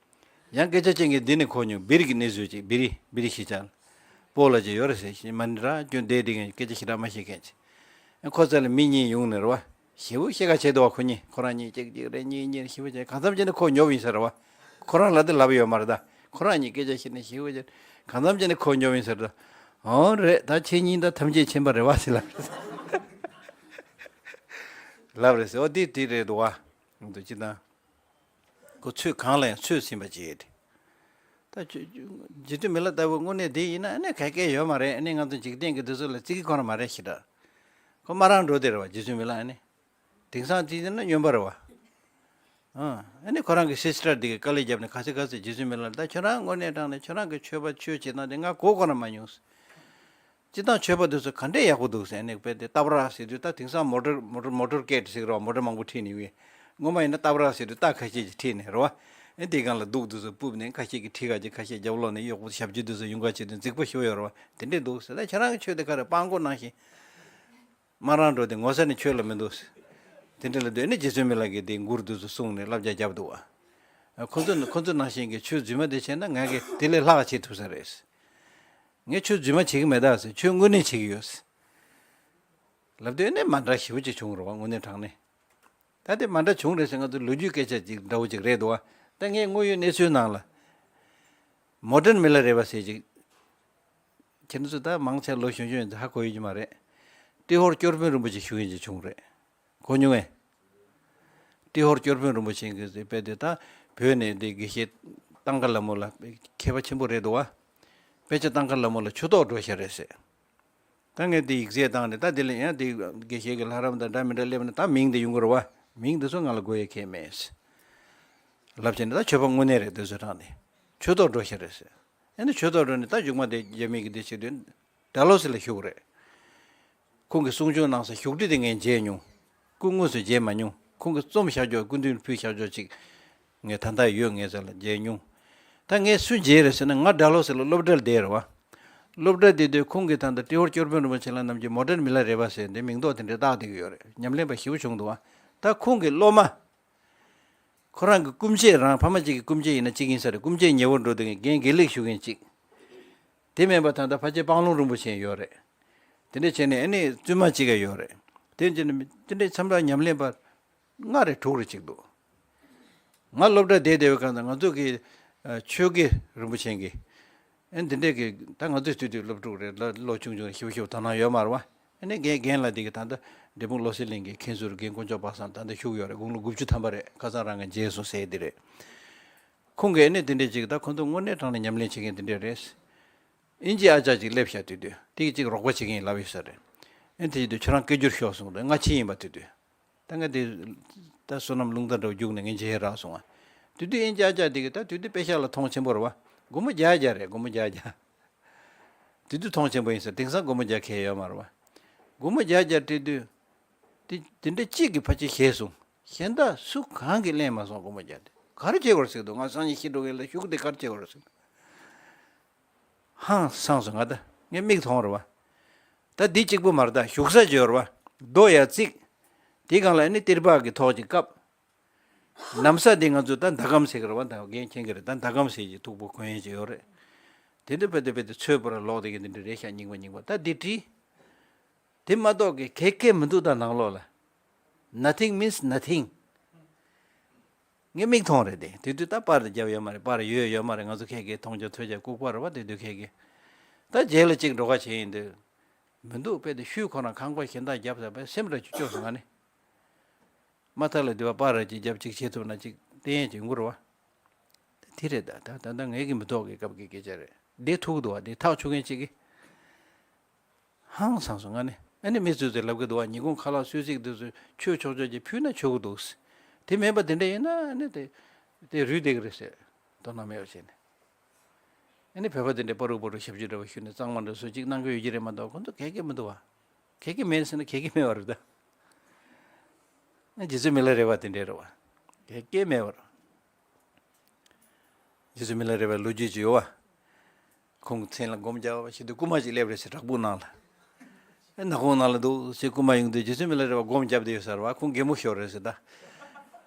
ཡང་སྐད་ཆ་བཤད་མཁན་འདི་ནས་གོ་མྱོང་། བི་རི་གི་གནས་ཚུལ་ཅིག་བི་རི་བི་རི་ཤི་ཅང་། སྤོ་ལགས་ཅིག་ཡོད་རེད་ཟེར་ཞིག་མ་ཎི་ར་སྐྱོན་བསྡད་བསྡད་མཁན་སྐད་ཆ་ཞེ་དྲག་མ་བཤད་མཁན་ཅིག་ཨེ་ཁོ་རྩ་ལ་མི་གཉིས་ཡོང་ནས་རེད་བ། ཞེ་པོ་བཤད་ཁ་བྱས་འདུག་བ། ཁོ་གཉིས་ཁོ་རང་གཉིས་གཅིག་གཅིག་རེད། གཉིས་གཉིས་རེད། ཞེ་པོ་བྱས་གང་འཚམ་བྱས་ནས་ཁོ་ཉོབ་ཡིན་ས་རེད་བ། ཁོ་རང་ལ་དེ་ལབ་ཡོད་མ་རེད་ད། ཁོ་རང་གཉིས་སྐད་ཆ་བཤད་ནས་ཞེ་པོ་བྱས་གང་འཚམ་བྱས་ནས་ཁོ་ཉོབ་ཡིན་ས་རེད་ད། འོ་རེད་ད། ཁྱེད་གཉིས་ད་ཐམས་ཅད་མཁྱེན་པ་རེད་བ་ཟེར་ལབ་རེད། ལབ་རེད་ཟེར། འོ་དེ་དེ་རེད་འདུག་བ། འདུག་ཅི་དང་། ཁོ་ཚོས་གང་ལ་ཡང་ཚོད་ཟིན་པ་བྱེད་དེ། ད་ཆོས་རྗེ་བཙུན་མི་ལ་ལྟ་བུ་དངོས་གནས་དེ་ཡིན་ན་ཨ་ནི་ག་གེ་ཡོད་མ་རེད། ཨ་ནི་ང་ཚོ་འཇིག་རྟེན་གྱི་འདི་ཚོ་ལ་བརྩི་གི་ཁོ་རང་མ་རེད་ཞེ་དྲག་ཁོ་མ་རང་འགྲོ་དེ་རེད་བ། རྗེ་བཙུན་མི་ལ་ཨ་ནི། དེང་སང་དེ་ཡིན་ན་སྨྱོན་པ་རེད་བ། ཨ་ནི་ཁོ་རང་གི་སི་སི་ཊར་དེ་གི་དཀའ་ལས་བརྒྱབ་ནས་ག་ཚོད་ག་ཚོད་རྗེ་བཙུན་མི་ལ་ད་ཁྱོད་རང་དངོས་གནས་དྲང་གནས་ཁྱོད་རང་གི་ཆོས་པ་ཆོས་བྱེད་སྟངས་དེ་ང་གོ་ཁོ་རང་མ་མྱོང་། སྤྱིར་བཏང་ཆོས་པ་དེ་ཚོ་ག་འདྲས་ཡག་པོ་འདུག་ཟེར་ནས་དཔེ་དེ་ཏབ་ར་ཟེར་དུས་ད་དེང་སང་མོ་ཊར་མོ་ཊར་མོ་ཊར་ཀེ་ཊི་ཟེར་གི་རེད་བ། མོ་ཊར་མང་པོ་ཁྲིད་ནས་ཡོད། སྔོན་མ་ཡིན་ན་ཏབ་ར་ཟེར་དུས་རྟ་ཁ་ཤས་ཀྱིས་ཁྲིད་ནས་རེད་བ། ཨེ་དེའི་སྒང་ལ་གདུགས་དེ་ཚོ་སྤུབས་ནས་ཁ་ཤས་ཀྱིས་ཁྲིད་ག་ཅིག་ཁ་ཤས་རྒྱབ་ལོག་ནས་གཡོག་པོ་ཞབས་ཕྱི་དེ་ཚོ་ཡོང་ག་བྱེད་དུས་རྫིག་པོ་ཞེ་པོ་ཡོད་རེད་བ། དེ་འདྲས་འདུག་ཟེར། ད་ཁྱེད་རང་གི་ཆོས་དེ་ག་རེ་སྤྲང་པོ་ནང་བཞིན། མ་རང་འགྲོ་དེ་ངོ་ཚ་ནས་ཆོས་ལ་མི་འདུག་ཟེར། དེ་འདྲས་ལབ་དུས་ཨེ་ནི་རྗེ་བཙུན་མི་ལ་གིས་དེ་མགུར་དེ་ཚོ་གསུངས་ནས་བསླབ་བྱ་བརྒྱབ་འདུག་བ། ཁོ་ཚོ་ཁོ་ཚོ་ནང་བཞིན་གྱི་ཆོས་རྫུན་མ་དེ་བྱས་ན་ང་གིས་དེ་ལས་ལྷག་བྱེད་ཐུབ་ས་རེད། ངས་ཆོས་རྫུན་མ་བྱེད་ཀྱི་མེད་ད་ཟེར། ཆོས་དངོས་གནས་བྱེད་ཀྱི་ཡོད་ཟེར། ལབ་དུས་ནི་མ་འདྲ་ཞེ་པོ་ཅིག་བྱུང་རེད་བ། དངོས་གནས་དྲང་གནས། ད་དེ་མ་འདྲ་བྱུང་རེད་ཟེར། ང་ཚོ་ལོ་རྒྱུས་སྐད་ཆ་ཅིག་འདྲ་བོ་ཅིག་རེད་འདུག་བ། ད་ངས་དངོས་ཡོད་གནས་ཚུལ་ནང་ལ། མོ་ཌན་མི་ལ་རས་པ་ཟེར་ཅིག་ཁྱེད་ཚོ་ད་མང་ཆེ་ལོ་གཞོན་གཞོན་ཡིན་ཚེ་ཧ་གོ་ཡོད་ཀྱི་མ་རེད། ཏི་ཧོར་སྐྱོར་དཔོན་རིན་པོ་ཆེ་བཞུགས་ཡིན་ཅིག་བྱུང་རེད། གོ་མྱོང་ངས། ཏི་ཧོར་སྐྱོར་དཔོན་རིན་པོ་ཆེ་གིས་དཔེ་དེ་ད་བོད་ནས་འདི་དགེ་བཤེས་ཏང་ཀ་ལ་མོ་ལ་མཁས་པ་ཆེན་པོ་རེད་འདུག་བ། དཔེ་ཆ་ཏང་ཀ་ལ་མོ་ལ་ཆུ་ཐོག་འགྲོ་ཤ་རེད་ཟེར། ད་ངས་དེ་ཡིག་ཚད་བཏང་ནས་ད་དེ་ལ་ཡང་དེ་དགེ་བཤེས་ཀྱི་ལྷ་རམས་དང་འདྲ་མི་འདྲ་སླེབས་ན་ད་མིང་དེ་ཡོང་གི་རེད་བ། མིང་དེ་ཚོ་ང་ལ་དགོས་ཡ་གལ་མེད། ལབ་བྱས་ནས་ད་ཆོས་པ་དངོས་གནས་རེད་དེ་ཚོ་དྲངས་ནས་ཆུ་ཐོག་འགྲོ་ཤ་རེད་ཟེར། ཨ་ནི་ཆུ་ཐོག་འགྲོ་ནས་ད་མཇུག་མ་དེ་རྒྱ་མི་གི་དེ་བྱེད་དུས་ཌལ་ཧོ་སི་ལ་བཞུགས་རེད། ཁོང་གིས་གསུང་ཆོས་གནང་ས་བཞུགས་ཁྲི་དེ་ངས་མཇལ་མྱོང་། སྐུ་དངོས་སུ་མཇལ་མ་མྱོང་། ཁོང་གིས་རྩོམ་བཞག་ཆོག་སྐུ་མདུན་ཕུལ་བཞག་ཆོག་ཅིག་ངས་ད་ལྟ་ཡོད་ངས་ཟེར་ལ་མཇལ་མྱོང་། ད་ངས་སུ་མཇལ་རེད་ཟེར་ན་ང་ཌལ་ཧོ་སི་ལ་སློབ་གྲྭར་བསྡད་རེད་བ། སློབ་གྲྭ་བསྡད་དུས་ཁོང་གིས་ད་ལྟ་ཏི་ཧོར་སྐྱོར་དཔོན་རིན་པོ་ཆེ་ལ་ནམ་རྒྱུན་མོ་ཌན་མི་ལ་རས་པ་ཟེར་འདི་མིང་འདོགས་དེ་འདྲའི་བཏགས་བསྡད་ཀྱི་ཡོད་རེད། ཉམས་ལེན་པ་ཞེ་པོ་བྱུང་འདུག་བ། ད་ཁོང་གི་སློབ་མ། ཁོ་རང་གི་སྐུ་མཆེད་རང་ཕ་མ་གཅིག་གི་སྐུ་མཆེད་ཡིན་ན་གཅིག་ཡིན་ས་རེད། སྐུ་མཆེད་ཉེ་བོར་འགྲོ་དུས་རྒན་དགེ་ལེགས་ཞུ་མཁན་གཅིག་དེ་མིན་པ་ད་ལྟ་ཕལ་ཆེར་སྤང་ལུང་རིན་པོ་ཆེ་ཡོད་རེད། དེ་འདྲ་བྱས་ནས་ཨ་ནི་བཙུན་མ་གཅིག་ག་ཡོད་རེད། དེ་འདྲ་དེ་འདྲའི་མཚམས་རེ་ཉམས་ལེན་པ་ལྔ་རེ་དྲུག་རེ་གཅིག་འདུག་ང་སློབ་གྲྭ་བསྡད་བསྡད་པའི་སྒང་དུ་ང་ཚོ་གི་ཨ་ཆོས་དགེ་རིན་པོ་ཆེ་གི་ཨ་འདི་འདྲས་ཀྱི་ད་ང་ཚོའི་དུས་དུས་སློབ་ཕྲུག་རེད། ལོ་ལོ་ཆུང་ཆུང་ཞིབ་ཞིབ་དོ་སྣང་ཡོད་མ་རེད་བ། ཨ་ནི་རྒན་རྒན་ལགས་འདི་གི་ད་ལྟ་འབྲས་སྤུངས་བློ་གསལ་གླིང་གི་མཁན་ཟུར་རྒན་དཀོན་མཆོག་པ་སངས་ད་ལྟ་བཞུགས་ཡོད་རེད། དགུང་ལོ་དགུ་བཅུ་ཐམ་པ་རེད། ཁ་སང་རང་གི་མཇལ་སོང་ཟེར་འདི་རེད། ཁོང་གིས་ཨ་ནི་འདི་འདྲས་ཅིག་ད་ཁོང་ཚོ་དངོས་གནས་དྲང་ནས་ཉམས་ལེན་བྱེད་མཁན་འདི་འདྲས་རེད། ཨིན་ཇི་ཨ་ཅག་ཅིག་སླེབས་ཤག་དུས་དུས་དེ་གི་ཅིག་རོགས་པ་བྱེད་མཁན་ཡིན་ལབ་ཡོད་ས་རེད། ཨ་ནི་དེ་ཡིན་དུས་ཁྱོད་རང་སྐད་སྒྱུར་ཤོག་གསུངས་འདུག་ང་ཕྱི་ཡིན་པ་དུས་དུས། ད་ང་དེ་ད་བསོད་ནམས་རླུང་རྟ་འདྲ་བོ་རྒྱུགས་ནས་ངས་མཇལ་རག་སོང་ང་། དེ་དུས་ཨིན་ཅག་ཅག་དེ་གི་ད་དེ་དུས་དཔེ་ཤག་ལ་མཐོང་ཆེན་པོ་རེད་བ། སྒོར་མོ་བརྒྱ་བརྒྱ་རེད། སྒོར་མོ་བརྒྱ་བརྒྱ། དེ་དུས་མཐོང་ཆེན་པོ་ཡིན་ཟེར། དེང་སང་སྒོར་མོ་བརྒྱ་ཁེལ་ཡོད་མ་རེད་བ། སྒོར་མོ་བརྒྱ་བརྒྱ་སྤྲད་དུས། དེ་དེ་འདྲ་གཅིག་གིས་ཕལ་ཆེར་ཞེད་སོང་། གཞན་དག་སུ་གང་གིས་ལེན་མ་སོང་། སྒོར་མོ་བརྒྱ་དེ་ག་རེ་བྱེད་དགོས་རེད་ཟེར་འདུག་ང་སང་ཉིན་ཤི་འགྲོ་མཁན་ལ་ཤུགས་དེ་ག་རེ་བྱེད་དགོས་རེད་ཟེར་འདུག་ཧང་སངས་སོང་ང་། ད་ངས་མིག་མཐོང་རེད་བ། ད་འདི་གཅིག་པུ་མ་རེད། ད་བཞུགས་ས་ཅིག་ཡོད་རེད་བ། རྡོ་ཡར་བརྩིགས། དེའི་སྒང་ལ་ཨ་ནི་ཏིར་པག་གི་ཐོག་ཅིག་བཀབ། ན་བཟའ་འདི་ང་ཚོ་ད་ཟླ་གམ་ཟེར་གི་རེད་བ། ད་རྒན་མཁྱེན་གི་རེད། ད་ཟླ་གམ་ཟེར་གྱི་མཐུག་པོ་གོན་ཡས་ཅིག་ཡོད་རེད། དེ་འདྲ་བེད་དེ་བེད་དེ་ཚོས་པོ་ར་ལོག་དེ་གི་འདི་འདྲ་རེད་ཤག་རྙིང་པ་རྙིང་པ། ད་འདི་བྲིས། དེ་མ་གཏོགས་གི་ག་གེ་མི་འདུག་ད་ནང་ལོགས་ལ། Nothing means nothing. ངས་མིག་མཐོང་རེད་དེ། དེ་དུས་ད་པར་རྒྱབ་ཡོད་མ་རེད། པར་ཡོད་ཡོད་མ་རེད། ང་ཚོ་ཁ་གི་མཐོང་རྒྱ་ཐོས་རྒྱ་ལྐུགས་པ་རེད་བ། དེ་དུས་ཁ་གི་ད་རྗེས་ལ་གཅིག་འགྲོ་ཁ་བྱེད་ཡིན་དུས་མི་འདུག་དཔེ་དེ་ཤུལ་ཁོ་རང་ཁང་པ་གཞན་དག་རྒྱབ་ཟེར་བས་སེམས་ར་ཅིག་སྐྱོ་སོང་ང་ནི། མ་མཐའ་ལ་དེ་བ་པར་ར་ཅིག་རྒྱབ་ཅིག་བྱེད་ཐུབ་ན་ཅིག་བསྟན་ཡས་ཅིག་ཡོང་གི་རེད་བ། དེ་རེད། ད་ད་ད་ད་ངས་གི་མི་ཐོག་གི་སྐབས་ཀྱི་སྐད་ཆ་རེད། དེ་ཐུག་འདུག་བ། དེ་ཐག་ཆོད་མཁན་ཅིག་གིས། ཧང་སངས་སོང་ང་ནི། ཨ་ནི་མི་ཚོས་ཚོས་ལབ་གི་འདུག་བ། ཉིན་གུང་ཁ་ལག་གསོལ་ཚིགས་འདི་ཚོ་མཆོད་ཆོག་ཆོག་ཅིག་ཕུལ་ན་ཆོག་གི་འདུག་དེ་མིན་པ་དེ་འདྲ་ཡིན་ན་ཨ་ནི་དེ་དེ་རུལ་བསྡད་གི་རེད་ཟེར། དོ་སྣང་མེད་པ་བྱས་ནས། ཨ་ནི་བོད་པ་དེ་འདྲས་པ་རུ་པ་རུ་ཞབས་ཕྱི་འདྲ་བ་ཞུས་ནས་གཙང་མ་འདྲ་བཟོ་ཅིག་གནང་གི་ཡོད་ཀྱི་རེད་མ་གཏོགས་ཁོང་ཚོ་ག་གེ་མི་འདུག་བ། ག་གེ་མེད་ཟེར་ན་ག་གེ་མེད་པ་རེད་ད། ཨ་རྗེ་བཙུན་མི་ལ་རས་པ་དེ་འདྲས་རེད་བ། ག་གེ་མེད་པ་རེད། རྗེ་བཙུན་མི་ལ་རས་པའི་ལོ་རྒྱུས་ཅིག་ཡོད་བ། ཁོང་གི་མཚན་ལ་སྒོམ་རྒྱག་པ་ཞིག་འདུག་རྐུན་མ་ཅིག་སླེབས་རེད་ཟེར། བྲག་ཕུག་ནང་ལ། ཨེ་ནག་ཁུང་ནང་ལ་འདུག་ཟེར། རྐུན་མ་ཡོང་དུས་རྗེ་བཙུན་མི་ལ་རས་པ་སྒོམ་རྒྱབ་བསྡད་ཡོད་ས་རེད་བ། ཁོང་གད་མོ་ཤོར་རེད་ཟེར་ད།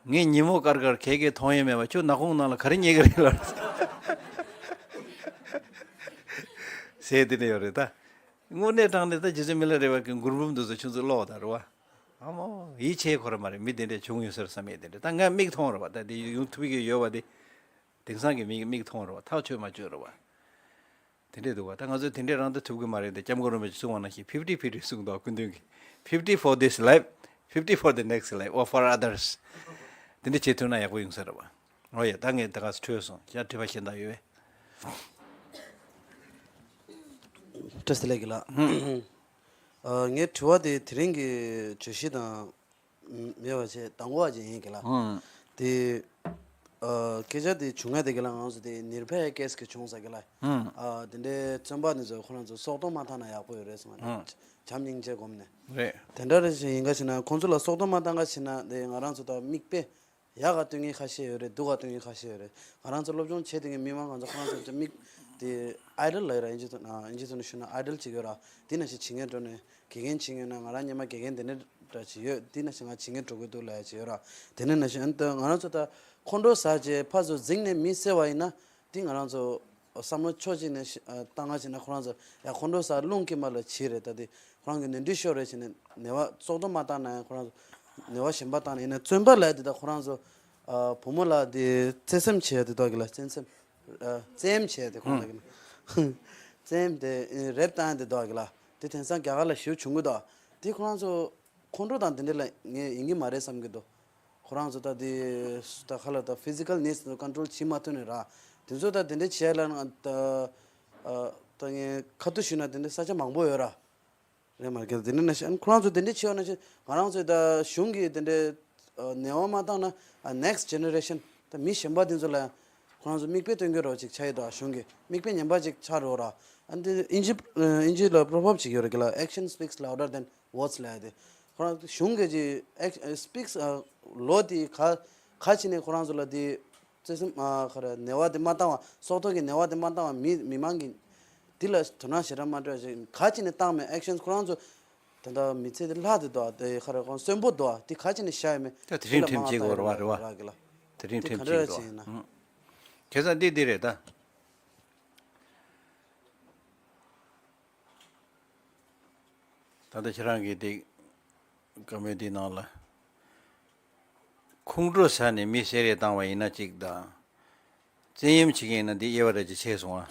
ངས་ཉིན་མོ་དཀར་དཀར་ག་གེ་མཐོང་ཡས་མེད་པ། ཁྱོད་ནག་ཁུང་ནང་ལ་ག་རེ་ཉལ་གི་རེད་ལབ་ཟེར། དེ་འདྲ་ཡོད་རེད་ད། དངོས་གནས་དྲང་གནས་ད་རྗེ་བཙུན་མི་ལ་རས་པ་གི་མགུར་འབུམ་འདི་ཚོ་ཁྱོད་ཚོ་ཀློག་དང་རེད་བ། ཨ་མོ་ཡིད་ཆེས་ཁོ་ར་མ་རེད། མི་དེ་འདྲས་བྱུང་ཡོད་ས་རེད་བསམ་ཡས་དེ་འདྲས། ད་ང་མིག་མཐོང་རེད་བ། ད་དེ་ཡོང་ཐུབ་ཀྱི་ཡོད་བ་དེ། དེང་སང་གི་མི་གི་མིག་མཐོང་རེད་བ། ཐག་ཆོད་མ་ཆོད་རེད་བ། དེ་འདྲས་འདུག་བ། ད་ང་ཚོས་དེ་འདྲས་རང་ད་ཐུབ་ཀྱི་མ་རེད། དེ་སྐྱབས་མགོན་རིན་པོ་ཆེ་གསུང་བ་ནང་བཞིན་ཕིབ་ཊི་ཕིབ་ཊི་གསུང་འདུག་སྐུ་མདུན་གྱིས། Fifty for this life, fifty for the next life, or for others. དེ་འདྲས་བྱེད་ཐུབ་ན་ཡག་པོ་ཡོང་ས་རེད་བ། འོ་ཡ། ད་ངས་ད་ག་ཚོད་འཕྲོས་སོང་། ཡ། དྲི་བ་གཞན་དག་ཡོད་པས། བཀྲ་ཤིས་བདེ་ལེགས་ལགས། ཨ། ངའི་དྲི་བ་དེ་དེ་རིང་གི་བརྗོད་གཞི་དང་མེད་པ་བྱས་དང་པོ་བ་ཅིག་ཡིན་གི་ལགས། ཨང་། དེ། ཨ། སྐད་ཆ་དེ་བྱུང་ཡ་དེ་གི་ལགས། ང་ཚོ་དེ་ནིར་བྷ་ཡ་ཀེས་གི་བྱུང་ས་གི་ལགས། ཨང་། ཨ། དེ་འདྲའི་བཙོན་པ་འདི་ཚོ་ཁོ་རང་ཚོ་སྲོག་ཐོག་མ་བཏང་ན་ཡག་པོ་ཡོད་རེད་གསུངས་པ་རེད། ཨང་། བྱམས་སྙིང་རྗེ་སྒོམ་ནས། རེད། དེ་འདྲ་རེ་ཞིག་ཡིན་ག་ཞེ་ན། ཁོང་ཚོ་ལ་སྲོག་ཐོག་མ་བཏང་ག་ཞེ་ན་དེ་ང་རང་ཚོ་ད་མིག་དཔེ། ཡག་ག་སྟོན་མཁན་ཁ་ཤས་ཡོད་རེད། སྡུག་ག་སྟོན་མཁན་ཁ་ཤས་ཡོད་རེད། ང་རང་ཚོ་སློབ་སྦྱོང་བྱེད་བསྡད་མཁན་མི་མང་ང་ཚོ་ཁོ་རང་ཚོ་མིག་དེ་ཨའི་ཌལ་ལབ་ཡོད་ར། ཨིན་ཇི་ཐོག་ཨིན་ཇི་ཐོག་ནས་ཞུ་ན་ཨའི་ཌལ་ཅིག་ཡོད་ར། དེ་ནང་བཞིན་བྱེད་མཁན་འགྲོ་ནས་དགེ་རྒན་བྱེད་མཁན་ན་ང་རང་སྔོན་མ་དགེ་རྒན་དེ་འདྲ་འདྲ་ཅིག་ཡོད། དེ་ནང་བཞིན་ང་བྱེད་མཁན་འགྲོ་གི་འདུག་ལབ་ཡ་ཅིག་ཡོད་ར། དེ་ནས་ནང་བཞིན་ཨ་ནི་ད་ང་རང་ཚོ་ད་ཁོང་ཁྲོ་ཟ་བྱས་ཕར་ཚུར་འཛིང་ནས་མི་བསད་པ་ཡིན་ན། དེ་ང་རང་ཚོ་བསམ་བློ་ཕྱོགས་གཅིག་ནས་ཤི་ཨ་བཏང་ག་བྱས་ན་ཁོ་རང་ཚོ་ཡ་ཁོང་ཁྲོ་ཟ་རླུང་འཁོར་མ་ལ་བྱེད་རེད། ད་དེ་ཁོ་རང་གི་ནོར་འཁྲུལ་ཤོར་རེད་བྱས་ནས་ནད་པ་སྲོག་ཐོག་མ་བཏང་ན་ཡང་ཁོ་རང་ཚོ་ནད་པ་གཞན་པ་བཏང་ན་ཡིན་ན་བཙོན་པ་ལབ་དེ་ད་ཁོ་རང་ཚོ་ ཨ་བུ་མོ་ལ་དེ་བརྩེ་སེམས་བྱེད་ཡ་དེ་འདུག་གི་ལ། བརྩེ་སེམས། ཨ་བཙན་གཡེམ་བྱེད་ཡ་དེ་ཁོང་ལ་གི་ན། བཙན་གཡེམ་དེ་རེབ་བཏང་ཡ་དེ་འདུག་གི་ལ། དེ་དེང་སང་རྒྱ་གར་ལ་ཞེ་པོ་བྱུང་གི་འདུག། དེ་ཁོ་རང་ཚོ་ཁོང་ཁྲོ་དང་དེ་འདྲ་ལ་ངས་ཡིན་གི་མ་རེད་བསམ་གི་འདུག། ཁོ་རང་ཚོ་ད་དེ་ད་ཁ་ལ་ད་physical needs་དེ་control་བྱེད་མ་ཐུབ་ནས་ར། དེ་ཚོ་ད་དེ་འདྲ་བྱེད་ཡ་ལ་ང་ད་ཨ་ད་ངས་ཁ་ཐུག་ཞུས་ན་དེ་འདྲ་ས་ཆ་མང་པོ་ཡོད་ར། རེད་མ་རེད། དེ་འདྲ་ན་ཤ་ཁོ་རང་ཚོ་དེ་འདྲ་བྱས་ཡོད་ན་ཤ་ང་རང་ཚོས་ད་གཞུང་གིས་དེ་འདྲའི་ཨ་ནན་པ་མ་བཏང་ན་ཨ་next generation་ད་མི་གཞན་པ་དེ་ཚོ་ལ་ཡང་ཁོ་རང་ཚོ་མིག་དཔེ་སྟོན་གྱི་རོགས་ཅིག་ཆགས་ཡོད་དོ། གཞུང་གིས་མིག་དཔེ་ངན་པ་ཅིག་ཆགས་རོགས་ར། ཨ་འདི་ཨིན་ཇི་ཨ་ཨིན་ཇི་ལ་proverb་ཅིག་ཡོད་རེད་གི་ལ། Action speaks louder than words་ལབ་ཡ་དེ། ཁོ་རང་གཞུང་གིས་ཅིག་act- speaks ཨ་ལོ་དེ་ག་ག་ཅི་ནས་ཁོ་རང་ཚོ་ལ་དེ། བརྩེ་སེམས་ཨ་ཁ་ར་ནན་པ་དེ་མ་བཏང་བ། སྲོག་ཐོག་གི་ནན་པ་དེ་མ་བཏང་བ་མི་མི་མང་གི་འདི་ལ་དོ་སྣང་ཞེ་དྲག་མ་སྤྲད་ཅིག་ག་ཅི་ནས་བཏང་མེད། Actions་ཁོ་རང་ཚོ་ད་ལྟ་མི་ཚེ་དེ་ལྷག་དེ་འདུག་དེ་ཁ་ར་ཁོང་གསོན་པོ་འདུག་དེ་ག་ཅི་ནས་བཞག་ཡོད་མེད། ད་དེ་རིང་ཁྲིམས་ཁྲིམས་བྱེད་དགོས་རེད་བ། རེད་བ། རེད་གི་ལ། དེ་རིང་དེ་ཁྲིམས་ག་འདྲ་བྱེད་དགོས། བྱས་ན། ཨང་། བྱས་ཙང་འདི་འདི་རེད་ད། ད་ལྟ་ཁྱེད་རང་གིས་དེ་བཀའ་མོལ་འདི་ནང་ལ། ཁོང་ཁྲོ་ཟ་ནས་མི་བསད་རེས་བཏང་བ་ཡིན་ན་གཅིག་དང་། བཙན་གཡེམ་བྱེད་མཁན་ཡིན་ན་འདི་དབྱེ་བ་ར་ཅིག་ཕྱེ་སོང་ཨ།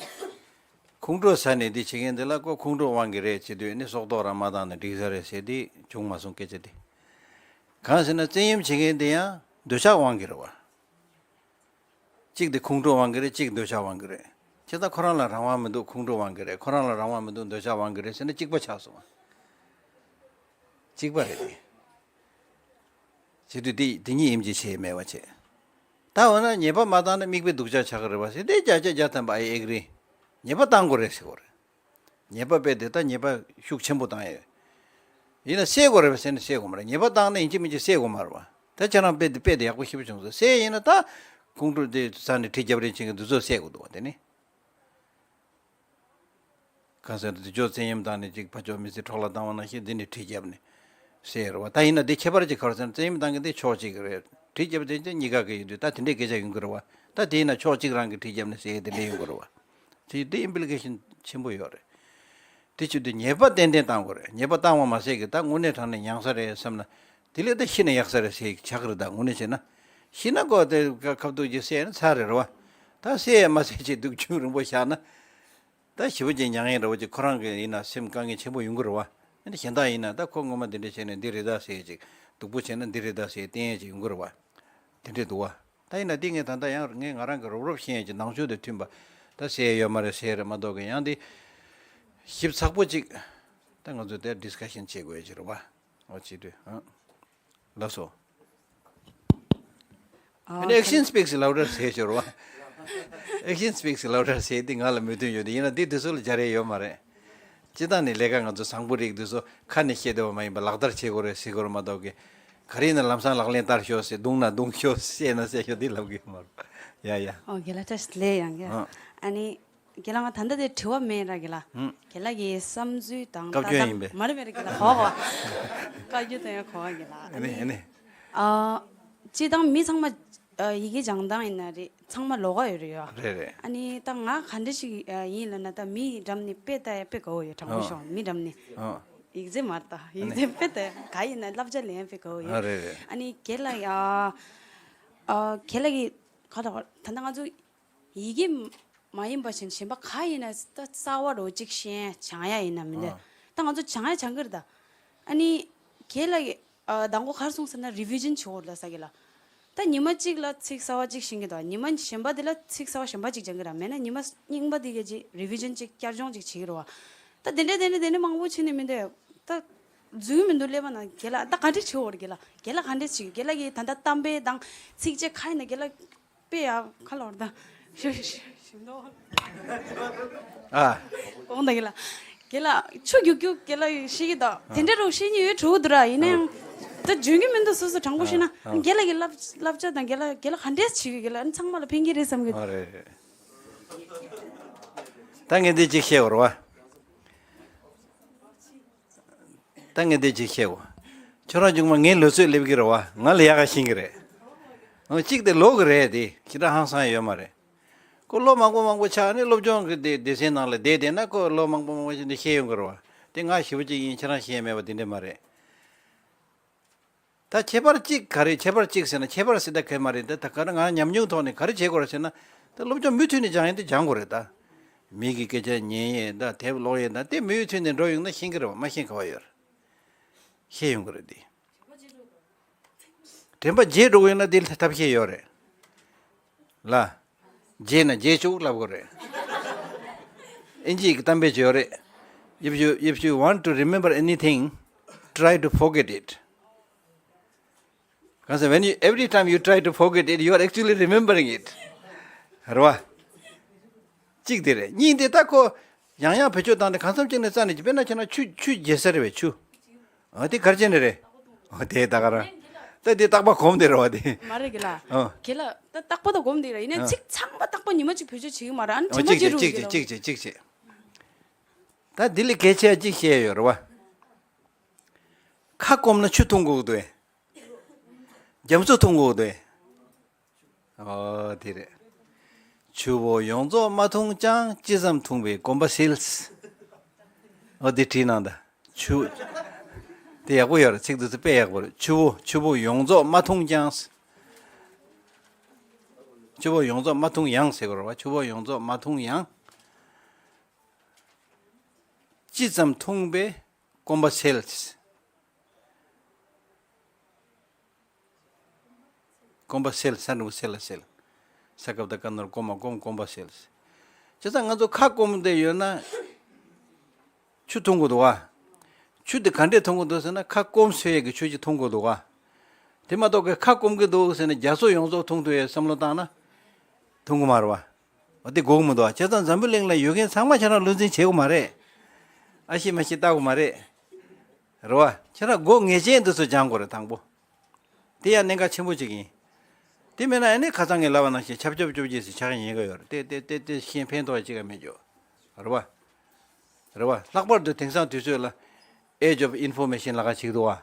ཁོང་ཁྲོ་ཟ་ནས་འདི་བྱེད་མཁན་འདི་ལ་ཁོ་ཁོང་ཁྲོ་དབང་གིས་རེད་བྱེད་དུས་ནི་སྲོག་ཐོག་རང་མ་བཏང་ན་འགྲིག་ས་རེད་ཟེར་འདི་བྱུང་མ་སོང་སྐད་ཆ་འདི། གང་ཟེར་ན་བཙན་གཡེམ་བྱེད་མཁན་འདི་ཡང་འདོད་ཆགས་དབང་གིས་རེད་བ། གཅིག་དེ་ཁོང་ཁྲོ་དབང་གིས་རེད། གཅིག་འདོད་ཆགས་དབང་གིས་རེད། བྱས་ཙང་ཁོ་རང་ལ་རང་དབང་མི་འདུག། ཁོང་ཁྲོ་དབང་གིས་རེད། ཁོ་རང་ལ་རང་དབང་མི་འདུག། འདོད་ཆགས་དབང་གིས་རེད་ཟེར་ན་གཅིག་པ་ཆགས་སོང་བ། གཅིག་པ་རེད་དེ། བྱེད་དུས་དེ་དེ་གཉིས་ཡིན་གྱི་བྱས་མེད་པ་བྱས། ད་འོ་ན་ཉེས་པ་མ་བཏང་ན་མིག་དཔེ་སྡུག་ཅག་ཆགས་ཀྱི་རེད་བ་ཟེར་དེ་བརྒྱ་ཆ་བརྒྱ་ཐམ་པ་I agree། ཉེས་པ་བཏང་དགོས་རེད་ཟེར་དགོས་རེད། ཉེས་པ་དཔེ་དེ་ད་ཉེས་པ་ཤུགས་ཆེན་པོ་བཏང་ཡོད། ཡིན་ན་སེལ་དགོས་རེད་བ་ཟེར་ན་སེལ་དགོས་མ་རེད། ཉེས་པ་བཏང་ན་ཡིན་གཅིག་མིན་གཅིག་སེལ་དགོས་མ་རེད་བ། ད་ཁྱེད་རང་དཔེ་དེ་དཔེ་དེ་ཡག་པོ་ཞེ་པོ་བྱུང་སོང་། སེལ་ཡིན་ན་ད་ཁོང་ཁྲོ་དེ་ཟ་ནས་གྲི་རྒྱབ་རེས་བྱེད་མཁན་དེ་ཚོ་སེལ་དགོས་འདུག་བ་དེ་ནི། གང་ཟེར་དེ་ཚོ་བཙན་གཡེམ་བཏང་ནས་ཅིག་ཕར་ཕྱོགས་མི་ཚེ་འཕྲོ་བརླག་བཏང་བ་ནང་བཞིན་འདི་ནས་གྲི་རྒྱབ་ནས་སེལ་རེད་བ། ད་ཡིན་ན་འདི་ཁྱད་པར་ཅིག་ག་རེ་ཟེར་ན་བཙན་གཡེམ་བཏང་མཁན་དེ་ཕྱོགས་གཅིག་རེད། གྲི་རྒྱབ་དེ་ཅན་གཉིས་ཀ་གི་ཡོད་དུས་ད་དེ་འདྲའི་སྐད་ཆ་ཡོང་གི་རེད་བ། ད་དེ་ཡིན་ན་ཕྱོགས་གཅིག་རང་གི་གྲི་རྒྱབ་ནས་སེལ་དེ་འདྲ་ཡོང་གི་རེད་བ། དེ་དེ་ཨིམ་པི་ལི་ཀེ་ཤན་ཆེན་པོ་ཡོད་རེད། དེ་བྱེད་དུས་ཉེས་པ་ཏན་ཏན་བཏང་དགོས་རེད། ཉེས་པ་བཏང་བ་མ་ཟད་ཀྱི་ད་དངོས་གནས་དྲང་གནས་མྱངས་ས་རེད་བསམ་ན། དེ་ལས་ད་ཤི་ན་ཡག་ས་རེད་ཟེར་ཆགས་ཀྱི་རེད། ད་དངོས་གནས་བྱས་ན། ཤི་ན་ཀོ་དེ་ཁ་ཁབ་ཏུ་ཅིག་བསད་ན་ཚར་རེད་རེད་བ། ད་བསད་ཡ་མ་བསད་ཅིག་སྡུག་ཅུང་རིང་པོ་བཞག་ན། ད་ཞེ་པོ་ཅིག་མྱངས་ཡས་འདྲ་བོ་ཅིག་ཁོ་རང་གི་ཡིན་ན་སེམས་དཀའ་ངལ་ཆེན་པོ་ཡོང་གི་རེད་བ། ཨ་ནི་གཞན་དག་ཡིན་ན་ད་ཁོ་ངོ་མ་འདི་འདྲ་བྱས་ན་འདི་རེད་ད་ཟེར་ཅིག་སྡུག་པོ་བྱས་ན་འདི་རེད་ད་ཟེར་བསྟན་ཡས་ཅིག་ཡོང་གི་རེད་བ། དེ་འདྲས་འདུག་བ། ད་ཡིན་ན་འདི་ངས་ད་ལྟ་ཡང་ངས་ང་རང་གི་རོབ་རོབ་ཤེས་ཡས་ཀྱི་ནང་ཆོས་དང་མཐུན་པ། ད་ཟེར་ཡས་ཡོད་མ་རེད་ཟེར་རེད་མ་གཏོགས་ཀྱི་ཡང་འདི་ཞིབ་ཚགས་པོ་ཅིག་ད་ང་ཚོས་དེ་ཌིས་ཀ་ཤན་བྱེད་དགོས་ཡས་ཅིག་རེད་བ། འོ་བྱེད་དུས་ཨ། ལགས་སོ། ཨ་ནི་action speaks louder ཟེར་ཞོར་བ། Action speaks louder ཟེར་འདི་ང་ལ་མོས་མཐུན་ཡོད་དེ་ཡིན་ན་འདི་དུས་ཚོད་ལ་སྦྱར་ཡས་ཡོད་མ་རེད། སྤྱི་བཏང་ནས་ལས་ཀ་ང་ཚོ་བཟང་པོ་རིགས་དུས་ཚོད་ཁ་ནས་བཤད་བསྡད་པ་མ་ཡིན་པ་ལག་བསྟར་བྱེད་དགོས་རེད་ཟེར་དགོས་རེད་མ་གཏོགས་ཀི། ག་རེ་ཡིན་ན་ལམ་སང་ལག་ལེན་བསྟར་ཤོག་ཟེར་བརྡུངས་ན་བརྡུངས་ཤོག་བཤད་ན་བཤད་ཤོག་འདི་ལབ་གི་ཡོད་མ་རེད། ཡ་ཡ། ཨོ་རྒན་ལགས་བཀྲ་ཤིས་བདེ་ལེགས་ཡང་གི། ཨ། ཨ་ནི། རྒན་ལགས་ང་ད་ལྟ་དེ་དྲི་བ་མེད་ར་རྒན་ལགས། ཧུམ། རྒན་ལགས་ཀྱི་བསམ་ཚུལ་དང་བཀའ་བཀྱོན་ཡིན་པས། མ་རེད་མ་རེད་རྒན་ལགས་གོ་གོ། བཀའ་བཀྱོན་དང་ཡང་གོ་བ་རྒན་ལགས། ཨ་ནི་ཨ་ནི། ཨ། སྤྱིར་བཏང་མི་ཚང་མ་ཨ་ཡི་གེ་སྦྱང་སྟངས་ཡིན་ན་རེད་ཚང་མ་ལོགས་ཀ་ཡོད་རེད་ཡ། རེད་རེད། ཨ་ནི་ད་ང་ག་འདྲ་ཞིག་ཨ་ཡིན་ལབ་ན་ད་མི་འགྲམ་ནས་དཔེ་ལྟ་ཡ་དཔེ་དགའ་བོ་ཡོད་དྲང་པོ་ཨ། ཤོད་མི་འགྲམ་ནས། ཨ། ཡིག་ཚད་མ་རེད་ད་ཨ་ཡིག་ནི་ཚད་དཔེ་ལྟ་ག་ཡིན་ན་བསླབ་བྱ་ལེན་ཡ་དཔེ་དགའ་བོ་ཡོད། ཨ་རེད་རེད། ཨ་ནི་རྒན་ལགས་ཡ། ཨ་རྒན་ལགས་ཀྱི་ག་ད་ད་ལྟ་ང་ཚོ། ཡི་གེ་མ་ཡིན་པ་ཞིག་གཞན་པ་ག་ཡིན་ན་ད་རྩ་བ་རོ་གཅིག་ཤེས་སྦྱང་ཡ་ཡིན་ན་མི་འདོད། ཨ། ད་ང་ཚོ་སྦྱང་ཡ་སྦྱང་གི་རེད་ད། ཨ་ནི་རྒན་ལགས་ཀྱིས་ཨ་མདང་དགོང་ག་རེ་གསུངས་ཟེར་ན་རི་བི་ཞན་བྱེད་དགོས་རེད་ལབ་ས་གི་ལ། ད་ཉི་མ་གཅིག་ལ་ཚིག་གསར་བ་གཅིག་ཤེས་ཀྱི་འདུག་ཉི་མ་གཞན་པ་དེ་ལ་ཚིག་གསར་བ་གཞན་པ་གཅིག་སྦྱང་གི་རེད། མེད་ན་ཉི་མ་རྙིང་པ་དེ་གས་ཅིག་རི་བི་ཞན་གཅིག་བསྐྱར་སྦྱོང་གཅིག་བྱེད་ཀྱི་རེད་བ། ད་དེ་འདྲས་དེ་འདྲས་དེ་འདྲས་མང་པོ་བྱས་ནས་མི་འདོད། ད་རྫུན་མི་འདུག་ཀླད་པ་ནང་རྒན་ལགས་ད་ག་འདྲས་བྱེད་དགོས་རེད་རྒན་ལགས། རྒན་ལགས་ག་འདྲས་བྱེད་ཀྱི་རྒན་ལགས་ཀྱིས་ད་ལྟ་གཏམ་དཔེ་དང་ཚིགས་བཅད་ག་ཡིན་ན་རྒན་ལགས། དཔེ་ཡག་ཁ་ལོར་ད། ཞུ་ཞུ་ཞུ་ནོ། ཨ། འོང་ད་རྒན་ལགས། རྒན་ལགས་ཆུ་རྒྱུག་རྒྱུག་རྒན་ལགས་ཤེས་ཀྱི་ད། དེ་འདྲ་རུ་ཤེས་ཉེ་ཡོད་ཕྲུ་གུ་འདུག་ར་ཡིན་ན་ཡང་། ད་འཇོན་གྱི་མི་འདུག་སོ་སོ་དྲང་པོ་ཤེས་ན། ཨ། རྒན་ལགས་ཀྱི་བསླབ་བསླབ་བྱ་དང་རྒན་ལགས་རྒན་ལགས་ག་འདྲས་བྱེད་ཀྱི་རྒན་ལགས་ཚང་མ་ལ་ཕན་གྱི་རེད་བསམ་གྱི། ཨ་རེད་རེད། ད་ངས་འདི་གཅིག་བཤད་དགོས་རེད་བ། ད་ངས་འདི་གཅིག་བཤད་དགོས། ཁྱོད་རང་ཆུང་མ་ངའི་ལོ་ཚོད་སླེབས་ཀྱི་རེད་བ། ང་ལ་ཡག་ག་ཤེས་ཀྱི་རེད། འོ་གཅིག་དེ་ལོ་གི་རེད་དེ་ཞེ་དྲག་ཧང་སང་ཡོད་མ་རེད། ཁོ་ལོ་མང་པོ་མང་པོ་ཆགས་ནས་སློབ་སྦྱོང་གི་སྡེ་སྡེ་ཚན་ནང་ལ་བསྡད་བསྡད་ན་ཁོ་ལོ་མང་པོ་མང་པོ་ཞིག་འདི་ཤེས་ཡོང་གི་རེད་བ། དེ་ང་ཞེ་པོ་ཅིག་ཡིན་ཁྱེད་རང་ཤེས་མེད་པ་དེ་འདྲ་མ་རེད། ད་ ད་ཁྱད་པར་གཅིག་ག་རེ། ཁྱད་པར་གཅིག་ཟེར་ན། ཁྱད་པར་ཟེར་ད་ག་མ་རེད། ད་ད་ག་རེ་ང་ཉམས་མྱོང་ཐོག་ནས་ག་རེ་བྱེད་དགོས་རེད་ཟེར་ན། ད་སློབ་སྦྱོང་མུ་མཐུད་ནས་སྦྱང་ཡས་དེ་སྦྱང་དགོས་རེད། ད་མི་གི་སྐད་ཆ་ཉན་ཡས། ད་དེབ་ཀློག་ཡས། ད་དེ་མུ་མཐུད་ནས་འགྲོ་ཡོང་ན་ཤེས་ཀྱི་རེད་བ། མ་ཤེས་ག་བ་ཡོད་རེད། ཤེས་ཡོང་གི་རེད་དེ། དྲན་པ་བརྗེད་འགྲོ་གི་ཡོད་ན་དེ་ལ་ཐབས་ཤེས་ཡོད་རེད་ལ། བརྗེད་ན་བརྗེད་ཆོག་ལབ་དགོས་རེད། ཨིན་ཇི་གི་གཏམ་དཔེ་ཅིག་ཡོད་རེད། If you, if you want to remember anything, try to forget it. གང་ཟེར། when you, every time you try to forget it, you are actually remembering it. རེད་བ། གཅིག་དེ་རེད། གཉིས་དེ་ད་ཁོ་ཡང་ཡང་བེད་སྤྱོད་བཏང་སྟེ་གང་འཚམ་གཅིག་ནས་རྩ་ནས་ཀྱི། དཔེར་ན་ཁྱེད་རང་ཆུ་ཆུ་བརྗེ་ས་རེད་བས། ཆུ། འོ་དེ་ག་རེ་བྱས་ནས་རེད། འོ་དེ་ད་ག་རང་། ད་དེ་རྟག་པར་གོམས་དེ་རེད་བ་དེ། མ་རེད་གི་ལ། ཨོ། གི་ལ་ད་རྟག་པར་ད་གོམས་དེ་རེད། ཡིན་ན་ཨ་གཅིག་ཚང་མ་རྟག་པར་ཉི་མ་གཅིག་བེད་སྤྱོད་བྱེད་ཀྱི་མ་རེད། ཨ་ནི་ཨོ་དྲན་པ་གཅིག་བརྗེད་འགྲོ་གི་གཅིག་ལ། གཅིག་གཅིག་གཅིག་གཅིག་ད་དེ་ལས་གལ་ཆེ་གཅིག་བཤད་ཡོད་རེད་བ། ཁ་སྐོམ་ན་ཆུ་འཐུང་དགོས་ཀྱི་འདུག་ཨེ། རྒྱ་མཚོ་འཐུང་དགོས་ཀྱི་འདུག་ཨེ། ཨོ་དེ་རེད། ཆུ་བོ་ཡོངས་རྫོགས་མ་འཐུང་ཀྱང་། ཅི་ཙམ་འཐུང་པའི་གོམས་པ་སེལ། ཨོ་དེ་བྲིས་གནང་ད། ཆུ། དེ་ཡག་པོ་ཡོད་རེད། ཚིག་དེ་ཚོ་དཔེ་ཡག་པོ་རེད། ཆུ་བོ། ཆུ་བོ་ཡོངས་རྫོགས་མ་འཐུང་ཀྱང་། ཆུ་བོ་ཡོངས་རྫོགས་མ་འཐུང་ཡང་ཟེར་དགོས་རེད་བ། ཆུ་བོ་ཡོངས་རྫོགས་མ་འཐུང་ཡང་། ཅི་ཙམ་འཐུང་པའི་གོམས་པ་སེལ། གོམས་པ་སེལ། ས་འབྲུ་སེལ་ལ་སེལ། ས་ཀ་བཏགས་སྐ་ན་རོ་སྐོ་མ་སྐོམ། གོམས་པ་སེལ། བྱས་ཙང་ང་ཚོ་ཁ་སྐོམ་བསྡད་ཡོད་ན་ཆུ་འཐུང་དགོས་འདུག་ག། ཆུ་དེ་ག་འདྲས་འཐུང་དགོས་འདུག་ཟེར་ན། ཁ་སྐོམ་སེལ་ཡས་ཀྱི་ཆུ་ཅིག་འཐུང་དགོས་འདུག་ག། དེ་མ་གཏོགས་ཀྱི་ཁ་སྐོམ་གྱི་འདུག་ཟེར་ནས་རྒྱ་མཚོ་ཡོངས་རྫོགས་འཐུང་ཐུབ་ཡས་བསམ་བློ་བཏང་ན་འཐུང་གི་མ་རེད་བ། འོ་དེ་དགོས་ཀྱི་མི་འདུག་བ། བྱས་ཙང་འཛམ་བུ་གླིང་ལ་ཡོད་མཁན་ཚང་མ་ཁྱེད་རང་བློ་འཛིན་བྱེད་དགོས་མ་རེད། ཨ་ཤེས་མ་ཤེས་ལྟ་དགོས་མ་རེད། རེད་བ། ཁྱེད་རང་དགོས་ངེས་ཅན་འདི་ཚོ་སྦྱང་དགོས་རེད་དང་པོ། དེ་ཡང་གནད་འགག་ཆེན་པོ་གཅིག་ཡིན། དེ་མེད་ན་ཨ་ནི་ཁ་སང་ངས་ལབ་པ་ནང་བཞིན་ཆབ་ཆབ་ཅོབ་ཅེས་ཟེར་ཆགས་ཉེན་ཁ་ཡོད་རེད། དེ་དེ་དེ་དེ་གཞན་ཕན་ཐོགས་ཅིག་ག་མེད་ཀྱོ། རེད་བ། རེད་བ། ལྷག་པར་དུ་དེང་སང་དུས་ཚོད་ལ་age of information ལབ་ཀ་ཅིག་འདུག་བ།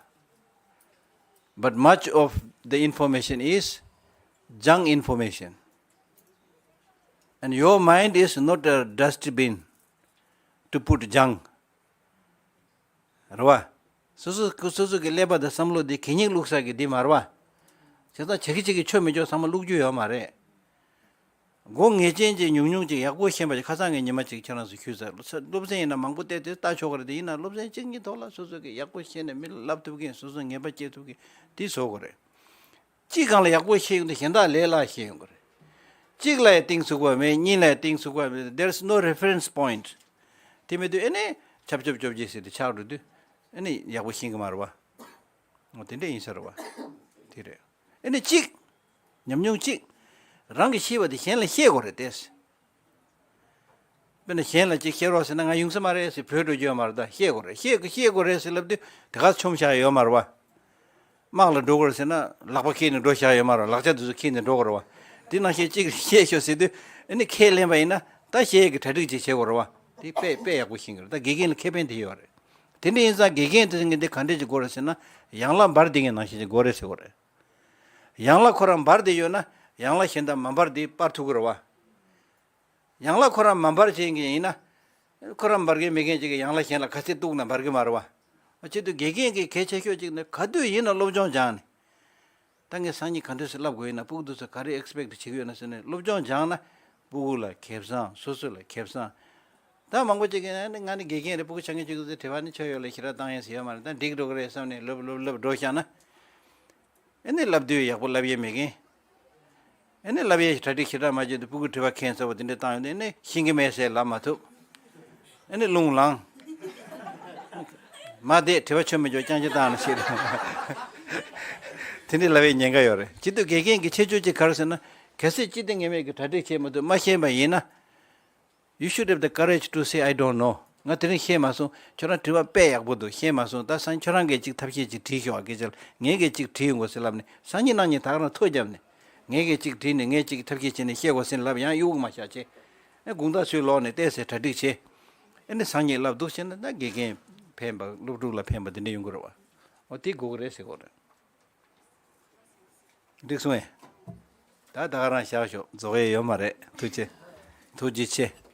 But much of the information is junk information. And your mind is not a dustbin to put junk. རེད་བ། སོ་སོ་སོ་སོ་གི་ཀླད་པ་དང་བསམ་བློ་དེ་གད་སྙིགས་བླུགས་ས་གི་དེ་མ་རེད་བ། བྱས་ཙང་བྱེད་ཀྱི་བྱེད་ཀྱི་ཆོ་མི་ཆོ་ཚང་མ་བླུགས་རྒྱུ་ཡོད་མ་རེད། དགོས་ངེས་ཅན་གྱི་ཉུང་ཉུང་ཅིག་ཡག་པོ་ཤེས་པ་ཅིག་ཁ་སང་ངས་ཉི་མ་གཅིག་ཁྱེད་རང་ཚོ་ཞུས་ཚར། སློབ་ཚན་ཡིན་ན་མང་པོ་བལྟས་ཏེ་ལྟ་ཆོག་གི་རེད། དེ་ཡིན་ན་སློབ་ཚན་གཅིག་གཉིས་ཐོག་ལ་སོ་སོ་གི་ཡག་པོ་ཤེས་ནས་མི་ལ་བསླབ་ཐུབ་མཁན། སོ་སོ་ངེས་པ་སྐྱེ་ཐུབ་མཁན་དེ་བཟོ་དགོས་རེད། གཅིག་སྒང་ལ་ཡག་པོ་ཤེས་ཡོང་དུས་གཞན་དག་ལས་སླ་ཤེས་ཡོང་གི་རེད། གཅིག་ལ་ཡང་གཏིང་ཚུགས་པ་མེད། གཉིས་ལ་ཡང་གཏིང་ཚུགས་པ་མེད། There is no reference point. དེ་མེད་དུས་ཨེ་ནས་ཆབ་ཆོབ་ཅོབ་ཅེས་ཟེར་དུས་ཆགས་འགྲོ་དུས་ཨེ་ནས་ཡག་པོ་ཤེས་གི་མ་རེད་བ། འོ་དེ་འདྲ་ཡིན་ས་རེད་བ། དེ་རེད། ཨེ་ནས་གཅིག་ཉམས་མྱོང་གཅིག་རང་གིས་ཤེས་པ་དེ་གཞན་ལ་བཤད་དགོས་རེད་དེ། དཔེར་ན་གཞན་ལ་ཅིག་བཤད་རོགས་ཟེར་ན་ང་ཡོང་ས་མ་རེད་ཟེར་བོས་འགྲོ་རྒྱུ་ཡོད་མ་རེད། ད་བཤད་དགོས་རེད། བཤད་བཤད་དགོས་རེད་ཟེར་ལབ་དུས་དེ་ག་ཚོད་ཆོམ་བཞག་ཡོད་མ་རེད་བ། དམག་ལ་འགྲོ་དགོས་རེད་ཟེར་ན་ལག་པ་འཁྱེར་ནས་འགྲོ་བཞག་ཡོད་མ་རེད། ལག་ཆ་དེ་ཚོ་འཁྱེར་ནས་འགྲོ་དགོས་རེད་བ། དེ་ནང་བཞིན་ཅིག་བཤད་ཤོག་ཟེར་དུས་ཨ་ནི་ཁས་ལེན་པ་ཡིན་ན་ད་བཤད་ཡས་ཀྱི་གྲ་སྒྲིག་ཅིག་བྱེད་དགོས་རེད་བ། དེ་དཔེ་དཔེ་ཡག་པོ་ཤེས་ཀྱི་རེད། ད་དགེ་རྒན་ལ་ཁེ་ཕན་དེ་ཡོད་རེད། དེ་འདྲ་ཡིན་ཙང་དགེ་རྒན་དེ་ཚོ་ངས་འདི་ག་འདྲས་ཅིག་དགོས་རེད་ཟེར་ན་ཡང་ལག་འབར་བསྡད་མཁན་ནང་བཞིན་ཅིག་དགོས་རེད་ཟེར་དགོས་རེད། ཡང་ལག་ཁོ་རང་འབར་བསྡད་ཡོད་ན་ཡང་ལག་གཞན་དག་མ་འབར་དེ་སྤར་ཐུབ་ཀྱི་རེད་བ། ཡང་ལག་ཁོ་རང་མ་འབར་བྱེད་མཁན་ཡིན་ན། ཁོ་རང་འབར་མཁན་མེད་མཁན་ཅིག་གིས་ཡང་ལག་གཞན་ལ་ག་ཚད་གཏུགས་ན་འབར་གི་མ་རེད་བ། ཨ་ཆེད་དུ་དགེ་རྒན་གྱི་གལ་ཆེ་ཤོས་གཅིག་ནི་ག་དུས་ཡིན་ན་སློབ་སྦྱོང་སྦྱངས་ནས། ད་ངས་སང་ཉིན་ག་འདྲ་ཞིག་བསླབ་དགོས་ཡིན་ན་སྤུ་གུ་དེ་ཚོ་ག་རེ་ཨེག་སི་པེག་ཊི་བྱེད་ཀྱི་ཡོད་ན་ཟེར་ནས་སློབ་སྦྱོང་སྦྱངས་ན་སྤུ་གུ་ལ་ཁེ་བཟང་། སོ་སོ་ལ་ཁེ་བཟང་། ད་མང་པོ་ཅིག་གིས་ནི་ང་ནི་དགེ་རྒན་རེད། སྤུ་གུ་ཆ་ངན་ཅིག་ཚོ་དྲི་བ་ནི་ཆོ་ཡོད་ལ་ཞེ་དྲག་བཏང་ཡས་ཟེར་ཡོད་མ་རེད། ད་འགྲིག་འགྲོ་གི་རེད་བསམ་ནས་ལབ་ལབ་ལབ་འགྲོ་བཞག་ན། ཨེ་ནི་ལབ་དུས་ཡག་པོ་ལབ་ཡས་མེད་མཁན། ཨེ་ནི་ལབ་ཡས་གྲ་སྒྲིག་ཞེ་དྲག་མ་བྱས་དུས་སྤུ་གུ་དྲི་བ་ཁྱད་མཚར་པོ་དེ་འདྲ་བཏང་ཡོང་དུས་ཨེ་ནི་ཤེས་ཀྱི་མེད་ཟེར་ལབ་མ་ཐུབ། ཨེ་ནི་རླུང་ལངས། མ་བསྡད། དྲི་བ་ཆོ་མི་ཆོ་རྐྱང་རྐྱང་བཏང་ན་ཤེས་རེད། དེ་འདྲ་ལབ་ཡས་ཉེན་ཁ་ཡོད་རེད། སྤྱིར་བཏང་དགེ་རྒན་གྱི་ཁྱད་ཆོས་གཅིག་ག་རེ་ཟེར་ན་གལ་སྲིད་ཅི་སྟེ་ངེས་མེད་ཀྱི་གྲ་སྒྲིག་བྱས་མ་ཐུབ། མ་ཤེས་པ་ཡིན་ན། You should have the courage to say, "I don't know." ང་དེ་རིང་ཤེས་མ་སོང་། ཁྱོད་རང་དྲི་བ་དཔེ་ཡག་པོ་འདུག་ཤེས་མ་སོང་། ད་སང་ཁྱོད་རང་གིས་ཅིག་ཐབས་ཤེས་ཅིག་བྲིས་ཤོག་ཨ། སྐད་ཆ་ངས་གིས་ཅིག་བྲིས་ཡོང་དགོས་ཟེར་ལབ་ནས་སང་ཉིན་གནངས་ཉིན་ད་ག་རང་ཐོ་བརྒྱབ་ནས་ངས་གིས་ཅིག་བྲིས་ནས་ངས་ཅིག་ཐབས་ཤེས་བྱས་ནས་ཤེས་དགོས་ཟེར་ལབ་ཡང་གཡུག་མ་བཞག་བྱས། ཨེ་དགོང་དག་ཚུར་ལོག་ནས་བལྟས་ཟེར་གྲ་སྒྲིག་བྱས། ཨེ་ནི་སང་ཉིན་ལབ་འདུག་བྱས་ན་ད་དགེ་རྒན་ཕན་པ་སློབ་ཕྲུག་ལ་ཕན་པ་དེ་འདྲ་ཡོང་གི་རེད་བ། འོ་དེ་དགོས་ཀྱི་རེད་ཟེར་གོ་རེད། འགྲིག་སོང་ངས། ད་ད་ག་རང་བཞག་ཤོག་རྫོགས་ཡས་ཡོད་མ་རེད། ཐུགས་རྗེ། ཐུགས་རྗེ་ཆེ།